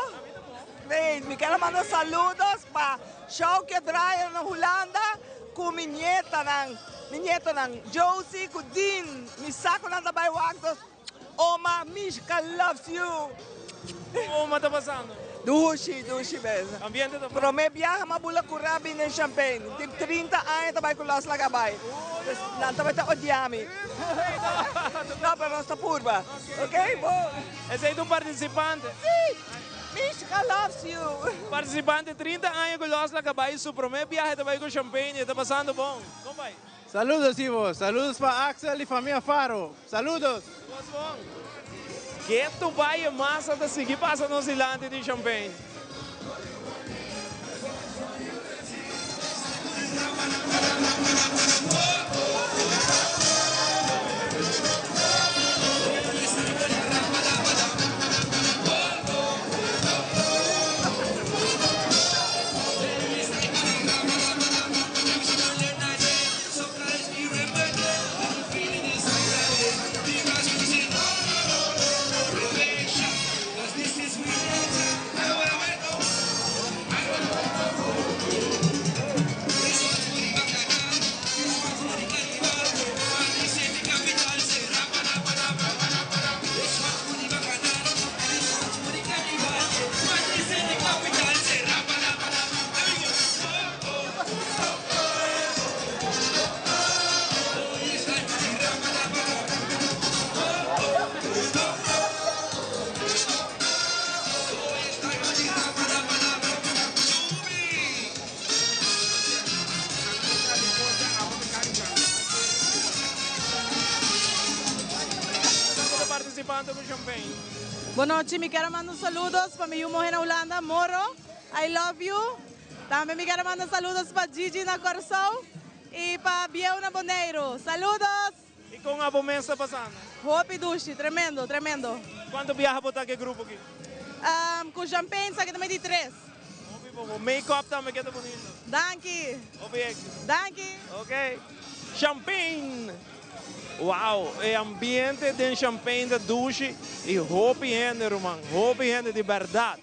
Hey, mi quiero mandar saludos pa Shauke Draaier na Hulanda cu mi nietanan, mi nietonan Josie cu Dean. Mi sa cu nan ta bay wak dos. Oma, Mishka loves you. Oma ta pasando? Dushi, dushi mes. Ambiente ta bon? Prome biaha m'a bula cu Rabin den Champagne. Tin 30 aña ta bay cu Los Laga bay. Dus nan ta bay ta odia mi. No, pero nos ta purba. Ok, bon. Esey ta un participante? Si! Mishka loves you. Participante 30 aña cu Los Laga bay, su prome biaha ta bay cu Champagne y ta pasando bon. Con bay? Saludos Ivo, saludos pa Axel y famia Faro. Saludos. Ketu bai e masa ta sigui pasa nos dilanti di Champagne. Bon nochi, mi kier a manda un saludos pa mi yu muhe na Hulanda, Moro, I love you. Tambe mi kier a manda saludos pa Gigi na Kòrsou y pa Bieu na Boneiru. Saludos! Y con abo mes ta pasando? Hopi dushi, tremendo, tremendo. Cuanto biaha bo ta cu e grupo aki? Cu Champagne sa ki ta meti tres. Hopi bon. Bo make up tambe keda bonito. Danki. Hopi exito. Danki. Ok. Champagne! Wow, e ambiente den Champagne ta dushi y hopi hende ruman, hopi hende di berdad.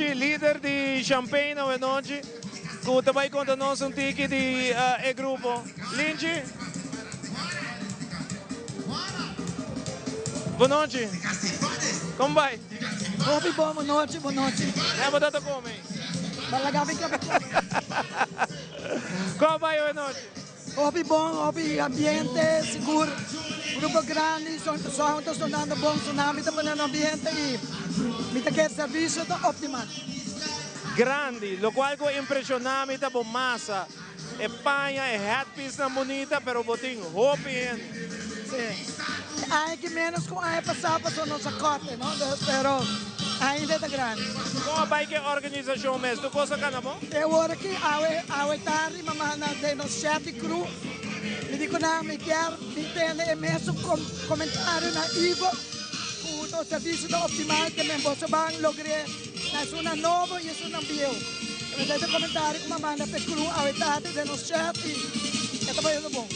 Linchi, lider di Champagne awenochi, ku ta bai konta nos un tiki di e grupo. Linchi. Bonochi. Kon bai? Hopi bon, bonochi, bonochi. Nè bo ta ta kome? Balaga mi kaba kome. Kon bai awenochi? Hopi bon, hopi ambiente, sigur grupo grandi, sound ta sonando bon, tsunami ta poniendo ambiente y mi ta kere servicio ta optimal. Grandi, locual cu impresiona mi ta bo masa, e paña, e headpiecenan bunita, pero bo tin hopi hende. Si, aña aki menos cu aña pasa pasobra nos a corte, no, pero ainda ta grandi. Con a bay cu e organisacion mes? Tur cos a cana bon? Te ora ki awe awe tardi mi a manda den nos chat di crew, mi di cu nan mi kier mi tende e mesun comentario na Ivo cu nos servicio ta optimal te men boso ban logr'e na esunnan nobo y esunnan bieu. Mi ta e comentario cu mi a manda p'e crew awe tardi den nos chat y e ta bayendo bon.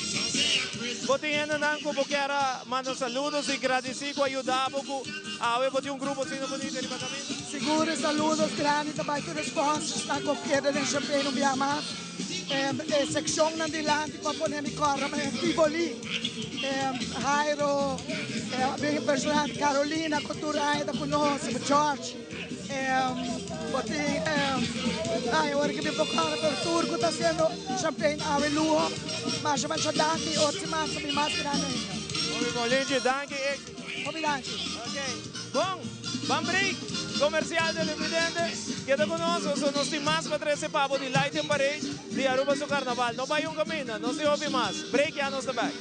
Bo tin hendenan cu bo kier a manda saludos y gradici cu a yuda bo cu awe bo tin un grupo asina bunita riba caminda? Sigur e saludos grandi ta bai tur e sponsorsnan ku keda den Champagne un bia mas. E sekshonnan dilanti ku a pone mi kòrda ma e Tivoli, Jairo, e personal Carolina ku tur aña ta ku nos, George, bo tin ay ora ki mi por kòrda pero tur ku ta hasiendo Champagne awe luho. Masha masha danki i otro siman ta bin mas grandi ainda. Hopi bon Linchi, danki. Hopi danki. Ok, bon, ban break comercial televidente. Keda cu nos, pasobra nos tin mas pa trece pa bo di Light and Parade di Aruba su Carnaval. No bay un caminda, nos tin hopi mas. Break ya nos ta back.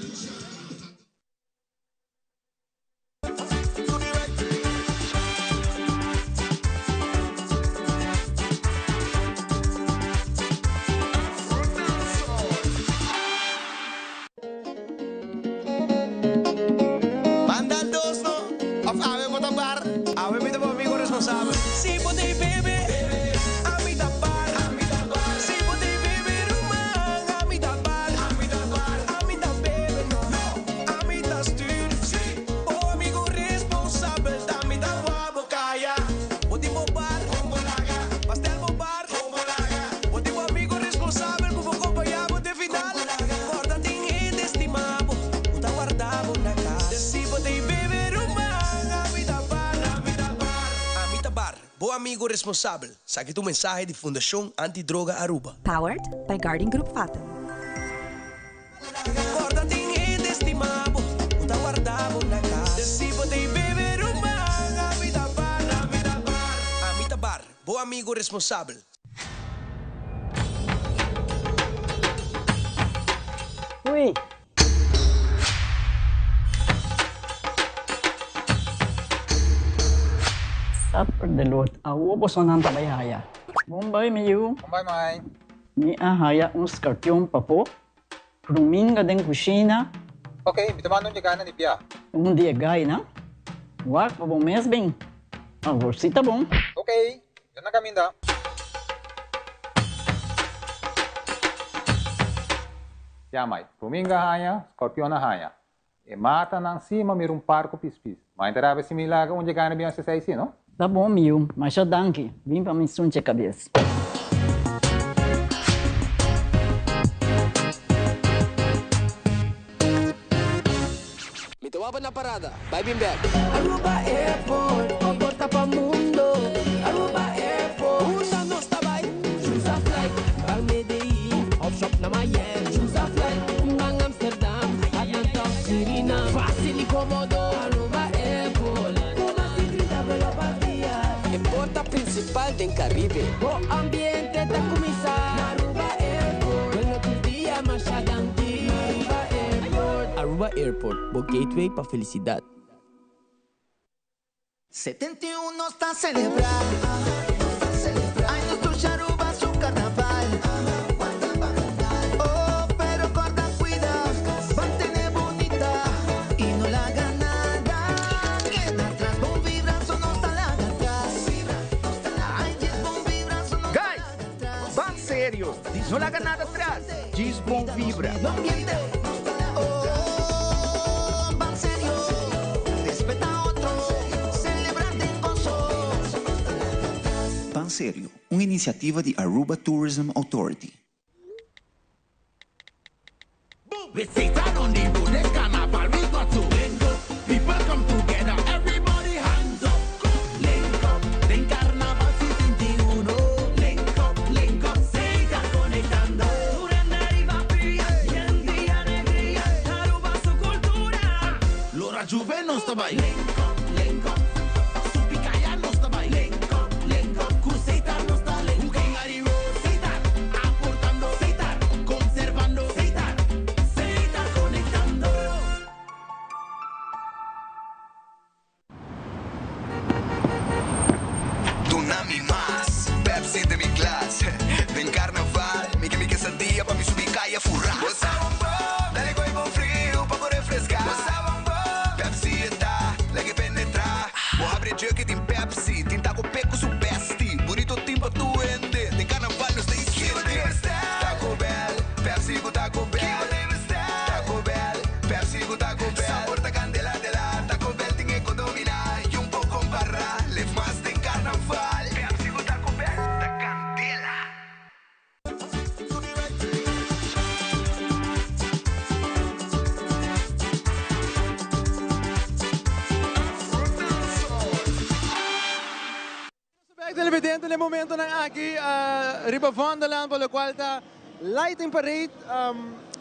Manda al dos no, of awe bo ta bar. Awe mi ta bo amigo responsabel. Si bo t'ey bebe, ami ta bar. Si bo t'ey bebe ruman, ami ta bar. Ami ta bebe no, ami ta stuur. Bo amigo responsabel ta mi ta wou bo caya. Bo tin bo bar, pastel bo bar. Bo tin bo amigo responsabel cu bo compaña bo te final. Corda tin hende stima bo cu ta warda bo na cas. Si bo t'ey bebe ruman, ami ta bar. Ami ta bar, bo amigo responsabel. Saki ta un mensahe di Fundacion Anti Droga Aruba. Powered by Guardian Group Fatum. Corda tin hende stima bo cu ta warda bo na cas. Si bo t'ey bebe ruman, ami ta bar. Ami ta bar, bo amigo responsabel. Ui! Supper de lot. Awo bosonan ta bai haya. Bon bai mi yu. Bon bai mai. Mi a haya un skarpion papo. Pruminga den kushina. Ok, mi ta manda un yegana di bia. Un di e gainan. Wak pa bo mes bin. Awor si ta bon. Ok, mi ta na kaminda. Ya mai, pruminga haña, skorpion a haña. E matanan si ma mira un par ku pispis. Ma e ta rabia si mi laga un yegana bin hasi esei si, no? Ta bon mi yu, masha danki. Bin pa mi sunche kabes. Mi ta waba na parada, bai bin bek. Aruba Airport, bo porta pa mundo. Aruba Airport, unda nos ta bai? Choose a flight, ban Medellin of shop na Miami. Choose a flight, ban Amsterdam, Atlanta of Suriname. Facil y comodo, Aruba Airport. Cu mas di 30 vuelo pa dia. E porta principal den Caribe. Bo ambiente ta cuminsa na Aruba Airport. Bueno tur dia masha danki na Aruba Airport. Aruba Airport, bo gateway pa felicidad. 71 nos ta celebra Ay nos dushi Aruba su carnaval Oh pero corda cuida Mantene bunita Y no laga nada Keda atras Bon vibra so nos ta laga atras Ay djis bon vibra so nos ta Guys, ban serio, no laga nada atras, djis bon vibra. Oh, ban serio, respeta otro, celebra den gozo. Ban Serio, un iniciativa di Aruba Tourism Authority. With Satan on the road, this carnival we got to link up. People come together, everybody hands up. Link up, den carnaval 71. Link up, link up, Satan conectando. Arriba pia, gente y alegría, Aruba su cultura. Lora Juve no está by. Link up, link up. Supicaya no está by. Link up, link up. Cruceta no está link up. Satan, aportando. Satan, conservando. Satan, Satan conectando. Duna mi mas, Pepsi den mi glas. Den carnaval, mi ke mi quesadilla pa mi subi caya fura. Bo sa bon bon, dale coy bon friu pa bo refresca. Bo sa bon bon, Pepsi e ta, lag'e penetra. Bo habri e jug y tin Pepsi, tin taco pe cu su bestie. Burrito tin pa tur hende, den carnaval nos ta iskende. Taco Bell, Pepsi cu Taco Bell. Taco Bell, Pepsi cu Taco Bell. Sabor ta candela de la, Taco Bell tin e cu domina. Y un poco compara, leef mas den carnaval. Pepsi cu Taco Bell ta candela. Bek televidente na e momentonan aki riba Vondelland pa locual ta Lighting Parade.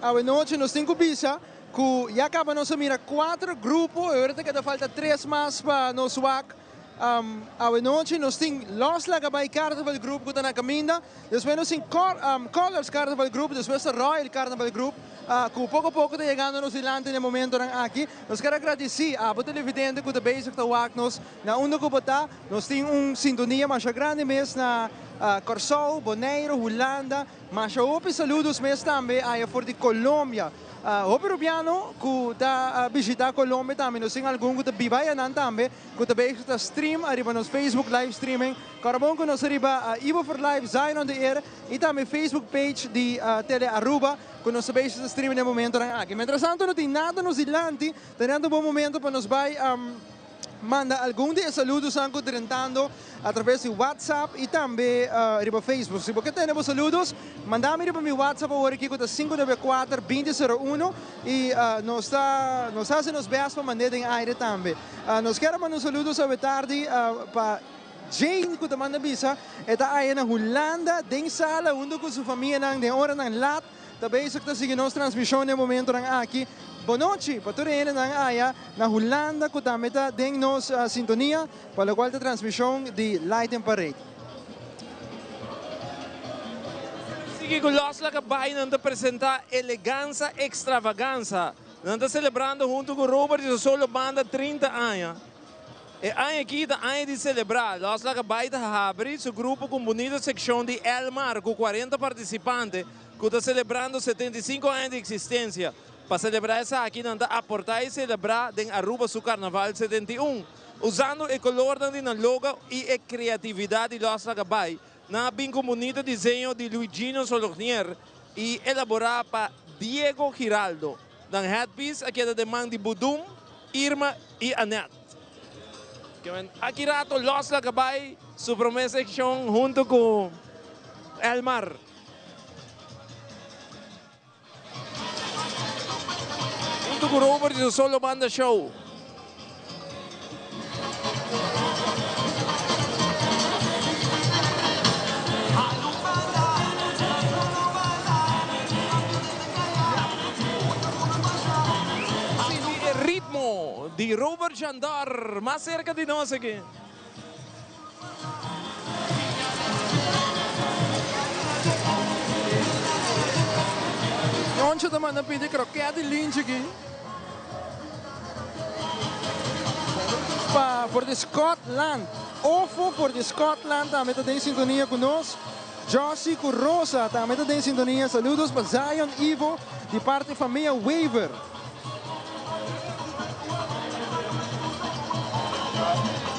Awe nochi nos tin cu bisa cu ya caba nos a mira cuatro grupo y ahora ta keda falta tres mas pa nos wak. Awe nochi nos tin Los Lagabay Carnival Group cu ta na caminda, despues nos tin Colors Carnival Group, despues ta Royal Carnival Group cu poco poco ta yegando nos dilanti na e momentonan aki. Nos kier a gradici abo televidente cu ta bezig ta wak nos na unda cu bo ta. Nos tin un sintonia masha grandi mes na Kòrsou, Boneiru, Hulanda. Masha hopi saludos mes tambe aya for di Colombia. Hopi Rubiano ku ta bishita Colombia tambe. Nos tin algun ku ta biba ayanan tambe ku ta bezig ta stream ariba nos Facebook live streaming. Kòrda bon ku nos ariba Ibo for Life, Zion on the Air i tambe Facebook page di Tele Aruba ku nos ta bezig ta stream den momentonan aki. Mientrastanto no tin nada nos dilanti, ta nèt un bon momento pa nos bai. Manda algun di e saludosan cu drentando a traves di WhatsApp y tambe riba Facebook. Si bo ke tene bo saludos, manda mi riba mi WhatsApp awor aki cu ta sinku nuebe kuater binti sero uno y nos ta nos haci nos best pa mand'e den aire tambe. Nos kier a manda un saludos awe tardi pa Jane cu ta manda bisa e ta aya na Hulanda den sala hunto cu su famianan den oranan lat. Ta bezig ta sigui nos transmision den momentonan aki. Bonochi pa tur e hendenan aya na Hulanda cu tambe ta den nos sintonia pa locual ta transmision di Light and Parade. Sigui cu Los Lacabainan ta presenta Eleganza Extravaganza. Nan ta celebrando hunto cu Robert y su solo banda 30 aña. E aña aki ta aña di selebrá. Los Laga Bai ta habri su grupo ku un bunito sekshon di Elmar ku 40 partisipante ku ta selebrando 75 aña di eksistensia. Pa selebrá esaki nan ta aportá i selebrá den Aruba su Karnaval 71. Usando e kolornan di nan logo i e kreatividat di Los Laga Bai, nan a bin ku un bunito diseño di Luigino Solognier i elaborá pa Diego Giraldo. Nan headpiece a keda den man di Budum, Irma y Annette. Aki rato Los laga bay su prome seccion hunto cu Elmar. Hunto cu Robert y su solo banda show. Sinti e ritmo di Robert Jandor mas serka di nos aki. Yoncho ta manda pidi kroket di linchi aki. Pa for di Scotland. Ofo for di Scotland tambe ta den sintonia ku nos. Jossy ku Rosa tambe ta den sintonia. Saludos pa Zion Ivo di parti famia Wever.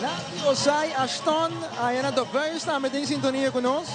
Nati Osai Ashton aya na Doveus tambe den sintonia ku nos.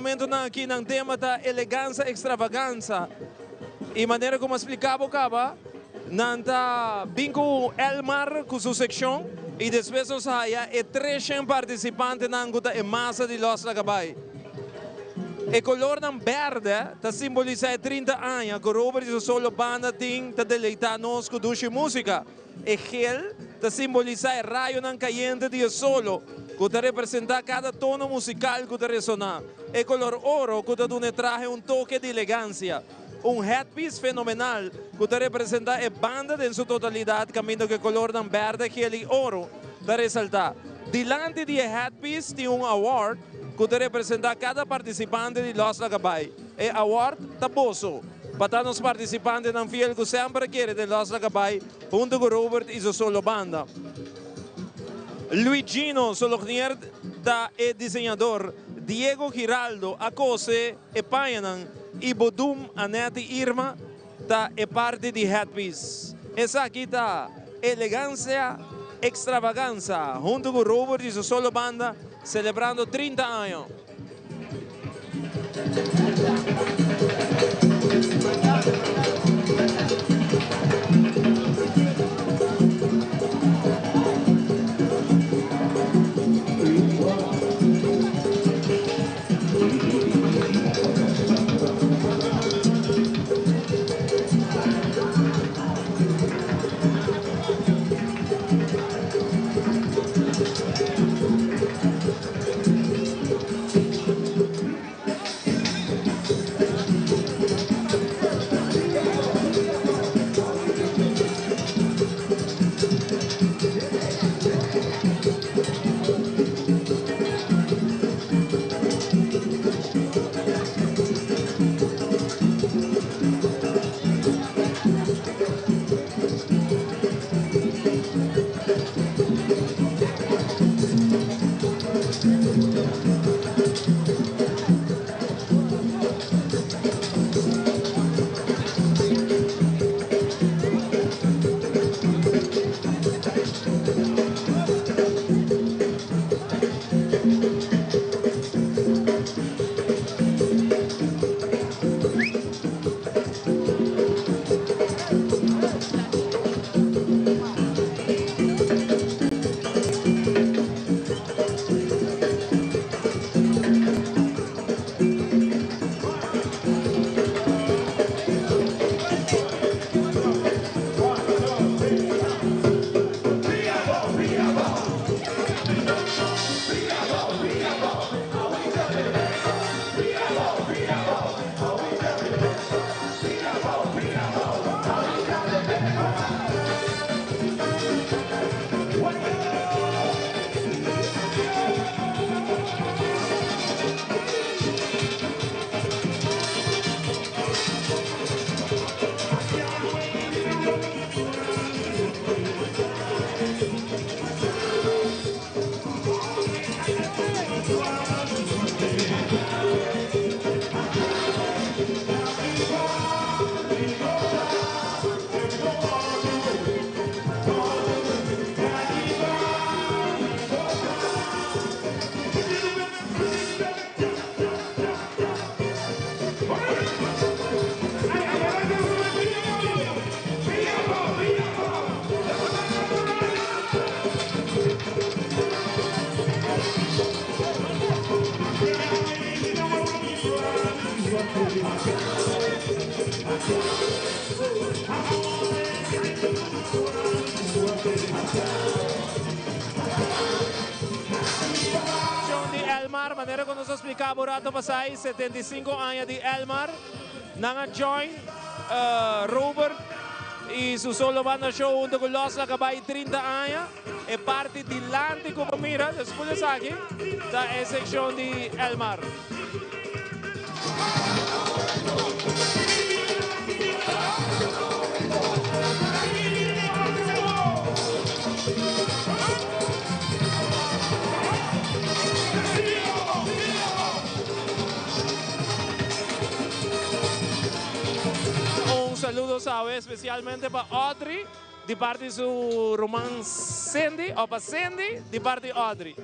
momentonan aki nan tema ta Eleganza Extravaganza y manera como a splica bo caba nan ta bin cu Elmar cu su seccion y despues nos haya e treshen participantenan cu ta e masa di Los Laga Bay. E colornan berde ta simbolisa e 30 aña cu Robert y su solo banda tin ta deleita nos cu dushi musica. E gel ta simbolisá e rayonan kayente di e solo, ku ta representá kada tono musikal ku ta resoná. E kolor oro ku ta duna e trahe un toke di elegansia. Un headpiece fenomenal ku ta representá e banda den su totalidat kaminda ku e kolornan bèrdè, gel i oro ta resaltá. Dilanti di e headpiece tin un award ku ta representá kada partisipante di Los Laga Bai. E award ta boso. Pa ta nos participantenan fiel cu semper a kere den Los Laga Bay hunto cu Robert y su solo banda. Luigino Solognier ta e diseñador, Diego Giraldo a cose e pañanan y Bodum, Annette y Irma ta e parti di headpiece. Esaki ta Elegancia Extravaganza hunto cu Robert y su solo banda celebrando 30 aña. Di Elmar, manera cu nos a splica bo rato pasai, 75 aña di Elmar, nan a join Robert y su solo banda show hunto cu Los Laga Bay 30 aña. E parti dilanti cu bo mira, despues esaki, ta e seccion di Elmar. Un saludo sawe especialmente pa Audrey di parti su ruman Cindy o pa Cindy di parti Audrey.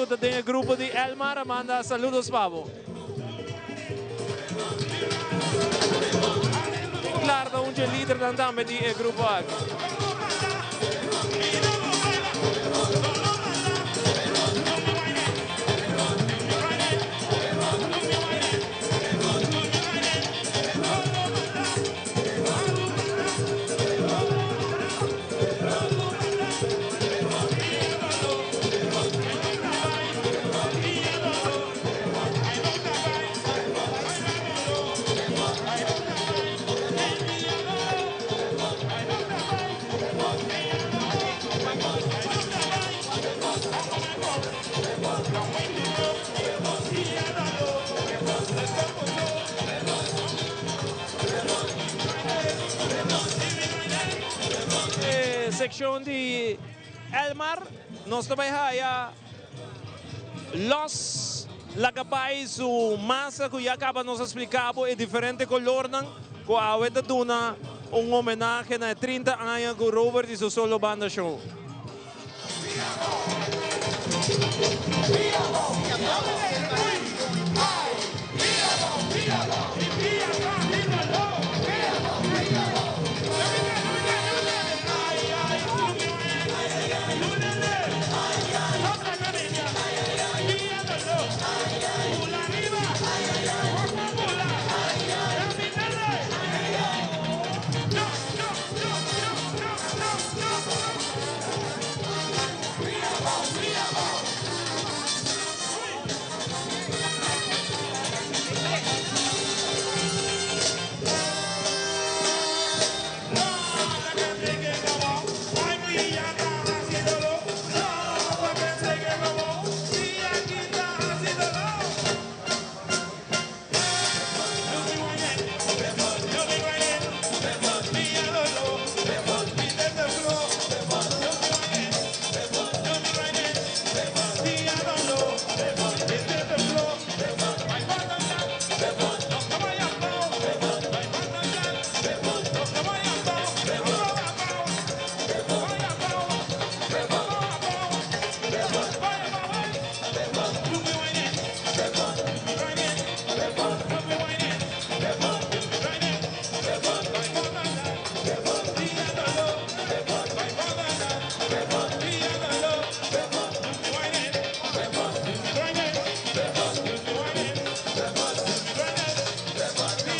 ku ta den e grupo di Elmar a manda saludos pa bo. Klaar ta un dje lidernan tambe di e grupo aki. E seccion di Elmar nos ta bay haya Los laga bay su masa cu ya caba nos a splica bo e diferente colornan cu awe ta duna un homenahe na e 30 aña cu Robert y su solo banda show.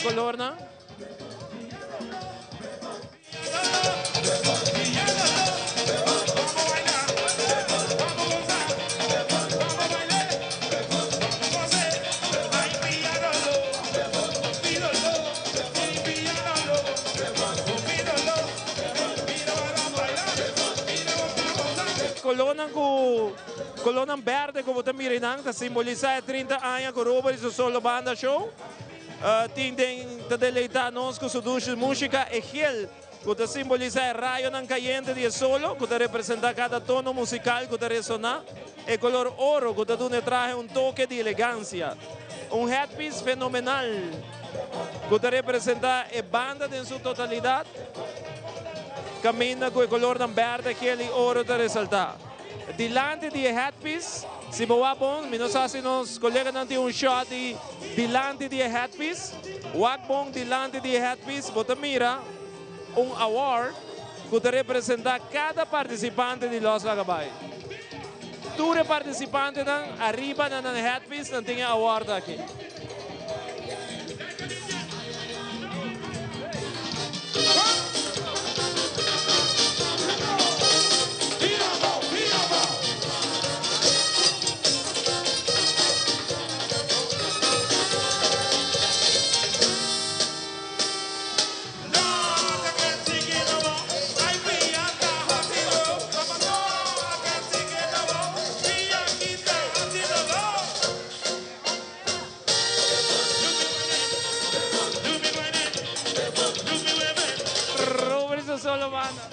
Colornan. Colornan cu colornan berde cu bo ta mira einan ta simbolisa e 30 aña cu Robert y su solo banda show. Tin den ta deleita nos cu su dushi musica e gel cu ta simbolisa e rayonan cayente di e solo cu ta representa cada tono musical cu ta resona, e color oro cu ta duna e trahe un toke di elegancia. Un headpiece fenomenal cu ta representa e banda den su totalidad caminda cu e colornan berde, gel y oro ta resalta. Dilanti di e headpiece, si bo wak bon, mi no sa si nos coleganan tin un shot di dilanti di e headpiece. Wak bon dilanti di e headpiece, bo ta mira un award cu ta representa cada participante di Los Lagabay. Tur e participantenan ariba na nan headpiece nan tin e award aki. Robert su solo banda.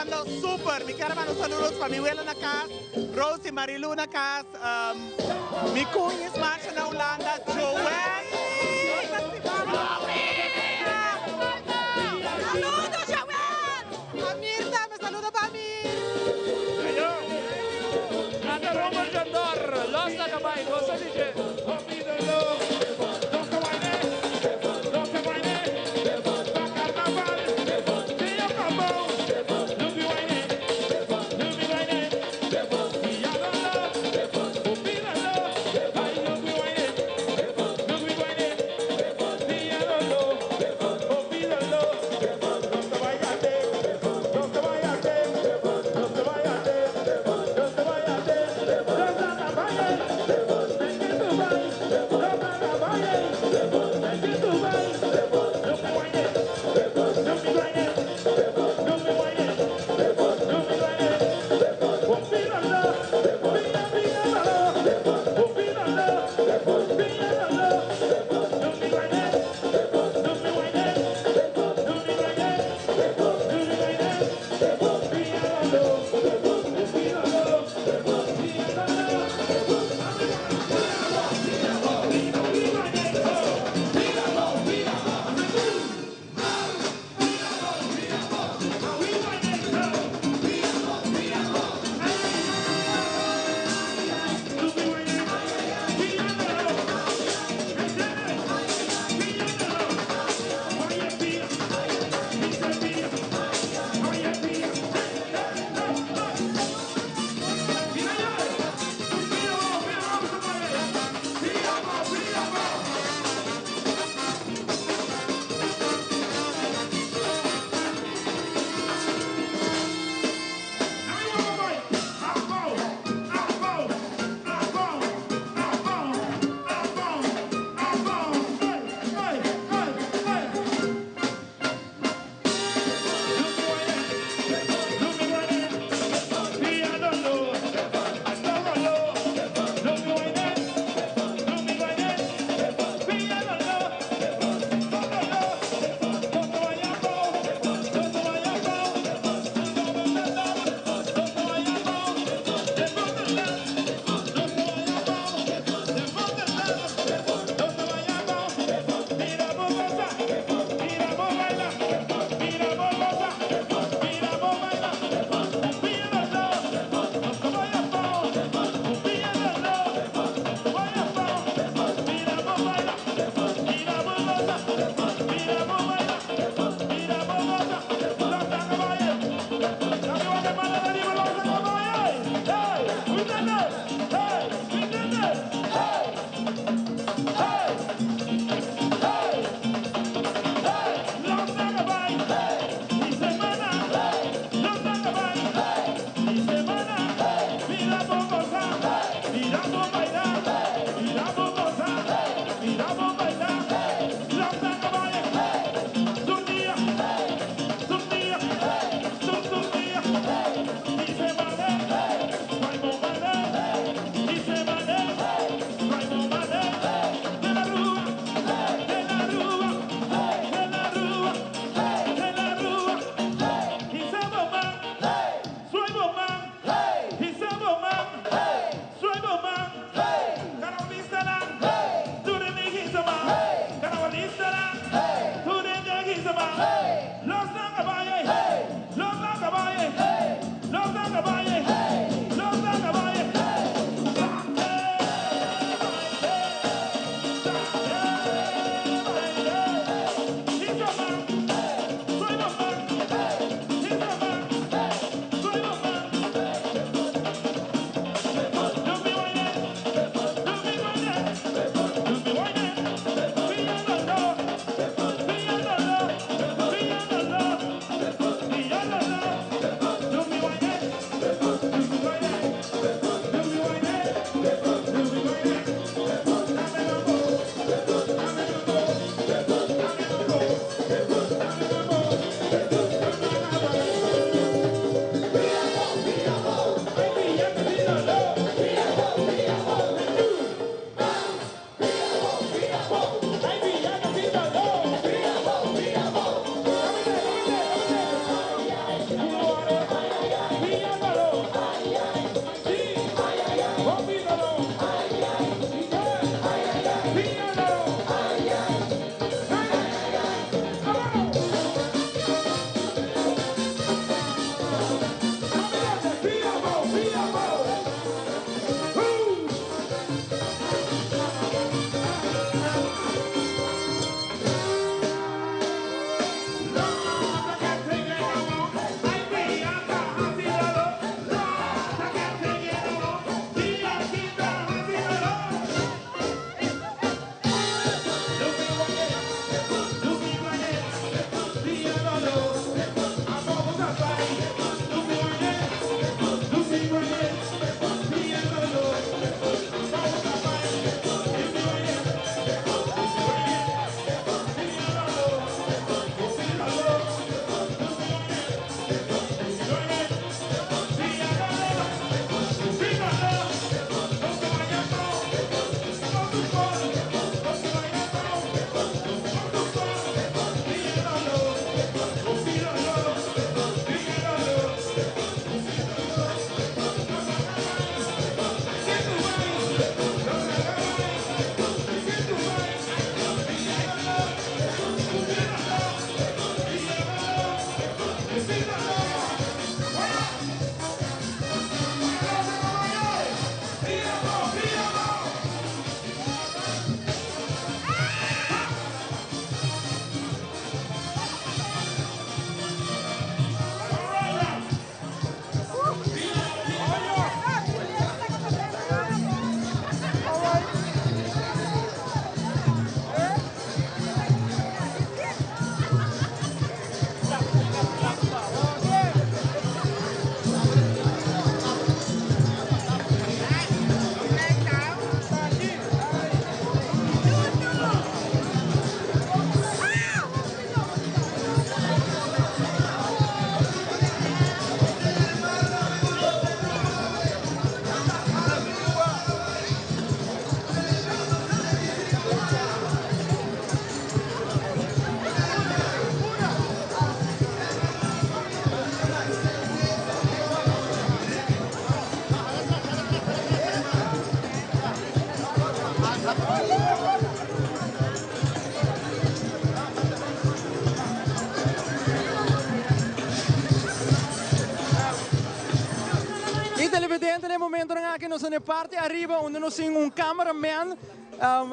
pasando super. Mi kier manda saludos pa mi wela na cas, Rosie Marilu na cas, mi cuñis Marcia na Hulanda, Joanne. Saludos, Joanne! Amir tambe, saludo pa Amir. Ata Robert Jandor, los na kamay, gosta DJ. aki nos ta na e parti ariba unda nos tin un cameraman.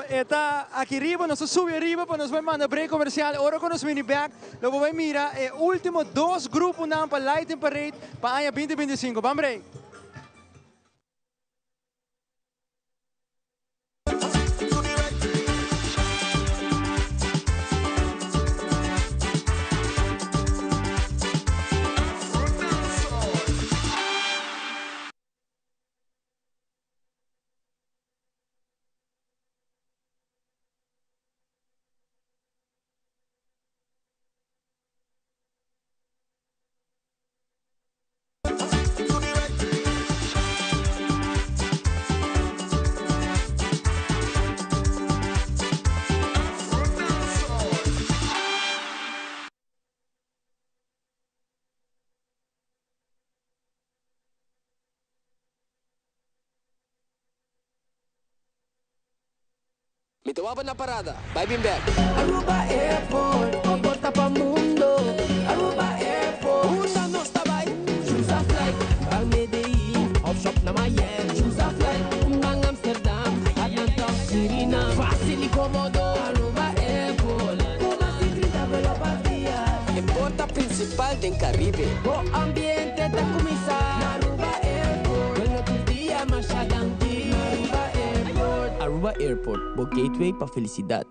E ta aki riba, nos ta subi ariba pa nos bai manda break comercial. Ora cu nos bini bek lo bo bai mira e ultimo dos gruponan pa Lighting Parade pa aña binti binti sinku. Ban break! Mi ta waba na parada, bai bin bek. Aruba Airport, bo porta pa mundo. Aruba Airport, unda nos ta bai? Choose a flight, ban Medellin of shop na Miami. Choose a flight, ban Amsterdam, Atlanta of Suriname. Facil y comodo, Aruba Airport. Cu mas di 30 vuelo pa dia. E porta principal den Caribe. Bo ambiente ta cuminsa na Aruba Airport. Bueno tur dia masha danki na Aruba Airport. Aruba Airport, bo gateway pa felicidad.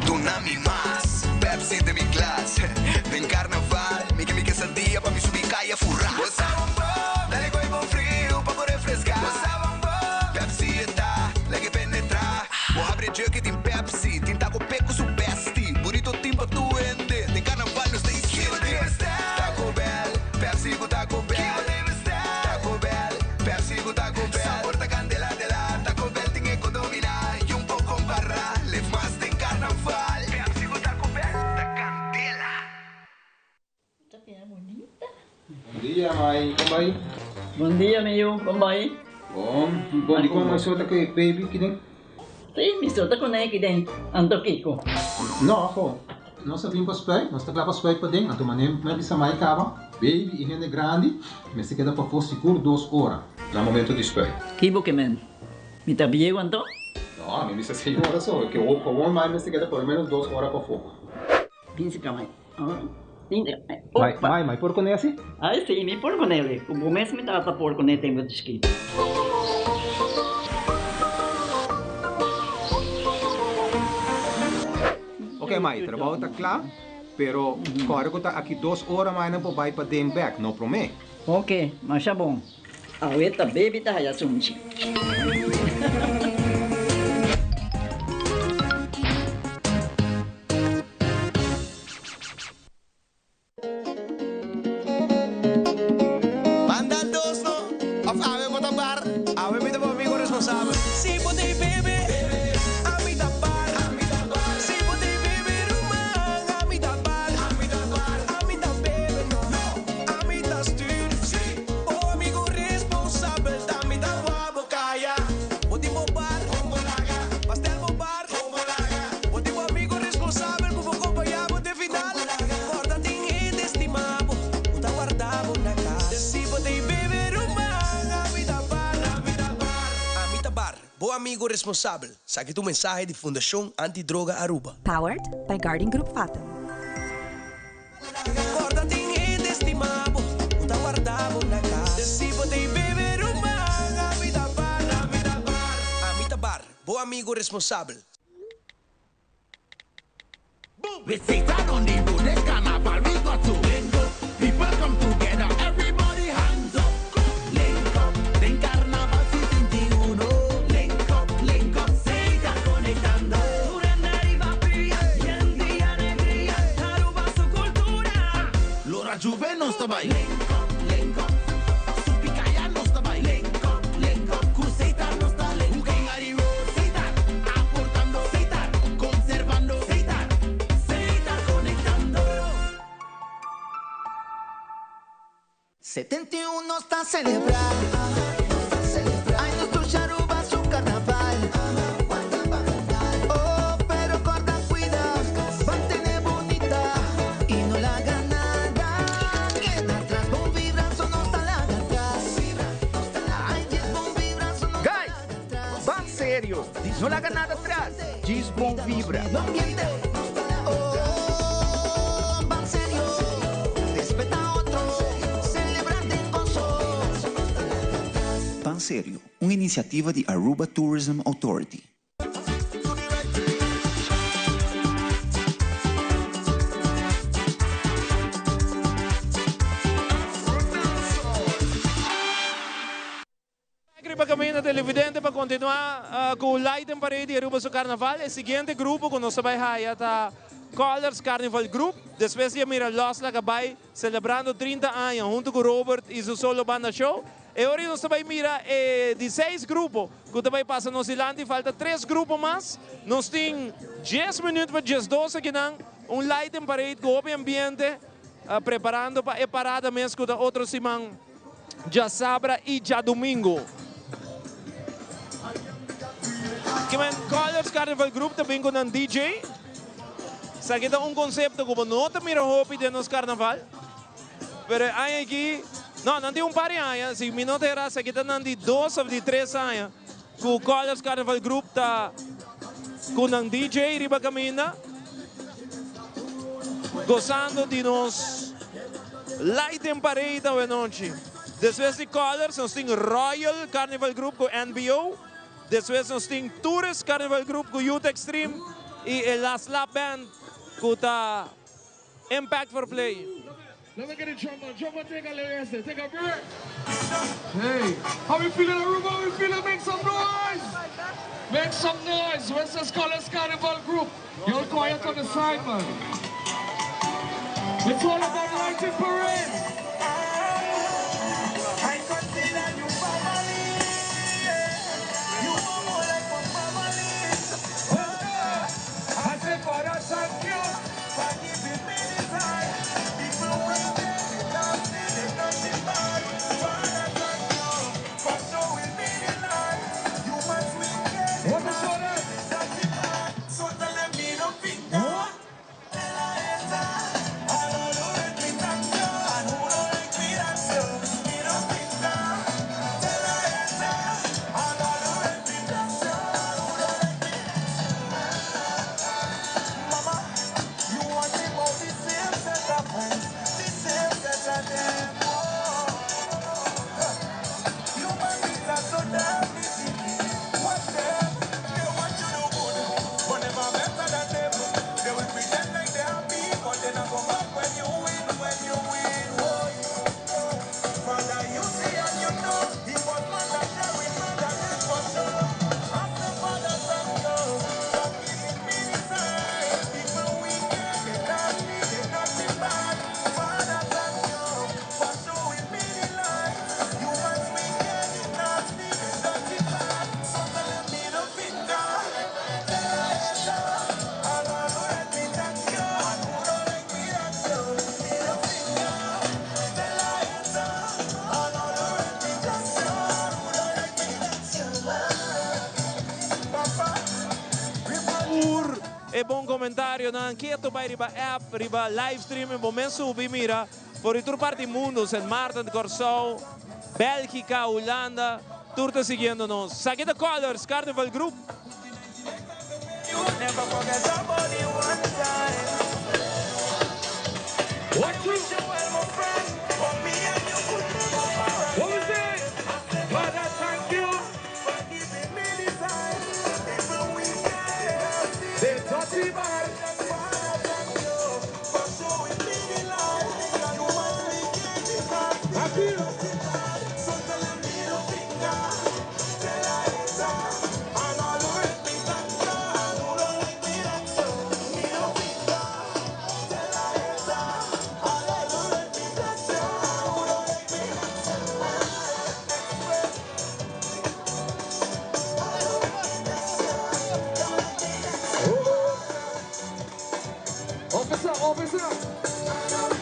Duna mi mas Pepsi den mi glas Den carnaval mi ke mi quesadilla pa mi subi caya fura Bo sa bon bon, dale gooi bon friu pa bo refresca Bo sa bon bon, Pepsi e ta lag'e penetra Bo habri e jug y tin Pepsi Tin taco pe cu su bestie Burrito tin pa tur hende Den carnaval nos ta iskende Taco Bell, Pepsi cu Taco Bell Taco Bell, Pepsi cu Taco Bell Sabor ta candela dela Taco Bell tin e cu domina Y un por compara Leef mas den carnaval Pepsi cu Taco Bell ta candela. Bon dia mai, kon bai? Bon dia mi yu, kon bai? Bon, bon di kon mi sota ku e baby kiden? Si, mi sota ku ne kiden, anto kiko? No, ho, nos a bin pa spuit, nos ta kla pa spuit paden, anto manera mi a bisa mai kaba, baby i hende grandi mester keda pafó sigur dos ora na momento di spuit. Ki bo ke men? Mi ta bieu anto? No, mi bisa seis ora so, ke gewoon mai mester keda por lo menos dos ora pafó. Binsi ka mai. Mai, mai, mai por kone asi? Ai si, mi por kone li. Ku bo mes mi tata por kone tempu di chikito. Ok mai, trabou ta kla, pero kòrda ku ta aki dos ora mai nan por bai paden bèk, no promé. Ok, masha bon. Awe ta baby ta haya sunchi. Banda dos no, of awe bo ta bar? Awe mi ta bo amigo responsabel. Si bo tin bebe, ami ta bar. Si bo tin bebe ruman, ami ta bar. Ami ta bebe no, ami ta stuur. Bo amigo responsabel ta mi ta wou bo kaya. Bo tin bo bar, pastel bo bar. Bo tin bo amigo responsabel ku bo kompañá bo te final. Kòrda tin hende stimá bo ku ta warda bo na kas. Si bo ta bebe ruman, ami ta bar. Ami ta bar, bo amigo responsabel. Saki ta un mensahe di Fundashon Anti Droga Aruba. Powered by Guarding Group Fatum. Kòrda tin hende stimá bo ku ta warda bo na kas. Si bo ta bebe ruman, ami ta bar. Ami ta bar, Bo amigo responsabel. We Setar on the road, this carnival we got to link up. People come together, everybody hands up. Link up, den carnaval 71. Link up, link up, Setar conectando. Riba pia, yen di alegria, Aruba su cultura. Lora Juve nos ta bay. Link up, link up, Supi Caya nos ta bay. Link up, link up, cu Setar nos ta link up. King Ari Road, Setar, aportando. Setar, conservando. Setar, Setar conectando. 71 ta celebra. Ay, nos Aruba su carnaval. Oh, pero corda, cuida, mantene bonita y no la haga nada. Queda atrás. serio. No laga nada atras. Djis bon vibra. Oh, ban serio, respeta otro, celebra den goso. Ban Serio, un iniciativa di Aruba Tourism Authority. Riba caminda televidente pa continua cu Light and Parade di Aruba su Carnaval. E siguiente grupo cu nos ta bay haya ta Colors Carnival Group. Despues di a mira Los Laga Bay celebrando 30 aña hunto cu Robert y su solo banda show. E ora nos ta bay mira e di seis grupo cu ta bay pasa nos dilanti. Falta tres grupo mas. Nos tin dies minuut pa 12 akinan. Un Light and Parade cu hopi ambiente preparando pa e parada mes cu ta otro siman. Djasabra y djadumingo. Kimen Colors Carnival Group ta bin cu nan DJ. Esaki ta un concepto cu bo no ta mira hopi den nos carnaval. Pero e aña aki, no, nan tin un par di aña, si mi no ta era, esaki ta nan di dos of di tres aña cu Colors Carnival Group ta cu nan DJ riba caminda, gozando di nos Lighting Parade awenochi. Despues di Colors nos tin Royal Carnival Group cu NBO, despues nos tin Tourist Carnival Group cu Youth Extreme y e Last Lap Band cu ta Impact for Play. Let me get the drummer. Drummer, take a little rest. Take a break. Hey, how we feeling, Aruba? How we feeling? Make some noise. Make some noise. Where's the Scholars Carnival group? You're quiet on the side, man. It's all about lighting parade. I consider you family. You are more like my family. I say, Father, thank you for giving me this life. People will take it nasty, they nothing bad. Father, thank you for showing me the light. Humans will get What is all that? Nothing bad. So tell them me no finger. Tur e bon comentarionan keto bay riba app, riba live streaming, bo mes subi mira for di tur parti mundo, Sint Maarten, Corsou, Belgica, Hulanda, tur ta siguiendo nos. Esaki ta Colors Carnival Group. Never forget somebody one time. What you? Wish you well, my friend. For me and you could never part. What was it? Father, thank you. For giving me this life. People we get. They dirty bad. Father, thank you for showing me the light. You must be getting back. Happy. So tell them middle finger. Tell her it's a. And all who hate me, thank you. And who don't like me, that's so. Middle finger. Tell her it's a. And all who hate me, that's so. And who don't like me, that's so. Officer, officer.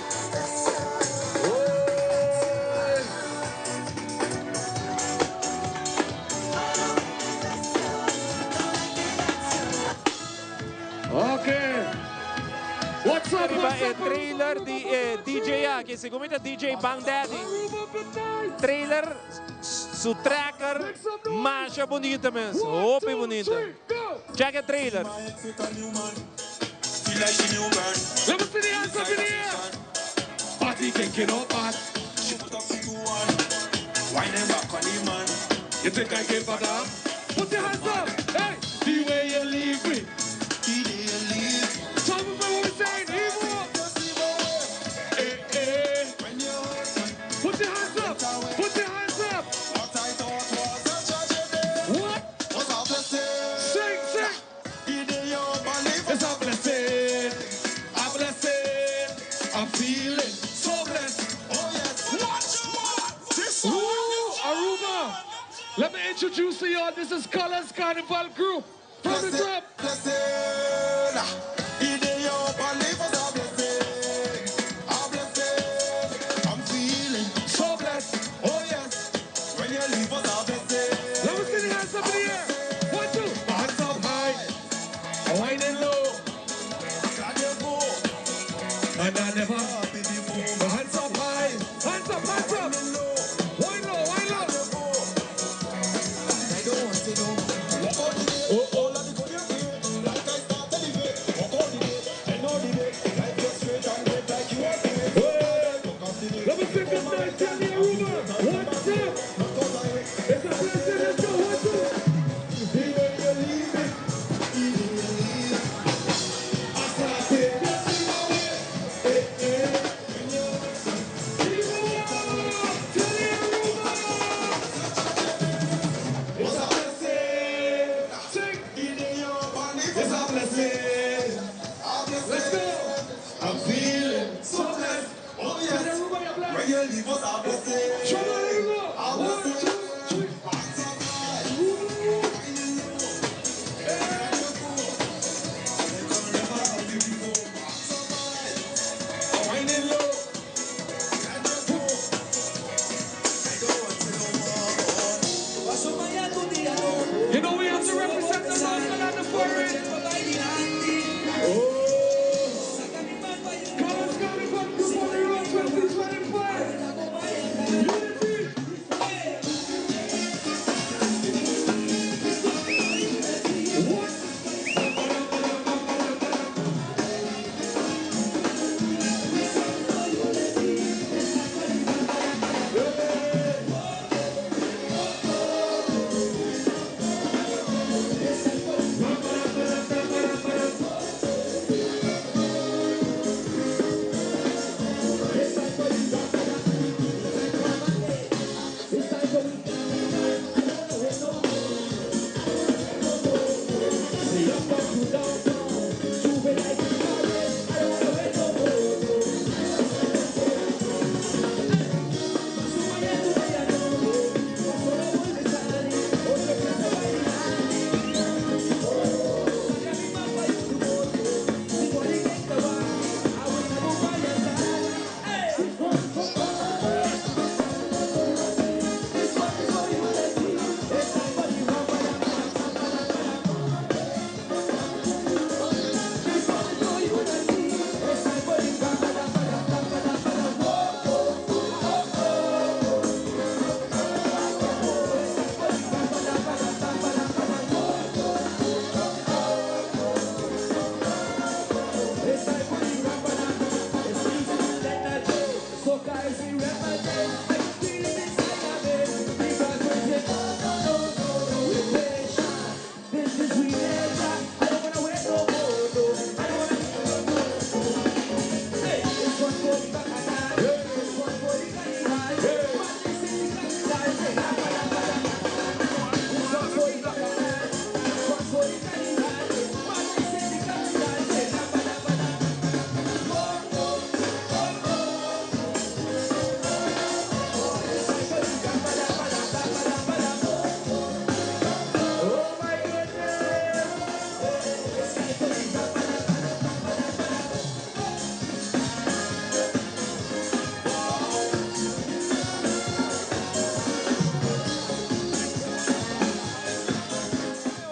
Okay. What's up, Riba what's e up? trailer di eh, DJ aki, segun mi ta DJ Bang Daddy. Trailer Su tracker, masha bunita mes. Hopi bunita. Check e trailer. Let me see the hands up in the air. Party can get up hot. You think I give a damn? Put your hands up. Hey, the way you leave me. Tell me what we saying. Evil. Eh, eh. Put your hands up. Put your hands up. What? Sing, sing. It's a blessing. A blessing. I'm feeling so blessed. Oh yes. Watch. Ooh, Aruba. Let me introduce to y'all. This is Colors Carnival Group. From the top. So blessed. Oh yes. When you leave us, a blessing. Let me see the hands up in the air. One, two. Hands up high. Winding low. And I never. Hands up high. Hands up, hands up. Wind low, wind low. Oh, oh. Let me sing this night, tell me Aruba. One, two. It's a blessing, let's go. One, two. The way you leave it. I started dancing away. Eh, eh. It's a blessing. Sing. It's a blessing. Let's go. I'm feeling so blessed. Oh yes. When you leave us, a blessing. One, two, three. Winding low. You know we have to represent the local and the foreign. Oh. Colors Carnival Group on the road 2025. Unity. What?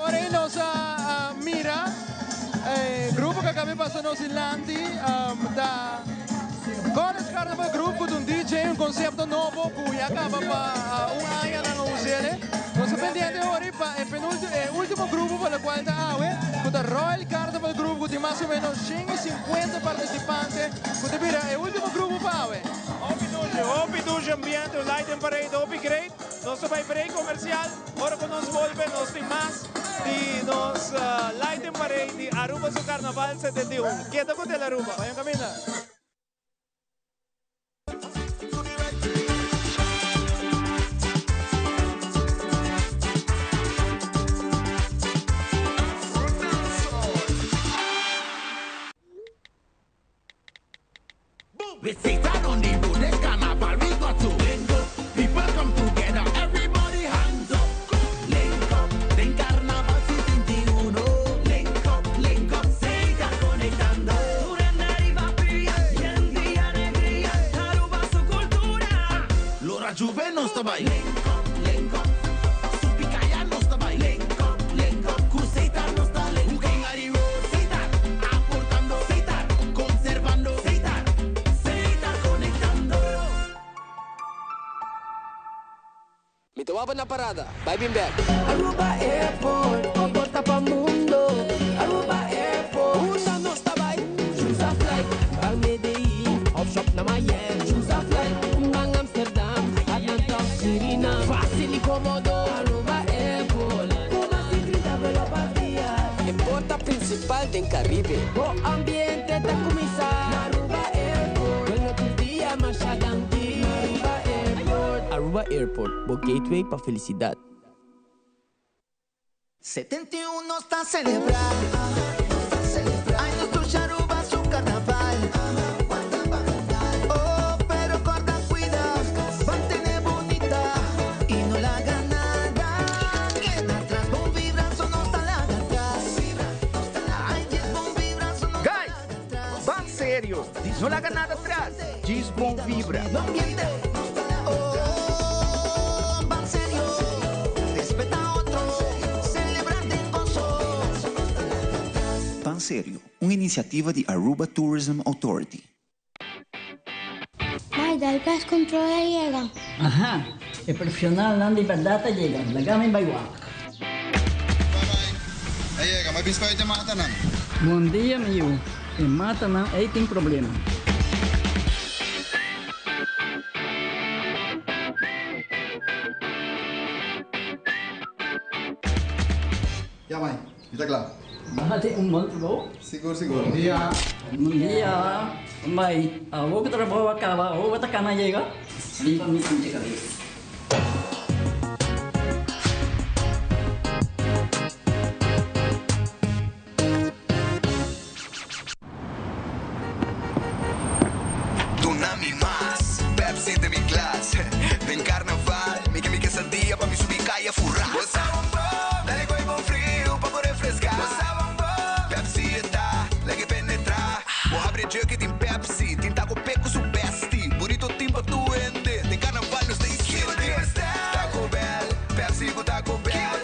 Ora nos a mira, grupo cu a caba di pasa nos dilanti, ta College Carnival Group ku ta un DJ, un konsepto nobo ku ya kaba pa un aña nan a us'el. Nos ta pendiente ori pa e penultimo, e ultimo grupo pa lokual ta awe, ku ta Royal Carnival Group ku tin mas o menos 150 partisipante ku ta bira e ultimo grupo pa awe. Hopi dushi, hopi dushi ambiente, un lighting parade hopi great. Nos ta bai break comercial, ora cu nos bolbe nos tin mas di nos lighting parade di Aruba su Carnaval 71. Keda cu Tele Aruba. Bayan caminda. We sit down on the road, this carnival we got to link up. People come together, everybody hands up. Link up, den carnaval 71. Link up, link up, siga conectando. Aruba su cultura. Lora Juve nos ta bai. Link up, link up. Supicaya nos ta bai. Link up, link up. Cruceta nos ta link up. King Ari Road. Setar, aportando. Setar, conservando. Setar, Setar conectando. Mi ta wapa na parada. Bai bin back. Aruba Airport, un porta pa mundo. Aruba Airport. Unda nos ta bai. Choose a flight, ban Medellin, of shop na Miami. Choose a flight, ban Amsterdam, Atlanta, Suriname. Facil y comodo. Aruba Airport. Cu mas di 30 vuelo pa dia. E porta principal den Caribe. Bo ambiente ta cuminsa. Aruba Airport. Bueno, tur dia, masha danki. Aruba Airport. Aruba Airport, bo gateway pa felicidad. 71 ta celebra. Ay, nos Aruba su carnaval. Oh, pero corta, cuida, mantene bunita y no laga nada. Queda atrás, bon vibra, no ta laga atras. Ay, yes, bon vibra, no Guys, ban serio. No laga nada atras. Djis bon vibra. Oh, ban serio, respeta otro, celebra den goso. Ban Serio, un iniciativa di Aruba Tourism Authority. Mai, dal pest control a yega. Aha, e profesionalnan di berdad a yega. Laga mi bai wak. A yega, m'a bin spuit e matanan. Bon dia, mi yu. E matanan ei tin problema. Ja, mai, mi ta cla. Bo a haci un bon trabou. Sigur, sigur. Bon dia. Bon dia. Mai, awor cu trabou a caba, awor bo ta cana yega? Si, mi sinti cabes. Duna mi mas, Pepsi den mi glas. Den carnaval, mi ke mi quesadilla pa mi subi caya fura. Bo sa bon bon, dale coy bon frio pa bo refresca. Bo sa bon bon, Pepsi e ta, lag'e penetra. Bo habri e jug y tin Pepsi, tin taco pe cu su bestie. Burrito tin pa tur hende, den carnaval nos ta iskende. Taco Bell, Pepsi cu Taco Bell.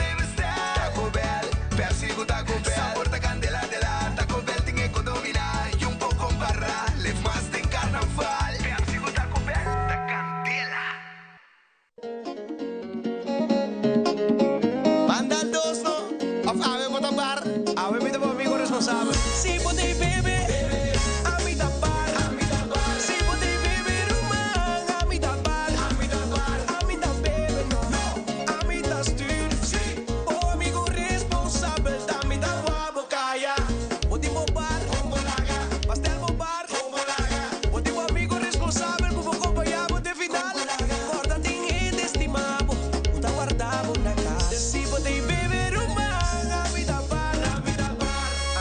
Taco Bell, Pepsi cu Taco Bell. Sabor ta candela dela, Taco Bell tin e cu domina. Y un poco compara, leef mas den carnaval. Pepsi cu Taco Bell ta candela. Banda dos no, of awe bo ta bar? Awe mi ta bo amigo responsabel. Si bo tin bebe, ami ta bar. Si bo tin bebe, ruman, ami ta bar. Ami ta bebe, no, ami ta stuur. Bo amigo responsabel, ami ta wak bo caya. Bo tin bo bar, pastel bo bar. Bo tin bo amigo responsabel, cu bo compaña bo te final. Corda tin hende stima bo, cu ta warda bo na cas. Si bo tin bebe, ruman, ami ta bar.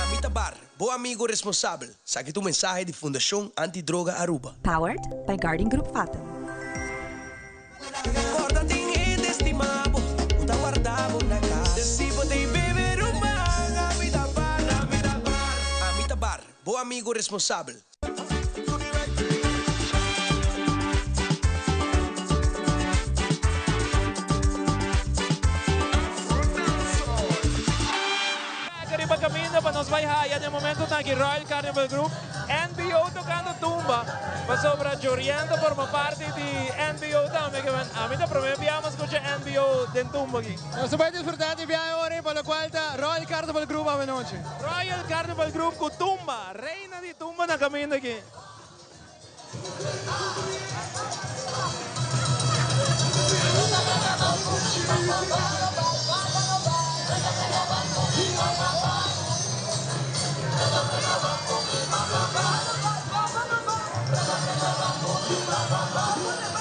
Ami ta bar, bo amigo responsabel. Esaki ta un mensahe di Fundacion Antidroga Aruba. Powered by Guarding Group Fatum. Corda tin hende stima bo, cu ta warda bo na cas. Si bo tin bebe, ruman, ami ta bar. Ami ta bar, bo amigo responsabel. Riba caminda pa nos bay haya den momento aki Royal Carnival Group. NBO tocando tumba. Pasobra Jorian ta forma parti di NBO tambe. Ke men, ami ta prome bia mi a scucha NBO den tumba aki. Nos ta bai disfruta di biahe ora pa locual ta Royal Carnival Group awe nochi. Royal Carnival Group cu tumba, reina di tumba na caminda aki.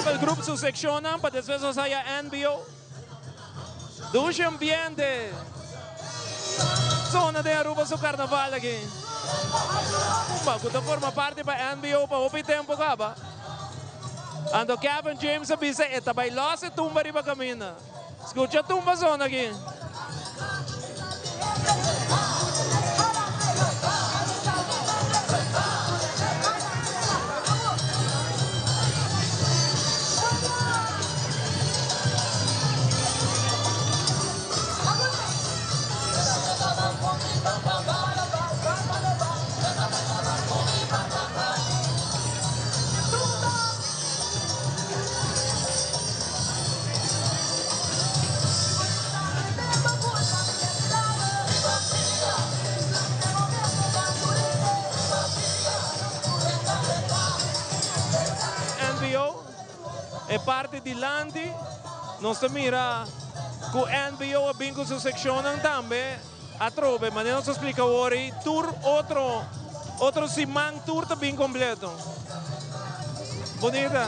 El grupo su seccionnan pa despues nos haya NBO. Dushi ambiente. Zona den Aruba su carnaval aki. Pumba cu ta forma parti pa NBO pa hopi tempo caba. Anto Kevin James a bisa e ta bay los e tumba riba caminda. Scucha tumba zona aki. NBO, e parti dilanti, nos ta mira cu NBO a bin cu su seccionnan tambe atrobe. Manera nos a splica awor ey, tur otro, otro siman tur ta bin completo. Bunita.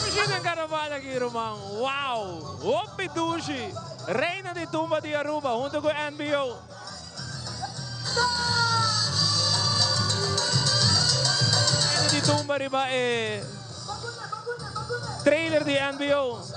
Dushi den carnaval aki ruman. Wow! Hopi dushi! Reina di Tumba di Aruba hunto cu NBO. Reina di Tumba riba e trailer di NBO.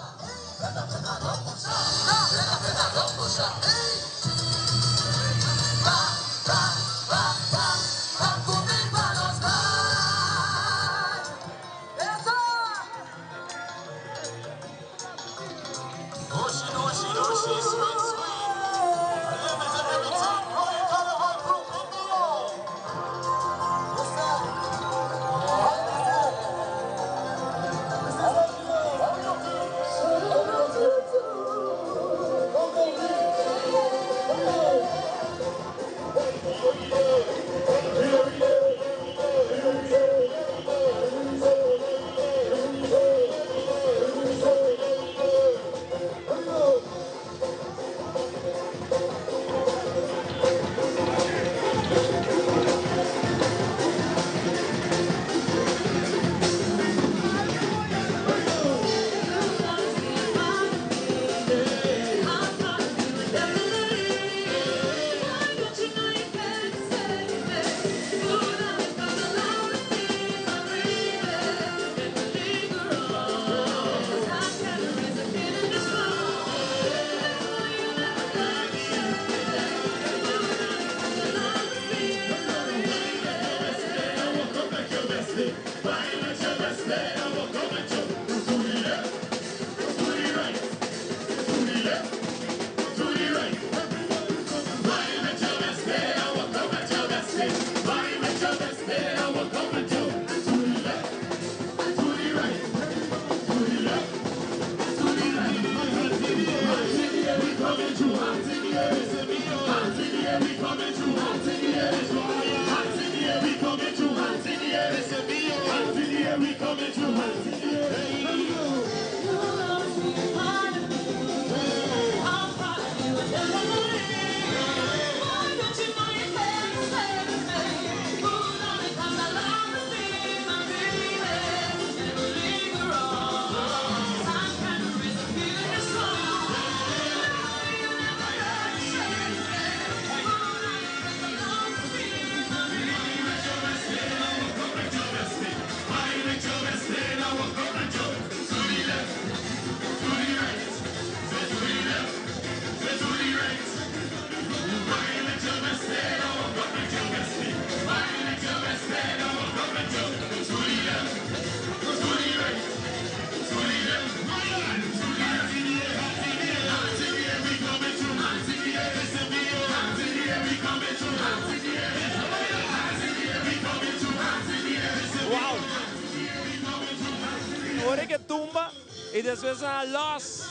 despues nan a los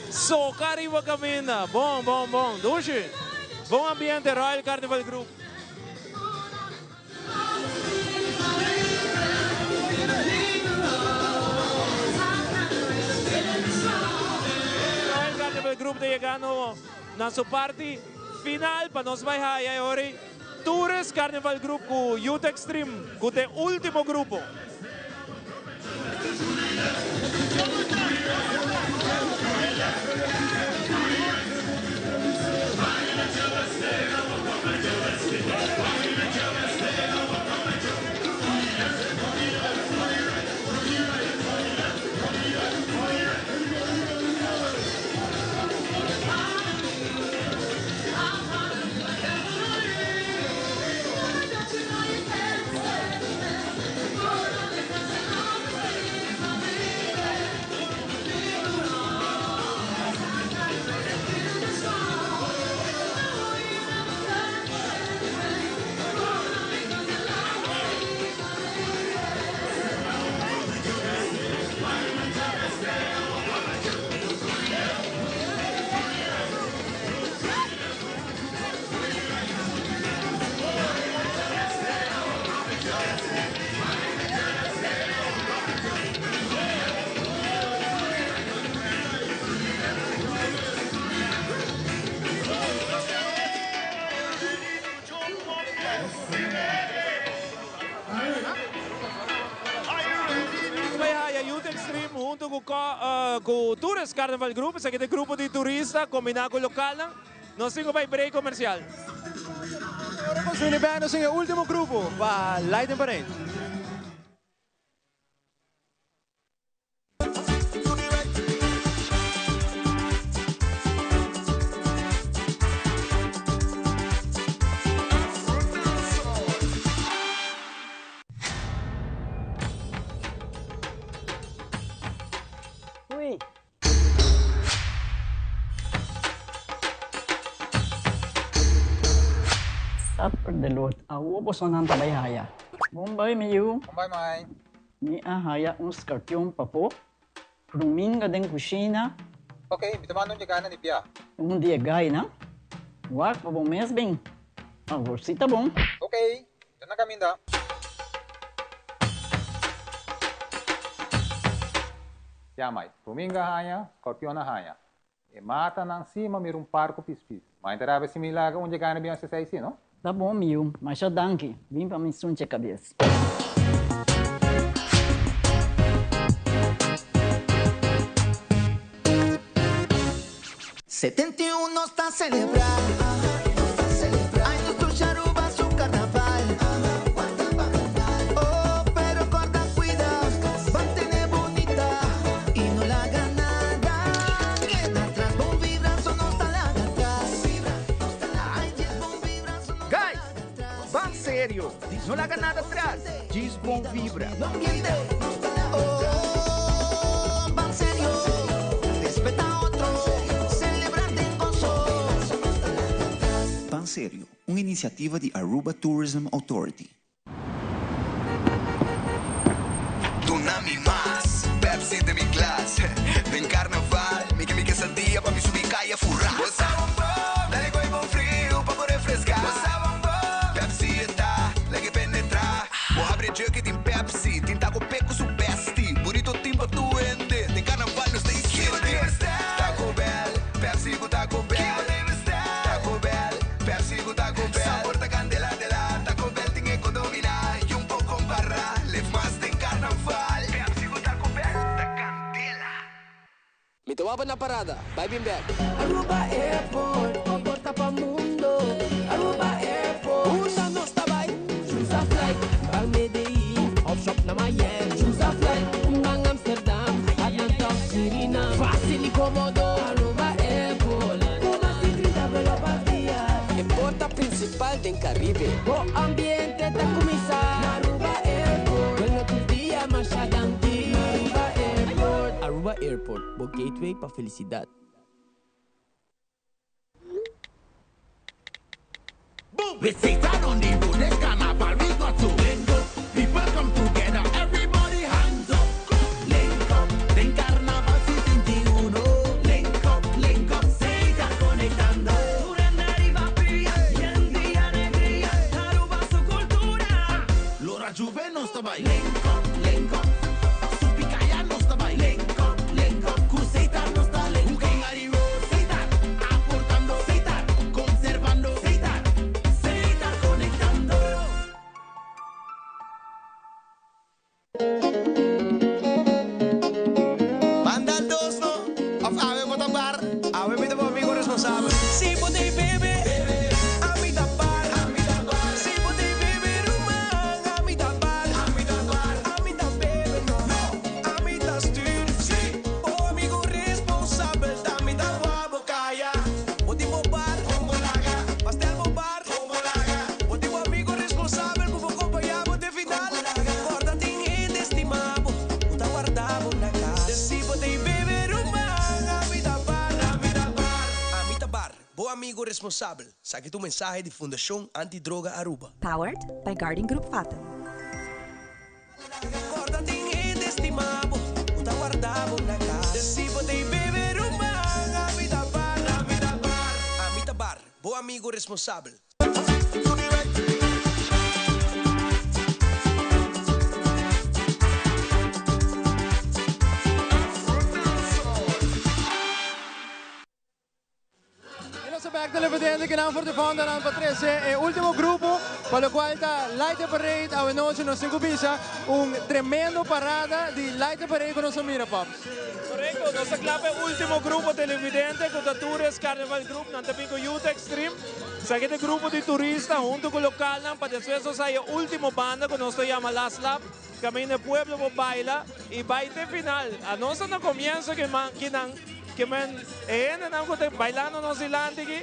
soca riba caminda. Bon, bon, bon. Dushi. Bon ambiente Royal Carnival Group. Royal Carnival Group ta yegando na su parti final pa nos bai haya e ora ei Tourist Carnival Group cu Youth Extreme cu ta e ultimo grupo. Bay haya Youth Extreme hunto cu cu Tourist Carnival Group, esaki ta e grupo di turista combina cu localnan. Nos tin cu bay break comercial. Ora cu Swinny Band nos tin e ultimo grupo pa Light and Parade. Ui. Supper de lot. Awo bosonan ta bai haya. Bon bai mi yu. Bon bai mai. Mi a haya un skarpion papo. Pruminga den kushina. Ok, mi ta manda un yegana di bia. Un di e gainan. Wak pa bo mes bin. Awor si ta bon. Ok, ta na kaminda. Ya mai, pruminga haña, skorpion a haña. E matanan si ma mira un par ku pispis. Ma e ta rabia si mi laga un dje gana bin hasi esei si, no? Ta bon mi yu, masha danki. Bin pa mi sunche kabes. 71 nos ta celebra Ay nos dushi Aruba su carnaval Oh pero corda cuida Mantene bunita Y no laga nada Keda atras Bon vibra so nos ta laga atras Ay djis bon vibra so nos ta Guys, ban serio, no laga nada atras, djis bon vibra. Oh, ban serio, respeta otro, celebra den gozo. Ban Serio, un iniciativa di Aruba Tourism Authority. Duna mi mas Pepsi den mi glas Den carnaval mi ke mi quesadilla pa mi subi caya fura Bo sa bon bon, dale gooi bon friu pa bo refresca Bo sa bon bon, Pepsi e ta lag'e penetra Bo habri e jug y tin Pepsi Tin taco pe cu su bestie Burrito tin pa tur hende Den carnaval nos ta iskende Taco Bell, Pepsi cu Taco Bell Taco Bell, Pepsi cu Taco Bell Sabor ta candela dela Taco Bell tin e cu domina Y un poco compara Leef mas den carnaval Pepsi cu Taco Bell ta candela. Mi ta waba na parada, bai bin bek. Aruba Airport, bo porta pa mundo. Aruba Airport. Unda nos ta bai? Choose a flight, ban Medellin of shop na Miami. Choose a flight, ban Amsterdam, Atlanta of Suriname. Facil y comodo, Aruba Airport. Cu mas di 30 vuelo pa dia. E porta principal den Caribe. Bo ambiente ta cuminsa na Aruba Airport. Vuelo tur dia, masha danki. Aruba Airport. Aruba Airport, bo gateway pa felicidad. We Satan on the road, this carnival we got to link up. People come together, everybody hands up. Link up, amigo responsabel. Esaki ta un mensahe di Fundacion Anti Droga Aruba. Powered by Guardian Group Fatum. Corda tin hende stima bo, cu ta warda bo na cas. Si bo t'ey bebe ruman, ami ta bar, ami ta bar. Ami ta bar, bo amigo responsabel. E nos a bek televidente ki nan for di Vondelland pa trece e ultimo grupo pa locual ta Light the Parade. Awe nochi nos tin cu bisa un tremendo parada di Light the Parade cu nos a mira, Pops. Correcto, nos ta cla pa e ultimo grupo televidente cu ta Tourist Carnival Group. Nan ta bin cu Youth Extreme. Esaki ta e grupo di turista hunto cu localnan pa despues nos haya e ultimo banda cu nos ta yama Last Lap. Caminda e pueblo por baila y bay te final. Anos ta na comienzo ki man ki nan ki men e hendenan cu ta bailando nos dilanti aki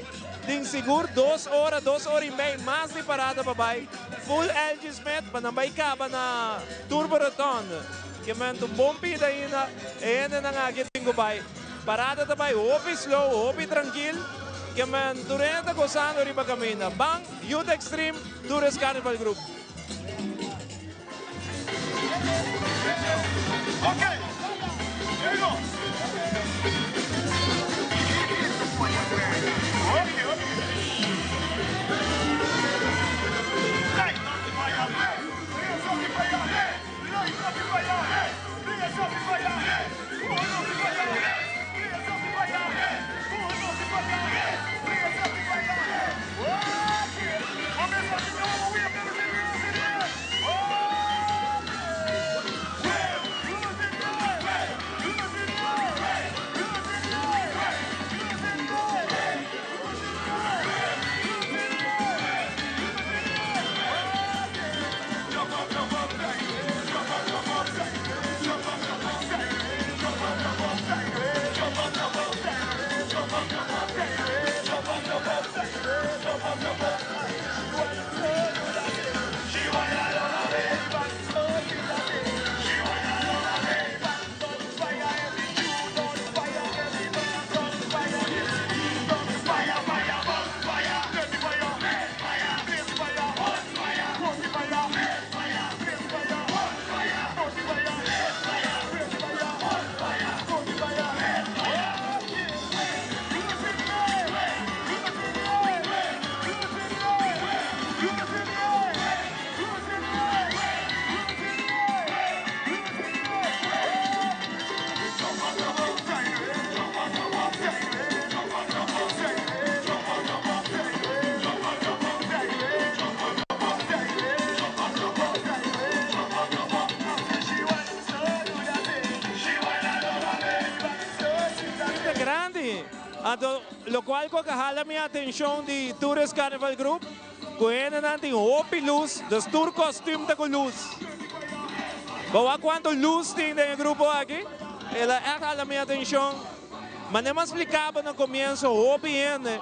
tin sigur dos ora, dos ora y mei mas di parada pa bay full LG Smith pa nan bay caba na Turbo Rotonde. Ki men ta un bon pida ainda e hendenan aki tin cu bay. Parada ta bay hopi slow, hopi trankil. Ki men tur hende ta gozando riba caminda. Ban Youth Extreme Tourist Carnival Group. Ta grandi. Anto locual cu a hala mi atencion di Tourist Carnival Group cu hendenan tin hopi luz, dus tur costume ta cu luz. Bo wak cuanto luz tin den e grupo aki? El a echt hala mi atencion. Manera mi a splica bo na comienzo hopi hende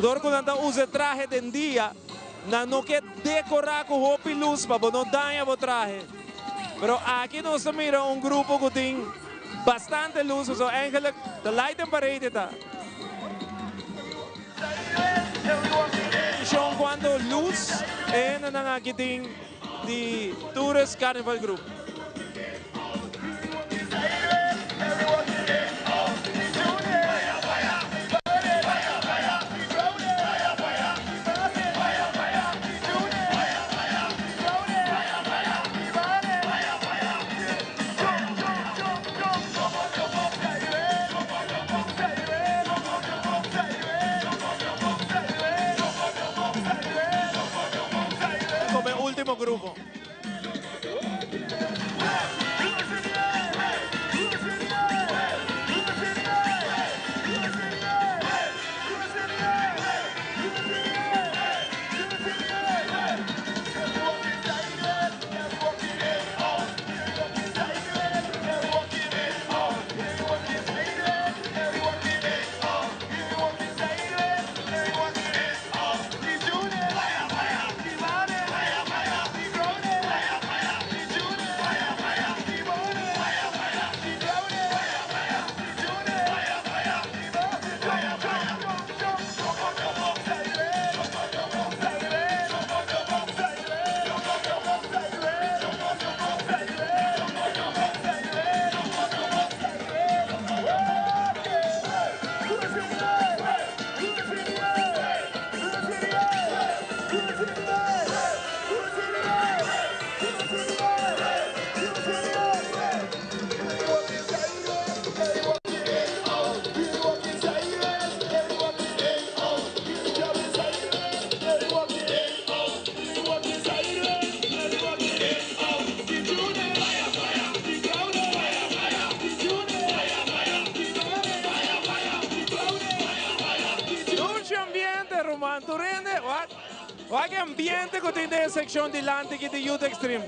dor cu nan ta usa e trahe den dia nan no ke decora cu hopi luz pa bo no daña bo trahe. Pero aki nos ta mira un grupo cu tin bastante luz pasobra eigenlijk ta light en parade ta. Atencion cuanto luz e hendenan aki tin di Tourist Carnival Group. Como e ultimo grupo. Einan tur hende, wak, wak e ambiente ku tin den e sekshon dilanti aki di Youth Extreme.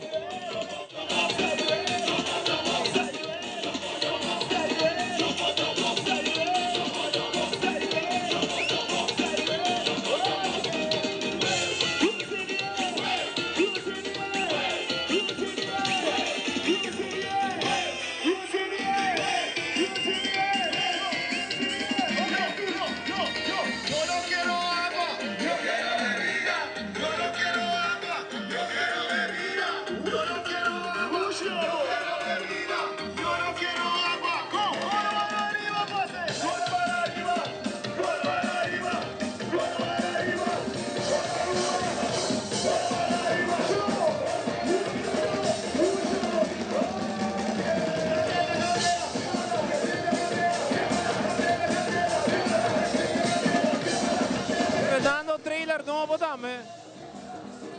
Fernando trailer nobo tambe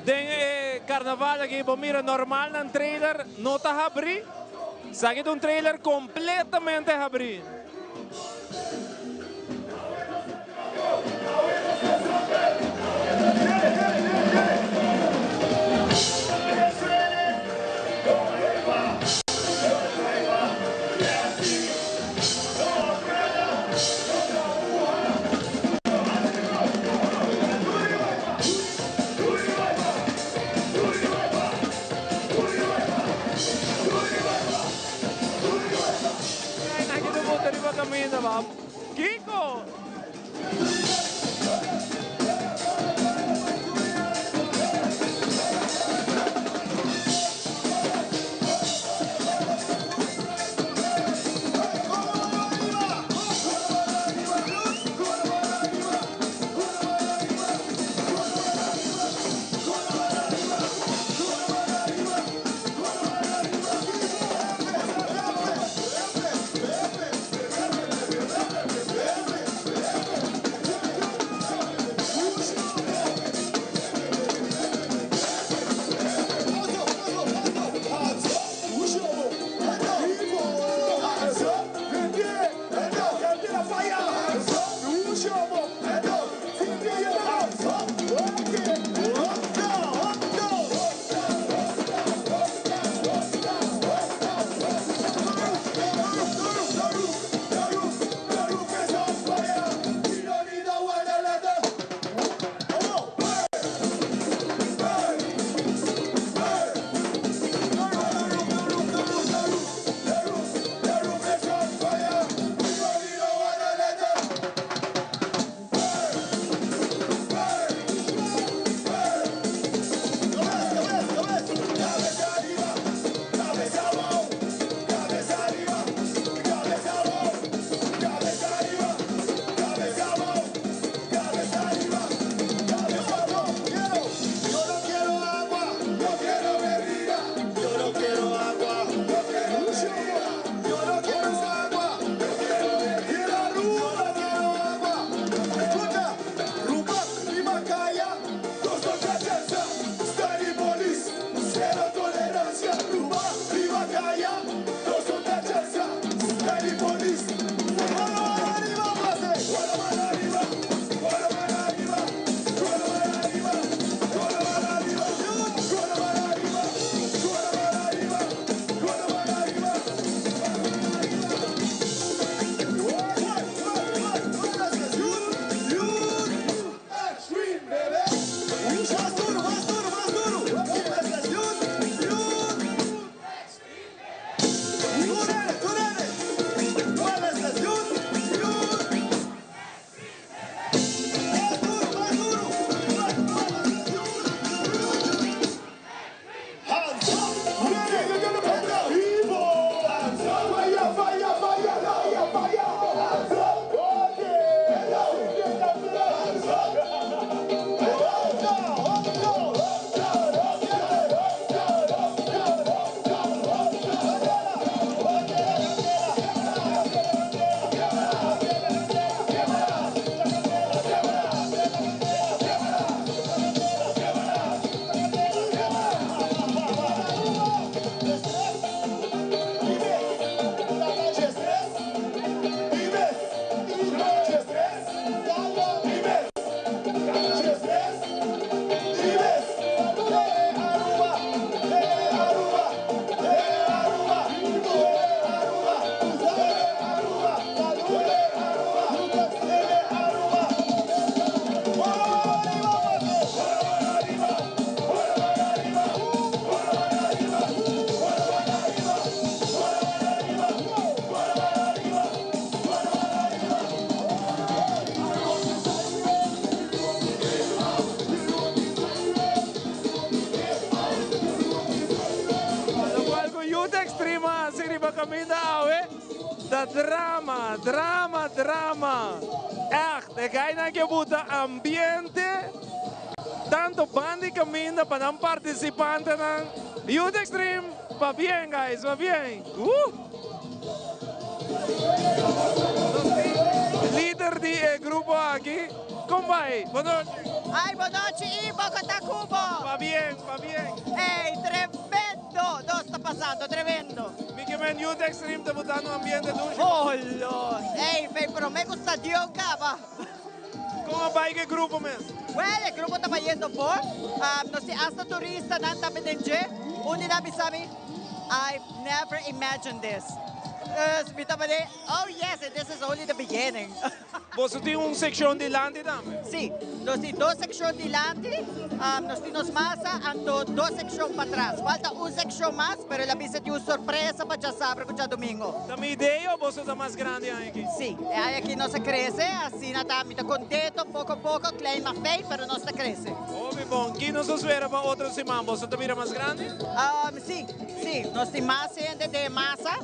den e carnaval aki bo mira normal nan trailer no ta habri esaki ta un trailer completamente habri. Aki ta bota riba caminda ba. Kiko! Ta drama, drama, drama. Echt, e gainan ke buta ambiente. Tanto banda di caminda pa nan participantenan. Youth Extreme, pabien guys, pabien. Lider di e grupo aki, con bay? Bon nochi. Ay, bon nochi Ivo, con ta cubo? Pabien, pabien. Ey, tremendo! Nos ta pasando, tremendo. Mi ke men Youth Extreme ta botando un ambiente dushi. Oh, Lord. Ey, fe prome cu stadion caba. Con a bay cu e grupo mes? Well, e grupo ta bayendo bon. Nos tin hasta turistanan tambe den dje. Un di nan bisa mi, I've never imagined this. Dus mi ta mane, oh yes, and this is only the beginning. Boso tin un seccion dilanti tambe? Si, nos tin dos seccion dilanti, nos tin nos masa, anto dos seccion patras. Falta un seccion mas, pero el a bisa tin un sorpresa pa djasabra cu djadomingo. Ta mi idea o boso ta mas grandi aña aki? Si, e aña aki nos a crece, asina ta, mi ta contento, poco poco, klein maar fijn, pero nos ta crece. Hopi bon. Ki nos ta spera pa otro siman? Boso ta bira mas grandi? Si, si. Nos tin mas hende den e masa.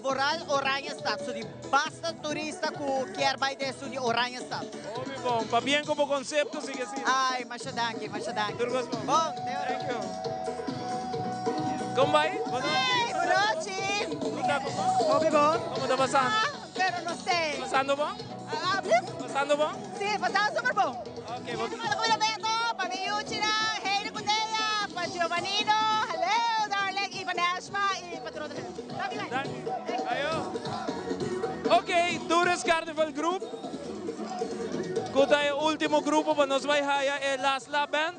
Vooral Oranjestad. So di basta turista ku kier bai den esun di Oranjestad. Hopi bon. Pabien ku bo konsepto sigui asina. Ay, masha danki, masha danki. Tur kos bon. Bon, te ora. Thank you. Kon bai? Bon nochi. Hey, bon nochi. Kon ta ku bo? Hopi bon. Komo ta pasando? Ah, pero no sé. Pasando bon? Habla? Pasando bon? Si, pasando super bon. Ok, bo. Kumindamentu pa mi yuchinan, Heidi ku Nea, pa Giovanino, hello darling, y pa Nashma y pa tur otro hende. Danki bai. Danki. Ayo. Ok, Tourist Carnival Group, ku ta e ultimo grupo pa nos bai haya e Last Lap Band.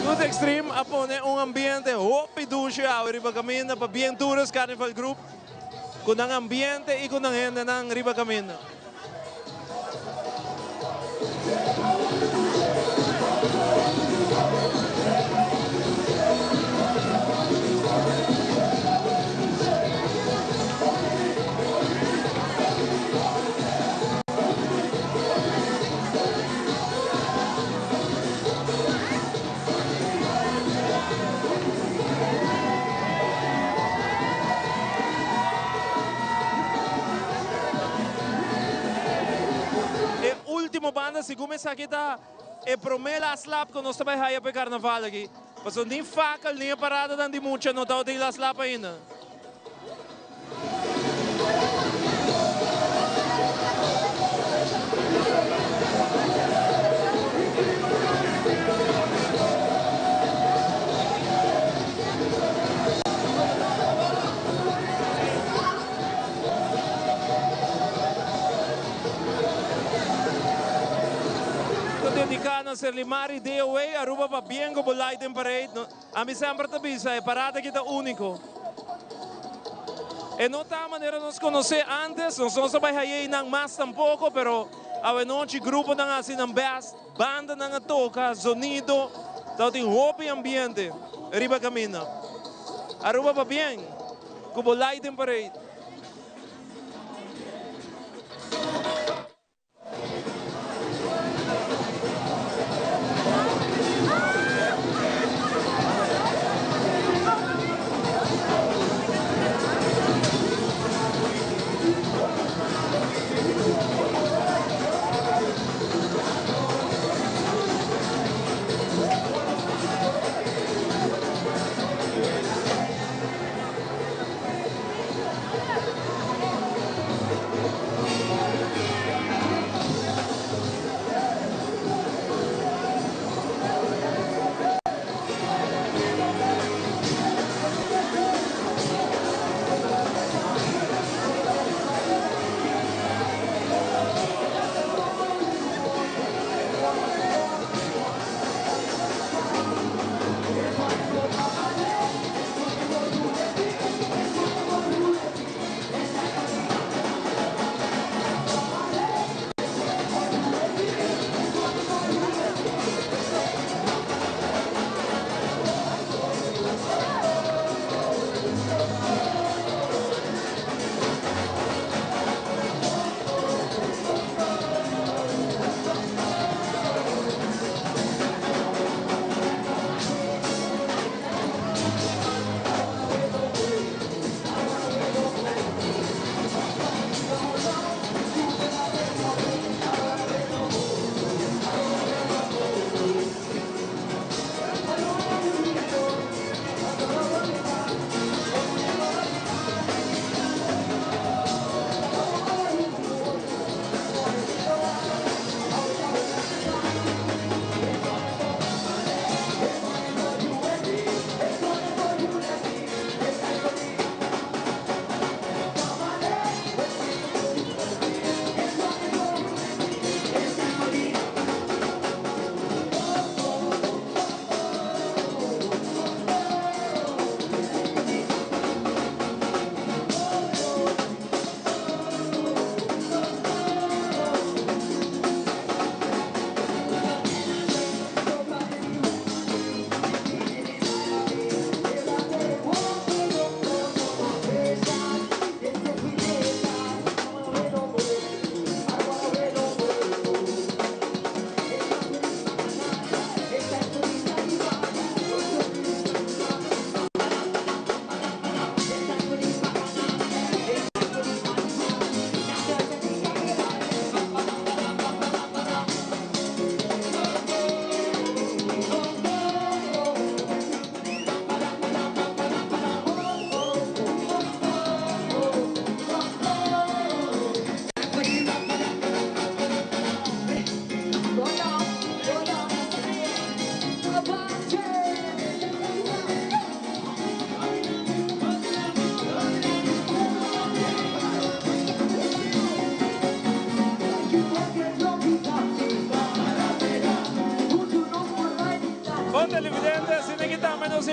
Youth Extreme a pone un ambiente hopi dushi awe riba kaminda pa bien Tourist Carnival Group. Ku nan ambiente i ku nan hendenan riba kaminda. E ultimo banda segun esaki ta e prome last lap ku nos ta bai haya pa e karnaval aki. Pasobra ni fakel ni e paradanan di mucha no ta tin last lap ainda. Ta dedica na Serlimar y DOA Aruba pa bien cu bo lighting parade. Ami semper ta bisa e parada aki ta unico. E no ta manera nos conoce antes, nos no sa bay haye einan mas tampoco, pero awenochi gruponan a haci nan best, bandanan a toca, zonido, tabatin hopi ambiente riba caminda. Aruba pabien cu bo lighting parade.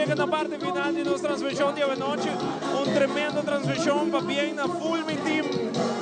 yega na parti final di nos transmishon di awenochi. Un tremendo transmishon pabien na full mi team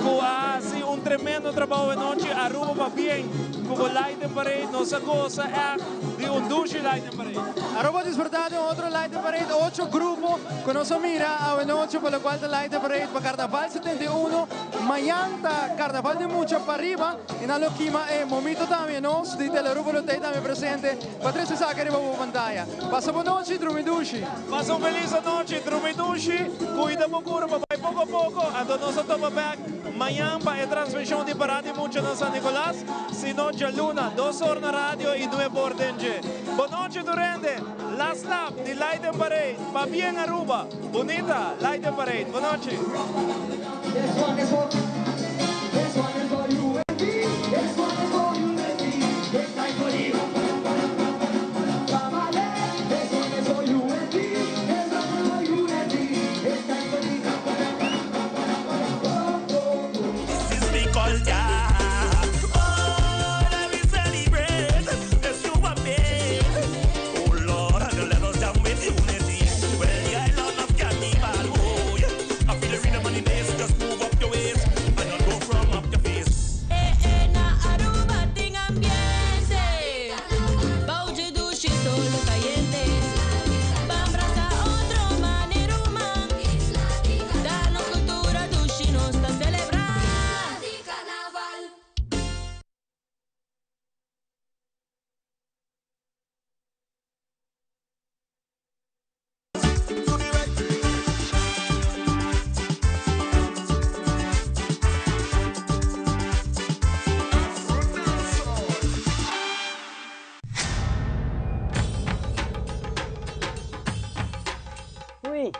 ku a hasi un tremendo trabou awenochi. Aruba pabien ku bo Light and Parade. Nos a gosa ègt di un dushi Light and Parade. Aruba a disfruta di un otro Light and Parade, ocho grupo ku nos a mira awenochi pa lokual ta Light and Parade pa Karnaval 71. Mañan ta Karnaval di Mucha pariba i nan lo kima e momito tambe. Nos di Telearuba lo ta ei tambe presente pa trese esaki riba bo pantaya. Pasa bo nochi, drumi dushi. Pasa un felis anochi, drumi dushi, cuida bo curpa, bay poco a poco, anto nos a topa bek mañan pa e transmision di Parada di Mucha na San Nicolas, si no djaluna, dos or na radio y nueb or den dje. Bo nochi tur hende, last lap di Light and Parade, pabien Aruba, bunita Light and Parade, bo nochi. Ui.